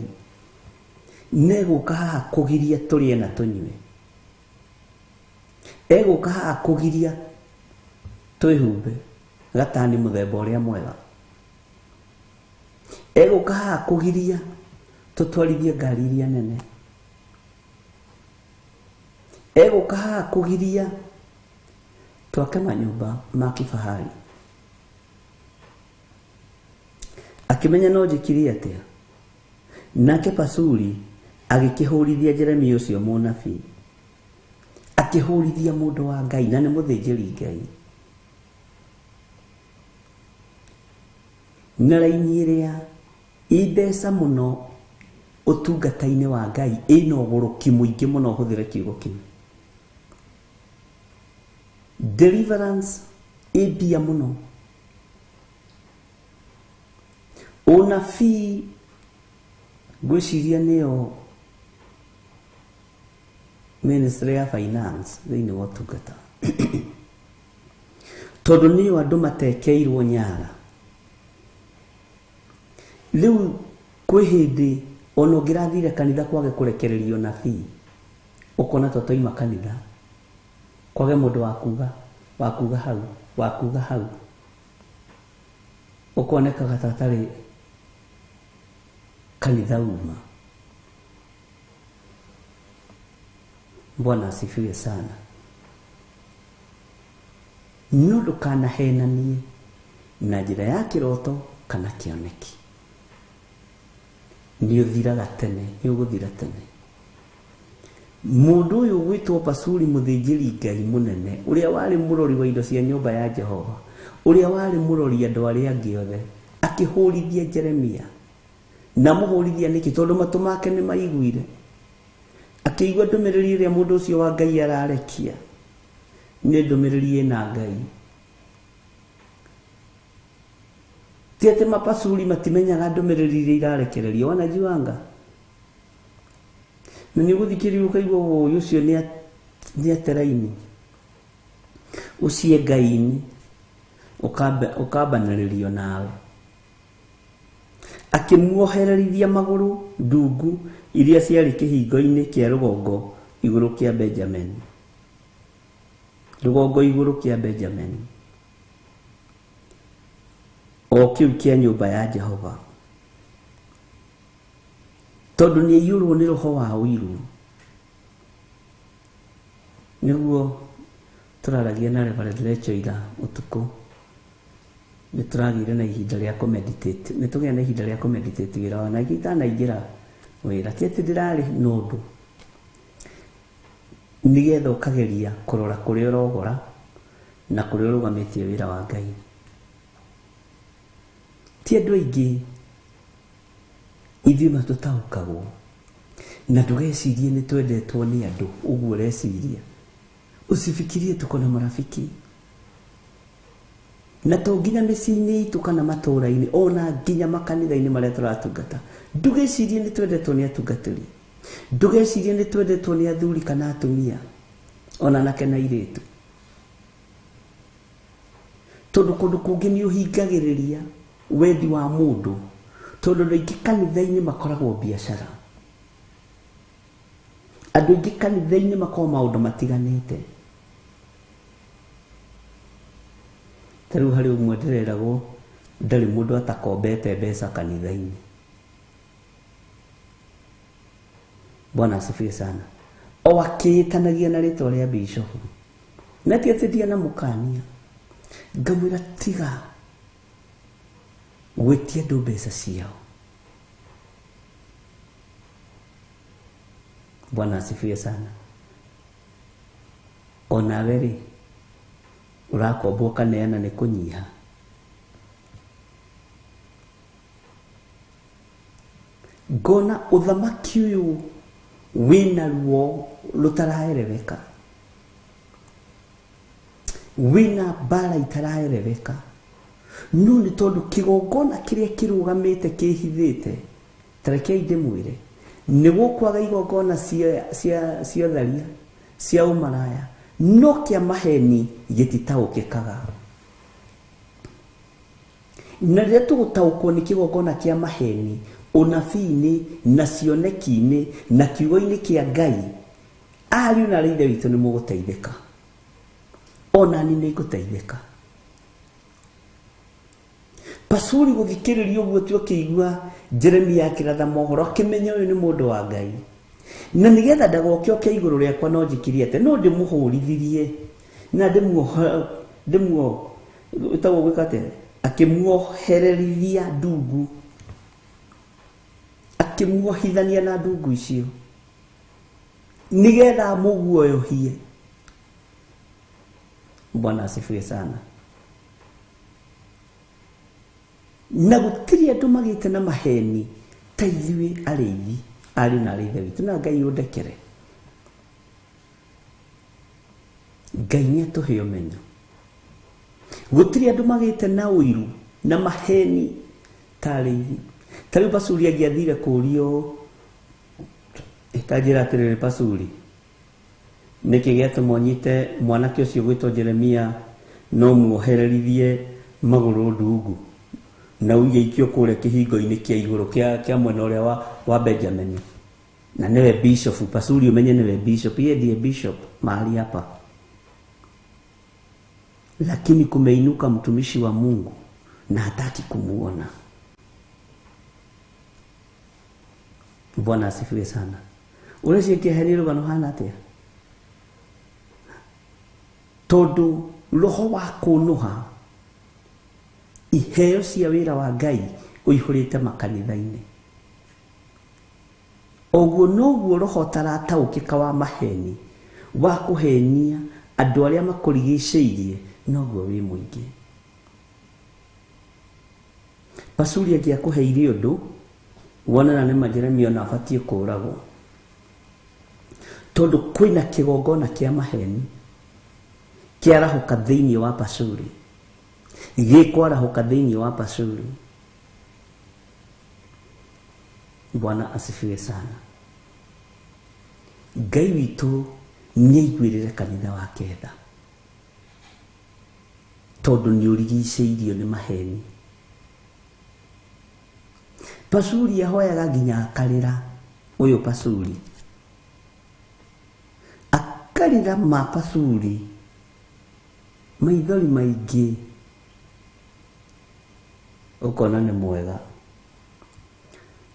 negũka haha kũgiria tũrĩe na tũnyue, egũka haha kũgiria twĩhumbe gatani mũthemba ũrĩa mwega, egũka haha kũgiria tũtwarithie ngari iria nene, egũka haha kũgiria twake manyũmba ma kifahari. Akĩmenya no njĩkire atĩa. Nake Pasuri agĩkĩhũrithia Jeremia ũcio mũnabii, akĩhũrithia mũndũ wa Ngai na nĩ mũthĩnjĩri Ngai, na raini ĩrĩa ĩ mbeca mũno ũtungata-inĩ wa Ngai ĩna ũgũrũki mũingĩ mũno, ũhũthĩre kiugo kĩu. Deliverance ĩ mbia mũno, ũnabii ngwĩciria nĩyo Ministry ya Finance thĩinĩ wa ũtungata, tondũ nĩyo andũ matekeirwo nyara. Rĩu kwĩ hĩndĩ ona ũngĩrathire kanitha kwage kũrekererio nabii, ũkona ta twaima kanitha kwage mũndũ wa kuga hau, wa kuga hau, ũkonekaga ta atarĩ kanitha uma. Bwana asifiwe sana. No ndũkanahenanie na njĩra ya kĩroto kana kĩoneki, nĩ ũthiraga tene, nĩ ũgũthira tene. Mũndũ ũyũ gwĩtwo Pasuri mũthĩnjĩri Ngai mũnene, ũrĩa warĩ mũrori wa indo cia nyũmba ya Jehova, ũrĩa warĩ mũrori andũ arĩa angĩ othe, akĩhũrithia Jeremia. Na mũhũrithia nĩkĩ? Tondũ matũ make nĩ maiguire, akĩigua ndũmĩrĩri ĩrĩa mũndũ ũcio wa Ngai ararekia nĩ ndũmĩrĩri ĩna Ngai. Ti atĩ mapasuri matimenyaga ndũmĩrĩri iria irarekererio, wanajuanga. Na nĩ ũgũthikĩrĩria ũkaigua ũyũ ũcio nĩ ateraini, ũcie Ngai-inĩ, ũkambanĩrĩrio nawe. Akĩmuohererithia magũrũ ndungu iria ciarĩ kĩhingo-inĩ kĩa rũgongo igũrũ kĩa Benjamin. Rũgongo igũrũ kĩa Benjamin. O kĩu kĩa nyũmba ya Jehova. Tondũ nĩ aiyũrwo nĩ roho wa ũiru. Nĩguo tũraragia na Reverend Rachel ira ũtukũ. Nĩ tũragĩire na ihinda rĩa kũmeditate. Nĩ tũgĩa na ihinda rĩa kũmeditate wĩra wa na itanaingĩra wĩra. Ti atĩ ndĩrarĩ na ũndũ. Nĩgetha ũkageria kũrora kũrĩa ũrogora na kũrĩa ũrũgamĩtie wĩra wa Ngai. Ti andũ aingĩ ithuĩ matũtaũkagwo na ndũgecirie nĩ twendetwo nĩ andũ ũguo ũreciria. Usifikirie tuko na marafiki. Na to nginya mĩciĩ-inĩ itũ kana matũũra-inĩ ona nginya makanitha-inĩ marĩa tũratungata. Ndũgecirie nĩ twendetwo nĩ atungatĩri. Ndũgecirie nĩ twendetwo nĩ athuri kana atumia ona anake na airĩtu. Tondũ kũndũ kũngĩ nĩ ũhingagĩrĩria wendi wa mũndũ. Tondũ andũ aingĩ kanitha-inĩ makoragwo biacara. Andũ aingĩ kanitha-inĩ makoragwo maũndũ matiganĩte. Ta rĩu harĩ ũmwe ndĩreragwo ndarĩ mũndũ atakombete mbeca kanitha-inĩ. Bwana asifiwe sana. O akĩĩtanagia na rĩtwa rĩa bishop. Na ti atĩ ndianamũkania. Ngamwĩra tiga gwĩtia andũ mbeca ciao. Bwana asifiwe sana. Onawe rĩ ũrakombwo ũkaneana nĩ kũnyiha. Ngona ũthamaki ũyũ wĩna ruo rũtaraereweka. Wĩna mbara itaraereweka. No nĩ tondũ kĩgongona kĩrĩa kĩrũgamĩte kĩhithĩte, ta rekei ndĩmwĩre, nĩ gũkwaga igongona cia tharia, cia ũmaraya, no kĩa maheni gĩtitaũkĩkaga. Na rĩrĩa tũgũtaũkwo nĩ kĩgongona kĩa maheni, ũnabii-inĩ na cioneki-inĩ na kiugo-inĩ kĩa Ngai, ariũ na aarĩ a Ithe witũ nĩ mũgũteithĩka. Ona niĩ nĩ ngũteithĩka. Pasuri gũthikĩrĩria ũguo tu akĩigua Jeremia akĩratha mohoro akĩmenya ũyũ nĩ mũndũ wa Ngai. Na nĩgetha ndagoke oke igũrũ rĩakwa no njĩkire atĩa, no ndĩmũhũrithirie na ndĩmuo ĩtagwo gwĩka atĩa, akĩmuohererithia ndungu, akĩmuohithania na ndungu icio nĩgetha amũguoyohie. Bwana asifiwe sana. Na gũtirĩ andũ magĩte na maheni ta ithuĩ arĩithi ariũ na aarĩ a Ithe witũ, na Ngai ũndekere. Ngai nĩ atũhe ũmenyo. Gũtirĩ andũ magĩte na ũiru na maheni ta arĩithi. Ta rĩu Pasuri angĩathire kũũrio, ta njĩra atĩrĩrĩ, Pasuri, nĩkĩ gĩatũma ũnyite mwanake ũcio gwĩtwo Jeremia no muohererithie magũrũ ndungu na uige ikio kũrĩa kĩhingo-inĩ kĩa igũrũ kĩa mwena ũrĩa wa Benjamin, na nĩwe bishop. Pasuri ũmenye nĩwe bishop, yeye ndiye bishop mahali hapa, lakini kumeinuka mtumishi wa Mungu na hataki kumuona. Bwana asifiwe sana. Ũreciria heri rũgano hana atĩa? Tondũ roho wa kũnũha iheo cia wĩra wa Ngai ũihũrĩte makanitha-inĩ. Ũguo noguo roho ũtarataũkĩka wa maheni wa kũhenia andũ arĩa makũrigicĩirie noguo wĩ mũingĩ. Pasuri angĩakũheire ũndũ wonana nĩ ma Jeremia ona abatiĩ kũũragwo, tondũ kwĩna kĩgongona kĩa maheni kĩarahũka thĩinĩ wa Pasuri, gĩkwarahũka thĩinĩ wa Pasuri. Bwana asifiwe sana. Ngai witũ nĩaiguĩrĩre kanitha wake tha, tondũ nĩũrigicĩirio nĩ maheni. Pacuri ahoyaga nginya akarĩra. Ũyũ Pacuri akarĩra ma Pacuri maithori maingĩ, ũkona nĩ mwega.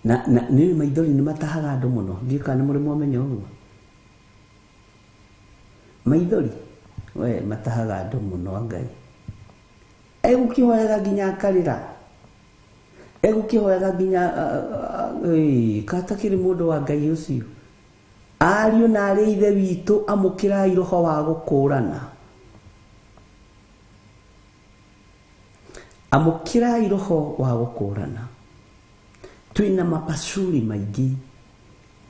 Na nĩ maithori nĩ matahaga andũ mũno, ndiũĩ kana nĩ mũrĩ mwamenya ũguo. Maithori we matahaga andũ mũno Ngai. Egũkĩhoyaga nginya akarĩra, egũkĩhoyaga nginya katakĩrĩ mũndũ wa Ngai ũcio. Ariũ na arĩ ithe witũ, amũkĩrai roho wa gũkũrana. Amũkĩrai roho wa gũkũrana. Twĩna mapacuri maingĩ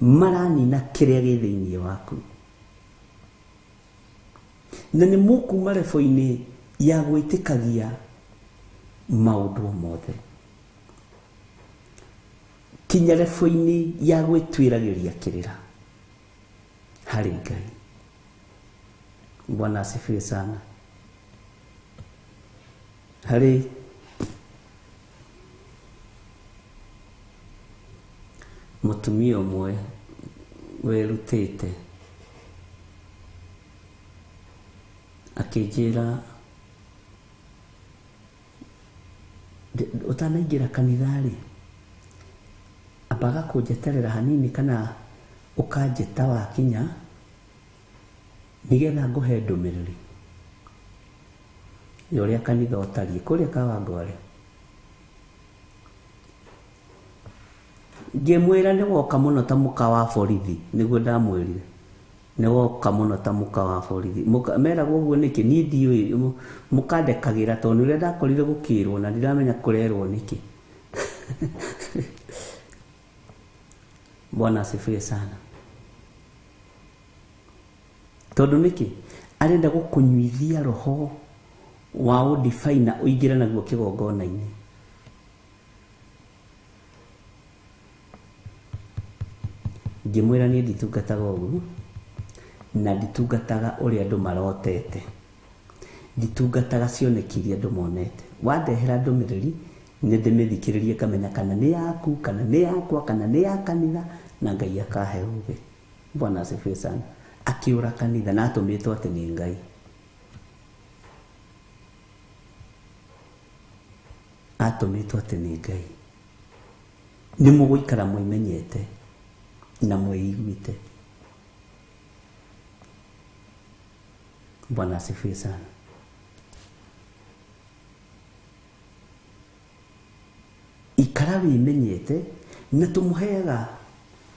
maranina kĩrĩa gĩ thĩinĩ waku. Na nĩ mũkuma rebo-inĩ ya gwĩtĩkagia maũndũ mothe, kinya rebo-inĩ ya gwĩtuĩragĩria kĩrĩra harĩ Ngai. Bwana asifiwe sana. Harĩ mũtumia ũmwe werutĩte akĩnjĩra, ũtanaingĩra kanitha-rĩ, ambaga kũnjeterera hanini kana ũkanjĩta wakinya nĩgetha ngũhe ndũmĩrĩri ya ũrĩa kanitha ũtariĩ kũrĩa Kawangware. Ngĩmwĩra nĩ woka mũno ta mũka wa borithi, nĩguo ndamwĩrire nĩ woka mũno ta mũka wa borithi. Meragwo ũguo nĩkĩ? Niĩ ndiũĩ, mũkandekagĩra tondũ nĩ ũrĩa ndakorire gũkĩrwo na ndiramenya kũrerwo nĩkĩ. Bwana asifiwe sana. Tondũ nĩkĩ? Arenda gũkũnyuithia roho wa ũndibei na ũingĩre naguo kĩgongona-inĩ. Ngĩmwĩra niĩ nditungataga ũguo, na nditungataga ũrĩa andũ marotete, nditungataga cioneki iria andũ monete. Wandehera ndũmĩrĩri nĩ ndĩmĩthikĩrĩrie ngamenya kana nĩ yaku, kana nĩ yakwa, kana nĩ ya kanitha, na Ngai akahe ũũgĩ. Bwana asifiwe sana. Akĩũra kanitha na atũmĩtwo atĩ nĩ Ngai. Atũmĩtwo atĩ nĩ Ngai. Nĩ mũgũikara mwĩmenyete na mwĩiguĩte. Bwana asifiwe sana. Ikara wĩmenyete na tũmũheaga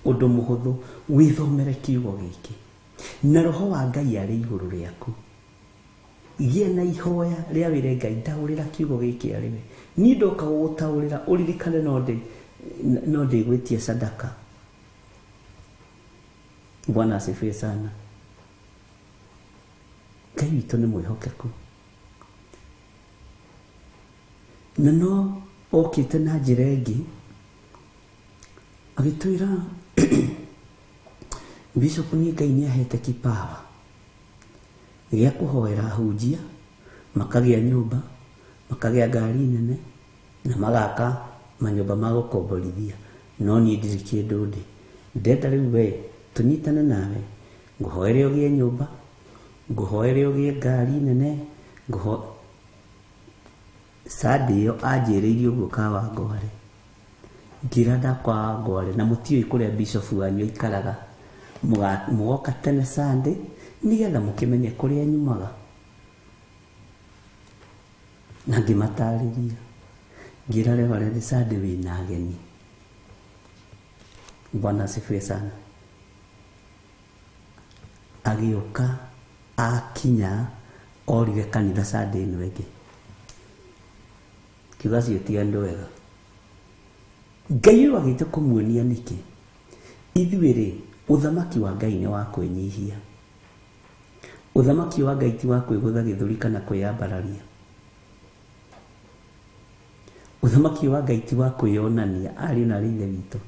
ũndũ mũhũthũ, wĩthomere kiugo gĩkĩ na roho wa Ngai arĩ igũrũ rĩaku. Gĩa na ihoya rĩa wĩre Ngai, ndaũrĩra kiugo gĩkĩ arĩ we. Niĩ ndoka gũgũtaũrĩra, ũririkane no ndĩgwĩtia sadaka. Bwana asifiwe sana. Ngai witũ nĩ mwĩhokeku na no okĩte na njĩra ĩngĩ agĩtwĩra Bishop niĩ Ngai nĩ ahete kipawa gĩa kũhoera ahunjia makagĩa nyũmba, makagĩa ngari nene na magaka manyũmba ma gũkomborithia, no niĩ ndirĩ kĩndũ ndĩ. Ndenda rĩu we tũnyitane nawe, ngũhoere ũgĩe nyũmba, ngũhoere ũgĩe ngari nene, Sunday ĩyo anjĩrĩirie ũguo Kawangware. Ngĩra ndakawangware na mũtiũĩ kũrĩa bishop wanyu aikaraga, mũgoka tene Sunday nĩgetha mũkĩmenye kũrĩa nyumaga. Na ngĩmatarĩria, ngĩra Reverend Sunday wĩna ageni. Bwana asifiwe sana. Agĩũka akinya orire kanitha Sunday ĩno ĩngĩ. Kiuga acio ti andũ ega. Ngai ũyũ agĩte kũmuonia nĩkĩ? Ithuĩ rĩ, ũthamaki wa Ngai nĩ wa kwĩnyihia. Ũthamaki wa Ngai ti wa kwĩgũtha gĩthũri kana kwĩyambararia. Ũthamaki wa Ngai ti wa kwĩyonania ariũ na arĩ ithe witũ.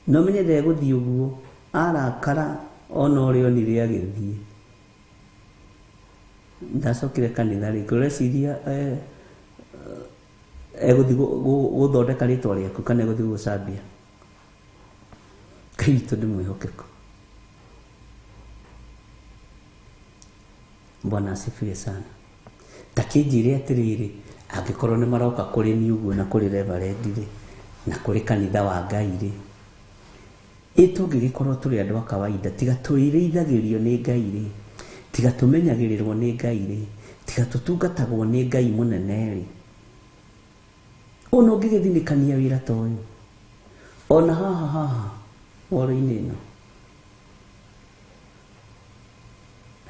No menye ndegũthiĩ ũguo, arakara ona ũrĩa onire agĩthiĩ. Ndacokire kanitha rĩngĩ, ũreciria Egũthiĩ gũthondeka rĩtwa rĩaku kana egũthiĩ gũgũcambia? Ngai witũ nĩ mwĩhokeku. Bwana asifiwe sana. Ta kĩnjĩre atĩrĩrĩ, angĩkorwo nĩ maroka kũrĩ niĩ ũguo na kũrĩ reverend rĩ, na kũrĩ kanitha wa Ngai rĩ, ĩ tũngĩgĩkorwo tũrĩ andũ a kawaida, tiga tũrĩithagĩrio nĩ Ngai rĩ, tiga tũmenyagĩrĩrwo nĩ Ngai rĩ, tiga tũtungatagwo nĩ Ngai mũnene rĩ, ona ũngĩgĩthinĩkania wĩra ta ũyũ ona haha haha woro-inĩ ĩno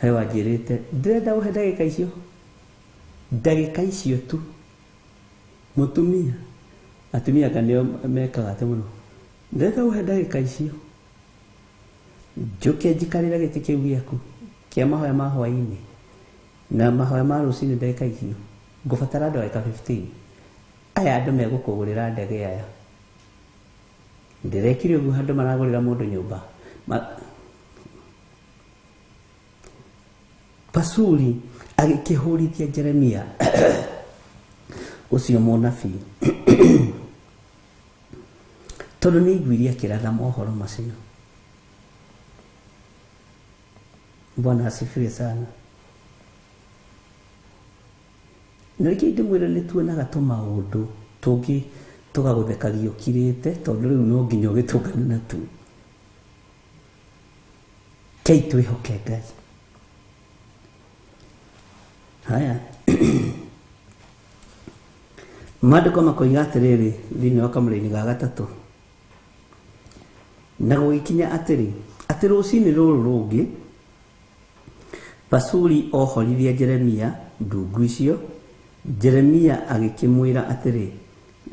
he wanjĩrĩte ndĩrenda ũhe ndagĩka icio, ndagĩka icio tu. Mũtumia, atumia anga nĩo mekaga atĩ mũno, ndĩrenda ũhe ndagĩka icio njũke njikarĩre gĩtĩ kĩu gĩaku kĩa mahoya ma hwaĩ-inĩ na mahoya ma rũcinĩ ndagĩka icio, ngũbatara ndagĩka 15. Aya andũ megũkũgũrĩra ndege aya. Ndĩrekire ũguo handũ maragũrĩra mũndũ nyũmba. Pasuri agĩkĩhũrithia Jeremia ũcio mũnabii tondũ nĩ aiguire akĩratha mohoro macio. Bwana asifiwe sana. Na rĩngĩ ndĩmwĩre nĩ tuonaga tũmaũndũ tũngĩ tũgagũthekagia ũkirĩte tondũ rĩu no nginya ũgĩtũngane natuo. Kei twĩhoke Ngai. Haya. Maandĩko makoiga atĩrĩrĩ thĩinĩ wa kamũraini ga gatatũ, na gũgĩkinya atĩrĩ, atĩ rũcinĩ rũrũ rũngĩ Pasuri ohorithia Jeremia ndungu icio. Jeremia agĩkĩmwĩra atĩrĩ,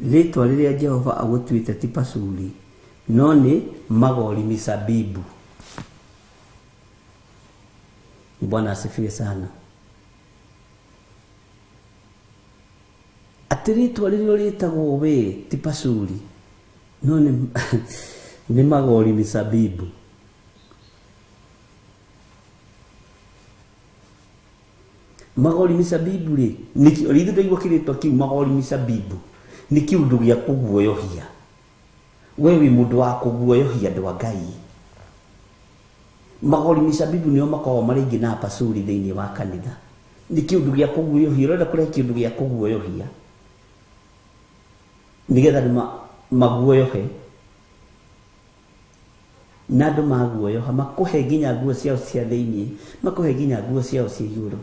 rĩtwa rĩrĩa Jehova agũtuĩte ti Pasuri, no nĩ Magori Misabibu. Bwana asifiwe sana. Atĩ rĩtwa rĩrĩa rĩtagwo we ti Pasuri, no nĩ Magori Misabibu. Magori Misabibu rĩ, nĩkĩ rĩu ndaigua kĩrĩtwa kĩu Magori Misabibu nĩ kĩũndũ gĩa kũguoyohia. We wĩ mũndũ wa kũguoyohia andũ a Ngai. Magori Misabibu nĩo makoragwo marĩ aingĩ na Pasuri thĩinĩ wa kanitha. Nĩ kĩũndũ gĩa kũguoyohia, ũrenda kũrehe kĩũndũ gĩa kũguoyohia nĩgetha andũ maguoyohe, na andũ maguoyoha makũhe nginya nguo ciao cia thĩinĩ, makũhe nginya nguo ciao cia igũrũ.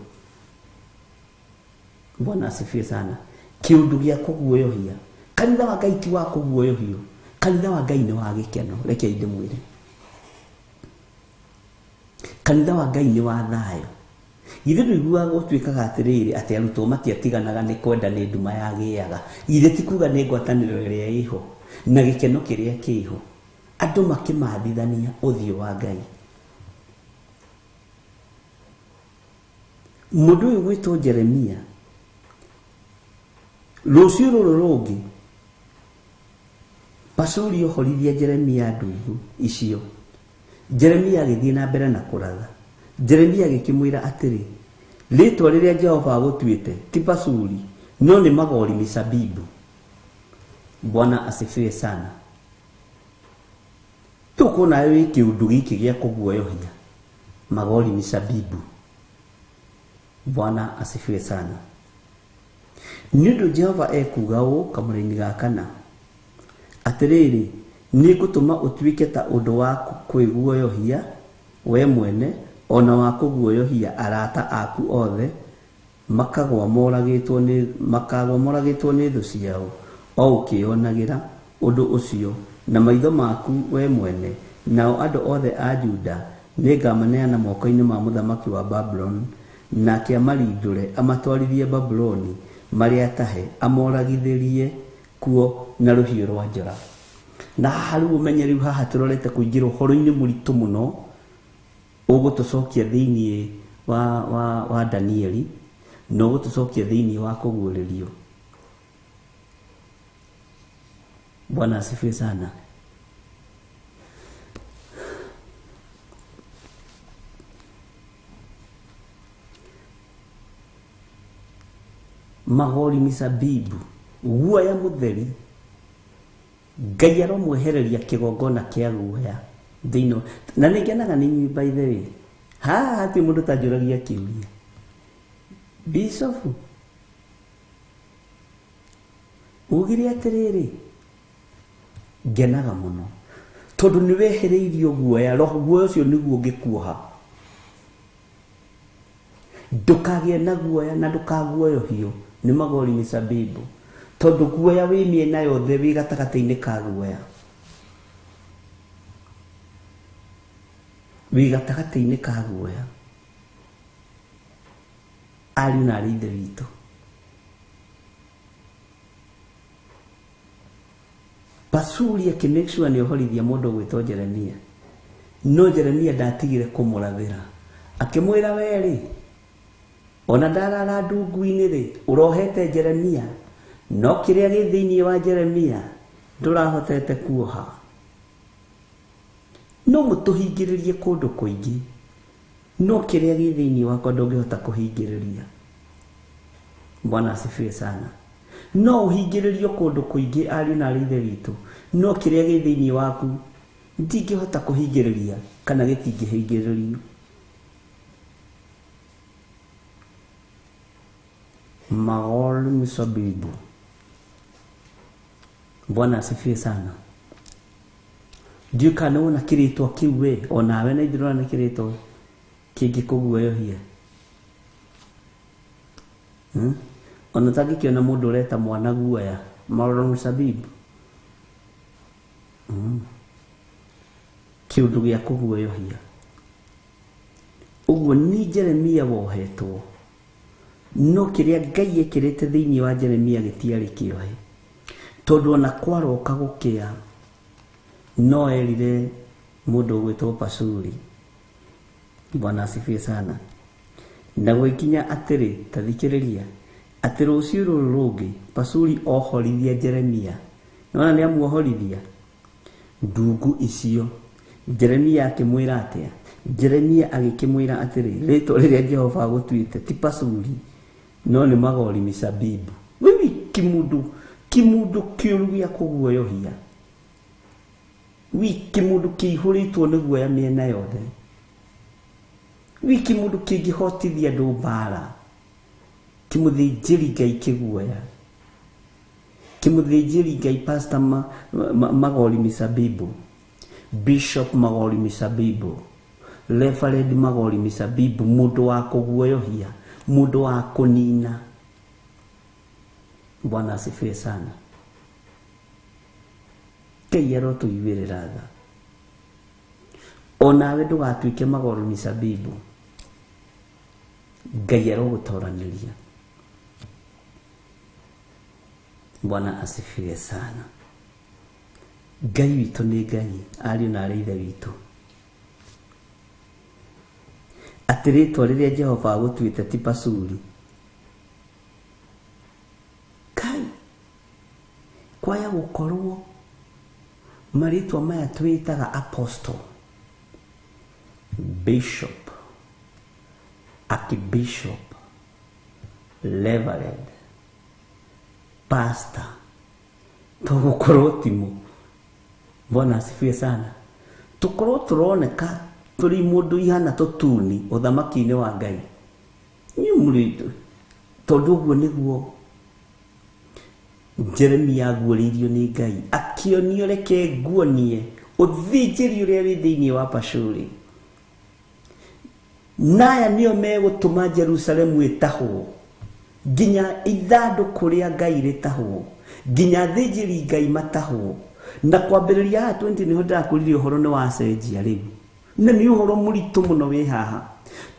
Bwana asifiwe sana. Kĩũndũ gĩa kũguoyohia. Kanitha wa Ngai ti wa kũguoyohio. Kanitha wa Ngai nĩ wa gĩkeno, reke ndĩmwĩre. Kanitha wa Ngai nĩ wa thayũ. Githĩ ndũiguaga gũtuĩkaga atĩrĩrĩ atĩ arutwo matiatiganaga nĩ kwenda nĩ nduma yagĩaga. Githĩ ti kuga nĩ ngwatanĩro ĩrĩa ĩho na gĩkeno kĩrĩa kĩho, andũ makĩmathithania ũthiũ wa Ngai. Mũndũ ũyũ gwĩtwo Jeremia, rũciũ rũrũ rũngĩ Pasuri ohorithia Jeremia ndungu icio. Jeremia agĩthiĩ na mbere na kũratha. Jeremia agĩkĩmwĩra atĩrĩ, rĩtwa rĩrĩa Jehova agũtuĩte ti Pasuri, no nĩ Magori Misabibu. Bwana asifiwe sana. Tũkuona wĩ kĩũndũ gĩkĩ gĩa kũguoyohia, Magori Misabibu. Bwana asifiwe sana. Nĩ ũndũ Jehova ekuuga ũũ kamũraini ga kana, atĩrĩrĩ, nĩngũtũma ũtuĩke ta ũndũ wa kwĩguoyohia we mwene, ona wa kũguoyohia arata aku othe, makagwa moragĩtwo nĩ thũ ciao, o ũkĩonagĩra ũndũ ũcio na maitho maku we mwene. Nao andũ othe a Juda nĩngamaneana moko-inĩ ma mũthamaki wa Babuloni, nake amarindũre amatwarithie Babuloni marĩ atahe, amoragithĩrie kuo na rũhiũ rwa njora. Na haha rĩu ũmenye rĩu haha tũrorete kũingĩra ũhoro-inĩ mũritũ mũno ũgũtũcokia thĩinĩ wa Danieli, na ũgũtũcokia thĩinĩ wa kũguũrĩrio. Bwana asifiwe sana. Magori Misabibu Guoya mũtheri, Ngai aromwehereria kĩgongona kĩa guoya thĩinĩ. Na nĩ ngenaga nĩ inyuĩ, by the way. Haha hatirĩ mũndũ ũtanjũragia kĩũria. Bishop, ugire atĩrĩrĩ, ngenaga mũno tondũ nĩ wehereirio guoya. Roho guoya ũcio nĩguo ũngĩkuoha. Ndũkagĩe na guoya na ndũkaguoyohio nĩ magori mĩcabibu, tondũ guoya wĩ mĩena yothe, wĩ gatagatĩ-inĩ ka guoya, wĩ gatagatĩ-inĩ ka guoya. Ariũ na arĩ ithe witũ, Pasuri akĩ make sure nĩ ohorithia mũndũ ũgwĩtwo Jeremia, no Jeremia ndatigire kũmũrathĩra, akĩmwĩra, werĩ ona ndarara ndungu-inĩ rĩ, ũrohete Jeremia, no kĩrĩa gĩ thĩinĩ wa Jeremia ndũrahotete kuoha. No mũtũhingĩrĩrie kũndũ kũingĩ, no kĩrĩa gĩ thĩinĩ wakwa ndũngĩhota kũhingĩrĩria. Bwana asifiwe sana. No ũhingĩrĩrio kũndũ kũingĩ, ariũ na arĩ ithe witũ, no kĩrĩa gĩ thĩinĩ waku ndingĩhota kũhingĩrĩria kana gĩtingĩhingĩrĩrio. Magol misabibu. Bwana asifiwe sana. Ndiũĩ kana nĩwona kĩrĩtwa kĩu we onawe na ithuĩ ndĩrona nĩ kĩrĩtwa kĩngĩkũguoyohia. Ona ũtangĩkĩona mũndũ ũreta mwana guoya, Magol misabibu. Kĩũndũ gĩa kũguoyohia. Ũguo ni Jeremia wohetwo, no kĩrĩa Ngai ekĩrĩte thĩinĩ wa Jeremia gĩtiarĩ kĩohe, tondũ ona kwaroka gũkĩa no erire mũndũ ũgwĩtwo Pasuri. Bwana asifiwe sana. Na gũgĩkinya atĩrĩ, ta thikĩrĩria, atĩ rũciũ rũrũ rũngĩ Pasuri ohorithia Jeremia. Nĩwona nĩ amuohorithia ndungu icio. Jeremia akĩmwĩra atĩa? Jeremia agĩkĩmwĩra atĩrĩ, rĩtwa rĩrĩa Jehova agũtuĩte ti Pasuri, no nĩ Magori misabibu. Wewe kimundu, kimundu kĩũru gĩa kũguoyohia, wi kĩmundu kĩihũrĩtwo nĩ guoya mĩena yothe, wi kĩmundu kĩngĩhotithia andũ mbara, kĩmũthĩnjĩri Ngai kĩguoya, kĩmũthĩnjĩri Ngai Pastor Magori misabibu, Bishop Magori misabibu, Reverend Magori misabibu, mũndũ wa kũguoyohia, mũndũ wa kũnina. Bwana asifiwe sana. Ngai arotũiguĩrĩra tha. Onawe ndũgatuĩke Magori misabibu. Ngai arogũtoranĩria. Bwana asifiwe sana. Ngai witũ nĩ Ngai, ariũ na arĩ ithe witũ. Atĩ rĩtwa rĩrĩa Jehova agũtuĩte ti Pasuri. Kai, kwaya gũkorwo marĩtwa maya twĩtaga apostle, bishop, archbishop, reverend, pastor, tũgũkorwo timo. Bwana asifiwe sana. Tũkorwo tũroneka tũrĩ mũndũ ihana tũtuni ũthamaki-inĩ wa Ngai. Inyuĩ mũrĩ tondũ ũguo nĩguo Jeremia aguũrĩirio nĩ Ngai, akĩonio reke nguonie ũthĩnjĩri ũrĩa wĩ thĩinĩ wa Pashuri. Naya nĩo megũtũma Jerusalemu ĩtahwo, nginya ithandũkũ rĩa Ngai rĩtahwo, nginya athĩnjĩri Ngai matahwo. Na kwambĩrĩria haha 20 nĩho ndĩrakũririe ũhoro nĩ wacenjia rĩu. Na nĩ ũhoro mũritũ mũno wĩ haha,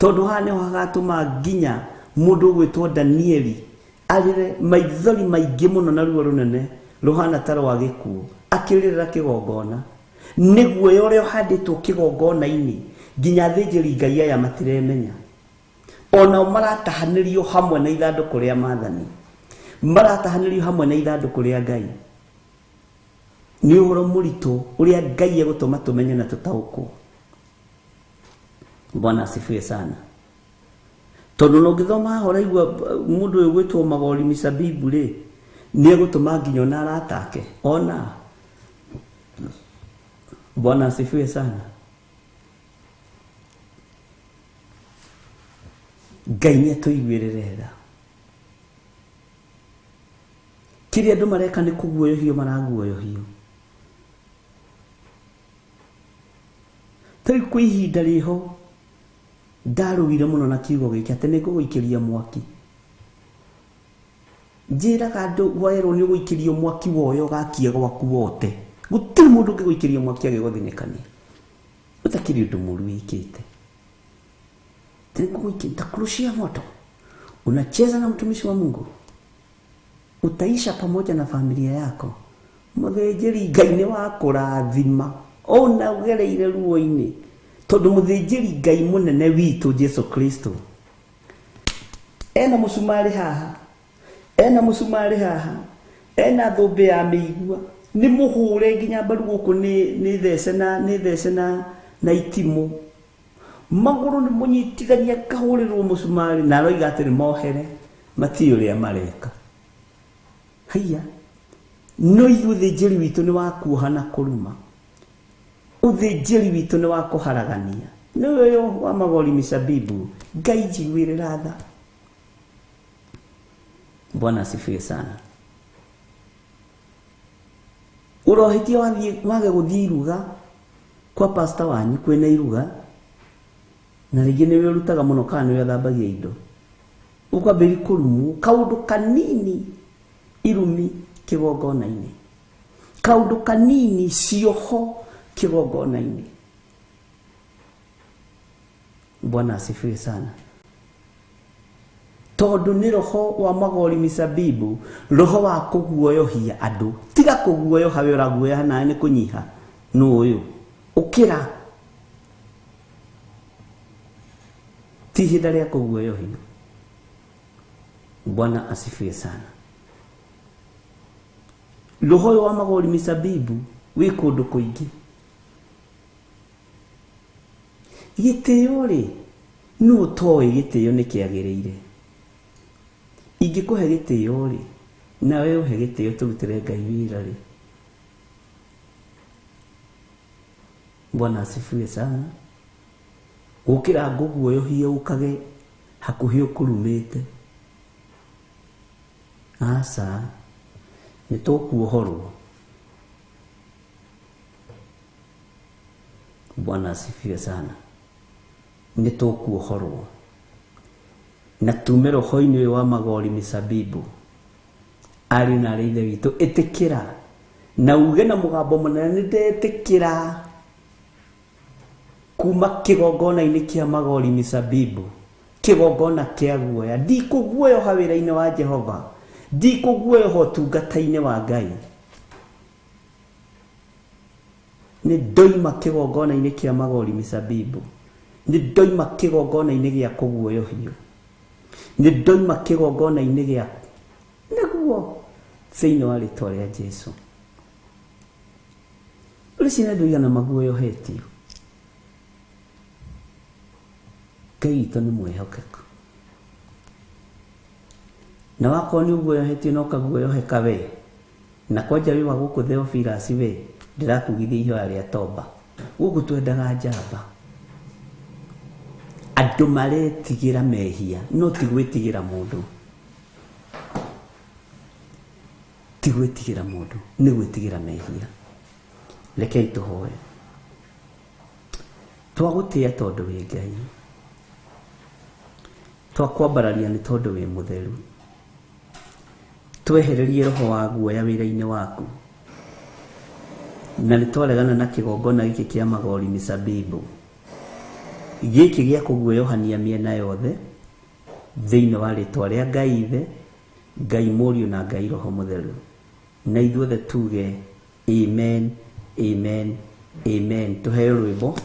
tondũ haha nĩho hagatũma nginya mũndũ ũgwĩtwo Danieli arĩre maithori maingĩ mũno na ruo rũnene rũhana ta rwa gĩkuũ, akĩrĩrĩra kĩgongona. Nĩ guoya ũrĩa ũhandĩtwo kĩgongona-inĩ nginya athĩnjĩri Ngai aya matiremenya. Onao maratahanĩrio hamwe na ithandũkũ rĩa maathani, maratahanĩrio hamwe na ithandũkũ rĩa Ngai. Nĩ ũhoro mũritũ ũrĩa Ngai egũtũma tũmenye na tũtaũkwo. Bwana asifiwe sana. Tondũ no ũngĩthoma haha ũraigua mũndũ ũyũ ũgwĩtwo Magori misabibu rĩ, Nĩ egũtũma nginya ona arata ake ona. Bwana asifiwe sana. Ngai nĩ atũiguĩrĩre tha. Kĩrĩa andũ mareka nĩ kũguoyohio maraguoyohio. Ta rĩu kwĩ ihinda rĩho ndarũire mũno na kiugo gĩkĩ atĩ nĩ ngũgũikĩria mwaki. Njĩraga andũ werwo nĩ ũgũikĩrio mwaki woyo ũgakia gwaku wote. Gũtirĩ mũndũ ũngĩgũikĩria mwaki agĩgũthinĩkania. Ũtakĩrĩ ũndũ mũũru wĩkĩte. Nitakurushia moto. Unacheza na mtumishi wa Mungu, utaisha pamoja na familia yako. Mũthĩnjĩri Ngai nĩ wa kũrathima ona ũgereire ruo-inĩ, tondũ mũthĩnjĩri Ngai mũnene witũ Jesu Kristo ena mũcumarĩ haha, ena mũcumarĩ haha, ena thũmbĩ ya mĩigua, nĩ mũhũre nginya mbaru gũkũ nĩ thece na nĩ thece na itimũ. Magũrũ nĩ mũnyitithania kahũrĩrwo mũcumarĩ na aroiga atĩ nĩ mohere matiũĩ ũrĩa mareka. Haiya, no ithuĩ ũthĩnjĩri witũ nĩ wa kuoha na kũruma, ũthĩnjĩri witũ nĩ wa kũharagania. Nĩwe ũyũ wa magori misabibu. Ngai njiguĩrĩra tha. Bwana asifiwe sana. Ũrohĩtia wage gũthiĩ iruga kwa pastor wanyu kwĩna iruga, na rĩngĩ nĩwe ũrutaga mũno kana nĩwe ũthambagia indo, ũkwambĩrĩria kũrumwo kaũndũ kanini, irumi kĩgongona-inĩ, kaũndũ kanini cioho kĩgongona-inĩ. Bwana asifiwe sana. Tondũ nĩ roho wa magori misabibu, roho wa kũguoyohia andũ. Tiga kũguoyoha we ũraguoyoha nawe nĩ kũnyiha. Nũ ũyũ? Ũkĩra. Ti ihinda rĩa kũguoyohio. Bwana asifiwe sana. Roho ũyũ wa magori misabibu wĩ kũndũ kũingĩ. Gĩtĩo rĩ, nũ ũtoĩ gĩtĩo nĩ kĩagĩrĩire? Ingĩkũhe gĩtĩo rĩ, nawe ũhe gĩtĩo tũrutĩre Ngai wĩra rĩ. Bwana asifiwe sana. Gũkĩra ngũguoyohie ũkage hakuhĩ ũkũrumĩte. Aca, nĩ tũkuohorwo. Bwana asifiwe sana. Nĩ tũkuohorwo na tume roho-inĩ ũyũ wa magori misabibu. Ariũ na arĩ ithe witũ, ĩtĩkĩra na uge na mũgambo mũnene, nĩ ndetĩkĩra kuma kĩgongona-inĩ kĩa magori misabibu, kĩgongona kĩa guoya. Ndikũguoyoha wĩra-inĩ wa Jehova, ndikũguoyoha ũtungata-inĩ wa Ngai. Nĩ ndoima kĩgongona-inĩ kĩa magori misabibu, nĩ ndoima kĩgongona-inĩ gĩa kũguoyohio, nĩ ndoima kĩgongona-inĩ gĩa nĩguo thĩinĩ wa rĩtwa rĩa Jesu. Ũrĩ ciana andũ aigana maguoyohetio? Ngai witũ nĩ mwĩhokeku. Na wakorwo nĩ ũguoyohetio na ũkaguoyoheka we, na kwanja wĩ wa gũkũ Theophilus we, ndĩrakugithia ihoya rĩa tomba. Gũkũ twendaga njamba. Andũ maretigĩra mehia, no ti gwĩtigĩra mũndũ. Ti gwĩtigĩra mũndũ, nĩ gwĩtigĩra mehia. Rekei tũhoe. Twagũtĩĩa tondũ wĩ Ngai, twakwambararia nĩ tondũ wĩ mũtheru. Twehererie roho wa guoya wĩra-inĩ waku, na nĩ twaregana na kĩgongona gĩkĩ kĩa magori misabibu, gĩkĩ gĩa kũguoyohania mĩena yothe, thĩinĩ wa rĩtwa rĩa Ngai Ithe, Ngai Mũriũ na Ngai Roho Mũtheru. Na ithuothe tuge amen, amen, amen. Tũheo rwĩmbo.